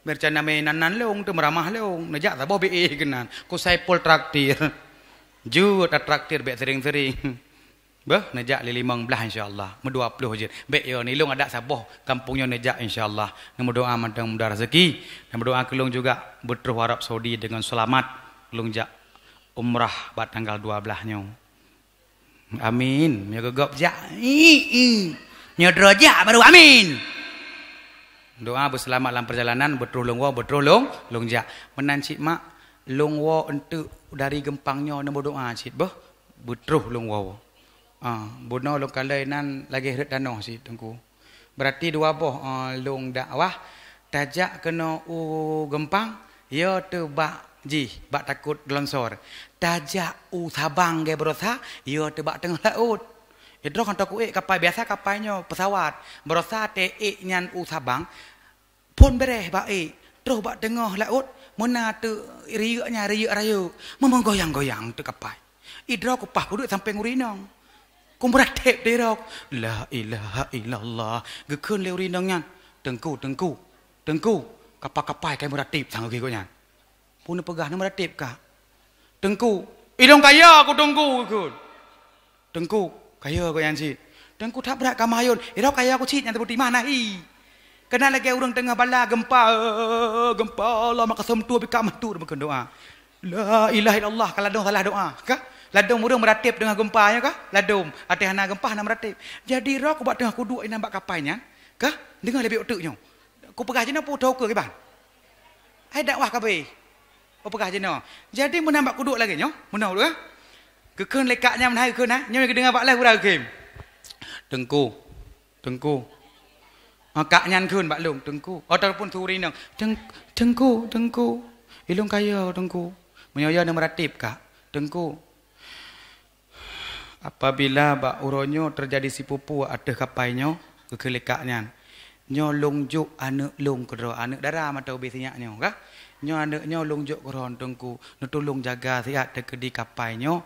Meureuncana meunan-nan lôn, teumeuramah lôn, neujak saboh B E keunan. Ku Saipul traktir. Jeuet tatraktir bék sering-sering. Beuh, neujak lé limong blaih insya Allah. Meudua ploh jeuet. Bék yo, nilôn adak saboh kampung nyoe neujak insya Allah. Neumeudoa mantong mudah rezeki. Neumeudoa keu lôn juga beutroh Arab Saudi dengan selamat. Lôn jak umrah bak tanggal dua blaih nyoe. Amin. Meunyoe geugob jak, i, i. Nyoe droe jak baru amin. Doa beuseulamat lam peurjalanan, beutroh lôn woe, beutroh lôn, lôn jak. Meunan cit mak, lôn woe eunteuk dari Geumpang nyoe neumeudoa cit beuh, beutroh lôn woe. Ah, bunoe lôn kalon nan lagée rhot tanoh cit Teungku. Berarti dua boh, eh, lôn dakwah, tajak keunoe u Geumpang, yo teuh bak jih, bak takot longsor. Tajak u Sabang geubarosa, yo teuh bak teungoh laôt. Idroh ngon toku ék kapai, biasa kapai nyoe pesawat. Barosa teuék nyan u Sabang, phon beureh bak ék, troh bak teungoh laôt, meuna teuh riyeuk nyan riyeuk rayeuk, meumeugoyang-goyang teuh kapai. Idroe kupah kuduek sampéng ureueng inong. Kumeuratéb dirok. La ilaha illallah. Geukheun lé ureueng inong nyan, "Teungku, teungku, teungku, kapa-kapai kai meuratéb sang geuh gobnyan." Peue neupeugah neumeuratéb kah? "Teungku, ilong kaya ku teungku," geukheun. "Teungku, kaya gobnyan cit." "Teungku, that brat ka mayôn." "Irok kaya ku cit nyan teubuti mana hi?" Keunan lagée ureueng teungoh bala geumpa, eh, geumpa Allah maka seumtua bika meutu meukeun doa. La ilaha illallah, ka ladom salah doa, ka? Ladom ureueng meuratéb teungoh geumpa nyoe, ka? Ladom, até hana geumpa hana meuratéb. Jadi roh kubak teungoh kuduek inan bak kapai nyan, ka? Deungoh lé biek uteuk nyoe. Kupeugah jinoe peue tho ukeue kiban. Hai dakwah kabeh. Kupeugah jinoe. Jadi meunan bak kuduek lagée nyoe, meunoe dua. Geukheun lé kak nyan meunan geukheun, ha? Nyoe geudeungoe bak lheueh ureueng geukheun. Teungku, Teungku. Ah, kak nyan kheun bak lôn, "Teungku." Ataupun su ureueng inong, "Teung-, Teungku, Teungku. Ilong kaya, Teungku." Meunyoe ya neumeuratéb kak, "Teungku, apabila bak uroe nyoe teujadi sipupu ateueh kapai nyoe," geukheun lé kak nyan, "nyoe lôn jok aneuëk lôn keudroe, aneuëk dara mata ubé sinyak nyoe, ka? Nyoe aneuëk nyoe lôn jok keudroe, Teungku. Neutulông jaga siat teukeudi kapai nyoe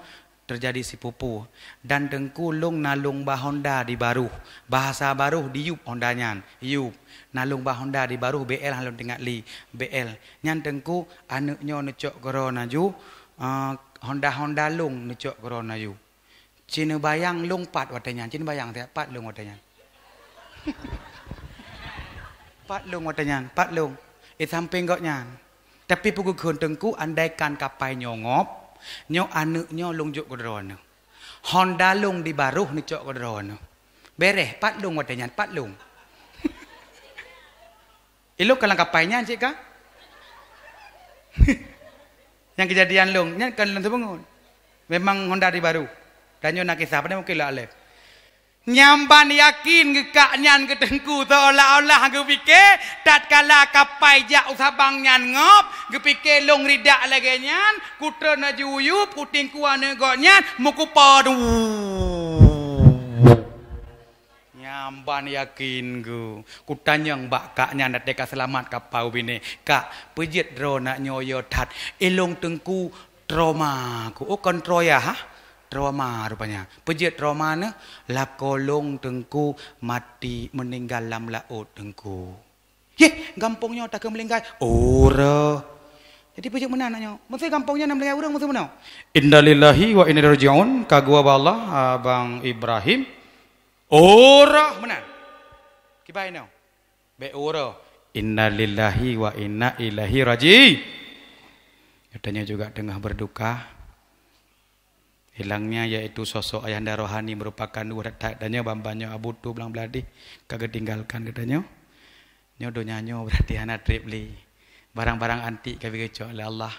teujadi sipupu. Dan Teungku lôn na lôn ba honda di baroh." Bahasa baroh di yup honda nyan. Yup. Na lôn ba honda di baroh B L han lôn teuingat lé. B L. Nyan Teungku, aneuëk nyoe neucok keudroe laju, eh, honda-honda lôn neucok keudroe laju. Ci neubayang lôn pat watée nyan. Ci neubayang siat pat lôn watée nyan. Pat lôn watée nyan. Pat lôn. Eh, sampéng gobnyan. Tapi peue geukheun Teungku, andaikan kapai nyoe ngop, nyoe aneuëk nyoe lôn jok keudroe neuh. Honda lông di baroh neucok keu droeneuh. Bereh, pat lông watée nyan, pat lông. Ilông ka lam kapai nyan cit ka. Nyang keujadian lông, nyan kon lôn seubeungon. Memang Honda di baroh. Dan nyoe na kisah, pada mungkin lah alef. Nyang ban yakin geukak nyan keu teungku seolah-olah geupike, tatkala kapai jak u Sabang nyan ngop, geupike lông ridak lagée nyan, kutreun laju uyueb, kutingkue aneuk gobnyan, meukupo du. Nyang ban yakin geuh. Kutanyong bak kak nyan, watée ka seulamat kapai u binéh, "Kak, peue jeuet droe nak nyoe yo that?" "Ilông teungku trauma ku." "Oh, kon troya, ha? Trauma rupanya." "Peue jeuet trauma neuh?" "Lakoe lông teungku mati, meuninggai lam laôt teungku." "Yeh, gampông nyoe takheun meuninggai." "Oh, reuh." "Jadi peue jeuet meunan nak nyoe?" "Meusé gampông nyoe na meuninggai ureuëng, meusé meunoe." "Innalillahi wa inna ilaihi raji'un, ka geuwoe bak Allah, Abang Ibrahim." "Oh, reuh meunan." "Kiban inoe?" "Bék uroe." "Innalillahi wa inna ilaihi raji'un." Geutanyoe juga teungoh berduka. Hilangnya yaitu sosok ayahanda rohani merupakan dua that-that tanyoe, ban-ban nyoe Abu Tu Blang Bladih ka geutinggalkan geutanyoe. Nyoe donya nyoe berarti hana treb lé. Barang-barang antik ka geucok lé Allah.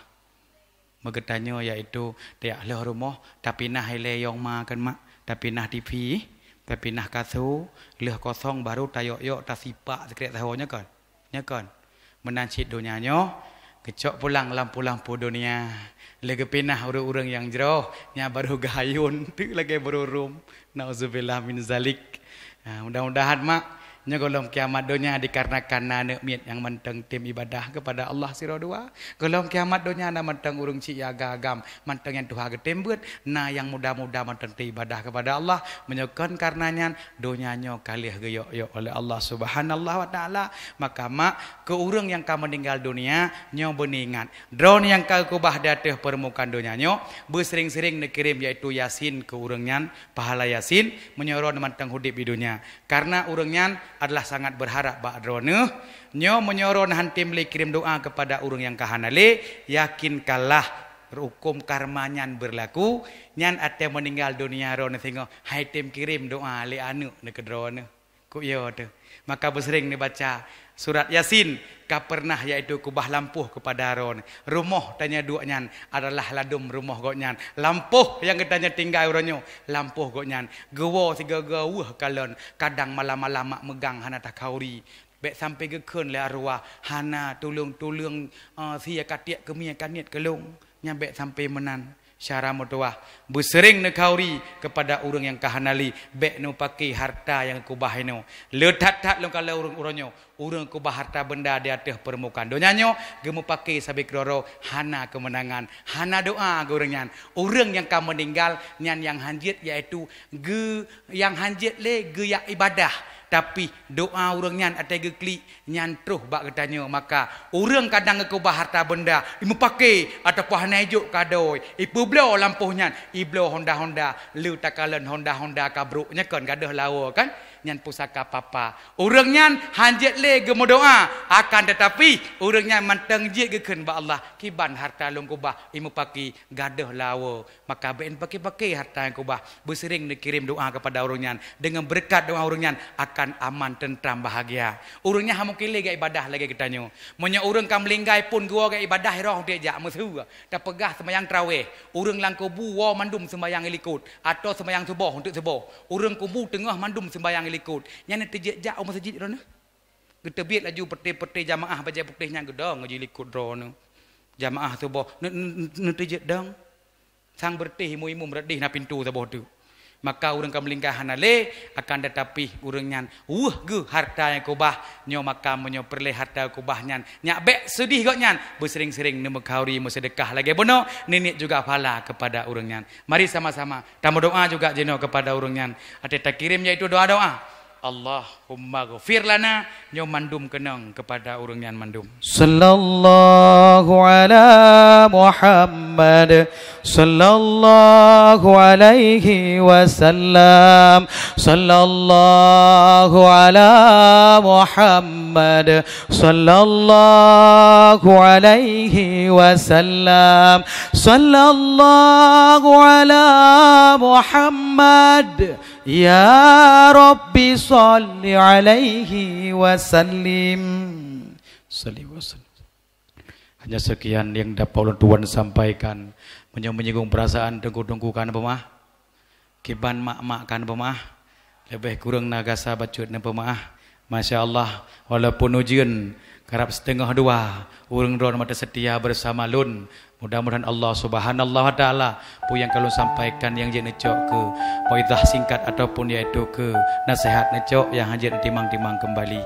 Meugeutanyoe yaitu tiak lheueh rumoh, tapinah ilée yong ma kon mak, tapinah T V, tapinah kaso, lheueh kosong baru tayok-yok tasipak sikrék saho nyoe kon. Nyoe kon. Meunan cit donya nyoe, geucok pulang lampu-lampu donya. Lé geupinah ureuëng-ureuëng nyang jroh, nyan baru geuhayun teuk lagée beururôm. Nauzubillah min zalik. Ha, mudah-mudahan mak, nyoe gohlom kiamat donya dikarenakan na aneuk miet nyang mantong tem ibadah kepada Allah sidroe dua. Gohlom kiamat donya na mantong ureuëng cik ya agam-agam, mantong nyang tuha geutem beuet, na nyang muda-muda mantong tem ibadah kepada Allah. Meunyoe kon karena nyan, donya nyoe ka lheueh geuyok-yok oleh Allah Subhanahu wa Taala. Maka mak, keu ureuëng nyang ka meuninggal donya, nyoe beuneuingat, droeneuh nyang ka geukubah di ateueh peurmukaan donya nyoe, beuseuring-seuring neukirém yaitu Yasin keu ureuëng nyan, pahala Yasin, meunyoe droeneuh mantong udeb di donya. Karena ureuëng nyan adalah sangat berharap bak droeneuh. Nyoe meunyoe droeneuh han tem lé kirém doa kepada ureuëng nyang ka hana lé, yakinkanlah huköm karma nyan beurlaku, nyan até meuninggal donya droeneuh singoh han tem kirém doa lé aneuk neuh keu droeneuh. Kok yo teuh. Maka beuseuring neubaca surat Yasin ka pernah, yaitu kubah lampôh keupada droeneuh. Rumoh tanyoe duek nyan adalah ladôm rumoh gobnyan. Lampôh nyang geutanyoe tinggai uroe nyoe, lampôh gobnyan. Geuwoe sigoe-goe weueh kalon, kadang malam-malam mak meugang hana takhauri. Bék sampoe geukheun lé arwah, "Hana tuleueng-tuleueng, eh, sie ka tiek keumie ka niet keu lôn." Nyan bék sampoe meunan. Syara meutuwah, beuseuring neukhauri keupada ureuëng nyang ka hana lé, bék neupake harta nyang kubah inoe. Le that-that lôn kalon ureuëng uroe nyoe, ureuëng kubah harta beunda di ateueh peurmukaan donya nyoe, geumeupake sabe keudroe-droe, hana keumeunangan, hana doa keu ureuëng nyan. Ureuëng nyang ka meuninggal nyan nyang hanjeuet, yaitu geu-, nyang hanjeuet lé geuyak ibadah, tapi doa ureuëng nyan até geuklik, nyan troh bak geutanyoe. Maka ureuëng kadang geukubah harta beunda, imeupake ataupun hana ijok keu adoe, ipeubloe lampôh nyan, ibloe honda-honda, le takalon honda-honda ka brok nyan kon gadôh lawoe kan, nyan pusaka papa. Ureuëng nyan hanjeuet lé geumeudoa, akan teutapi ureuëng nyan mantong jeuet geukheun bak Allah, "Kiban harta lôn kubah imeupake gadôh lawoe." Maka bék neupake-pake harta nyang kubah, beuseuring neukirém doa keupada ureuëng nyan. Deungon beureukat doa ureuëng nyan akan aman, teuntram, bahagia. Ureuëng nyan hana mungken lé geuibadah lagée geutanyoe. Meunyoe ureuëng ka meulinggai phon geuwoe geuibadah, roh udeb jak meuseue, tapeugah seumayang traweh, ureuëng lam kubu woe mandum seumayang ilikot, atawa seumayang suboh untuk suboh. Ureuëng kubu teungoh mandum seumayang ilikot. Nyan neuteujeuet jak u meuseujid droeneuh. Geuteubiet laju peuté-peuté jamaah bajée putéh nyan geudong laju ilikot droeneuh. Jamaah suboh ne-, ne-, ne-, neuteujeuet dong. Sang beureutéh imum-imum reudeh na pintoe saboh teuk. Maka ureuëng ka meulinggai hana lé, akan teutapi ureuëng nyan weueh geuh harta nyang kubah. Nyoe maka meunyoe peureulée harta kubah nyan, nyak bék seudeh gobnyan, beuseuring-seuring neumeukauri meuseudeukah lagée bunoe, neuniet juga pahala keupada ureuëng nyan. Mari sama-sama tameudoa juga jinoe keupada ureuëng nyan. Até takirém yaitu doa-doa. Allahumma ghfir lana, nyoe mandum keunong kepada ureuëng nyan mandum. Sallallahu ala Muhammad, sallallahu alaihi wasallam, sallallahu ala Muhammad, sallallahu alaihi wasallam, sallallahu ala Muhammad. Ya Rabbi, shalli alaihi wasallim. Shalli wasallim. Hanya sekian yang dapat ulôn tuan sampaikan. Meunyoe menyinggung perasaan teungku-teungku, kan peumah, kiban mak-mak, kan peumah, leubeh kureueng na gasa bacut, na peumah. Masya Allah, walaupun ujeuen karab siteungoh dua, ureuëng droeneuh mata seutia bersama lôn. Mudah-mudahan Allah Subhanahu wa Taala, peue nyang ka lôn sampaikan nyang jeuet neucok keu mauidhah singkat ataupun yaitu keu naseuhat neucok nyang hana jeuet neutimang-timang keumbali.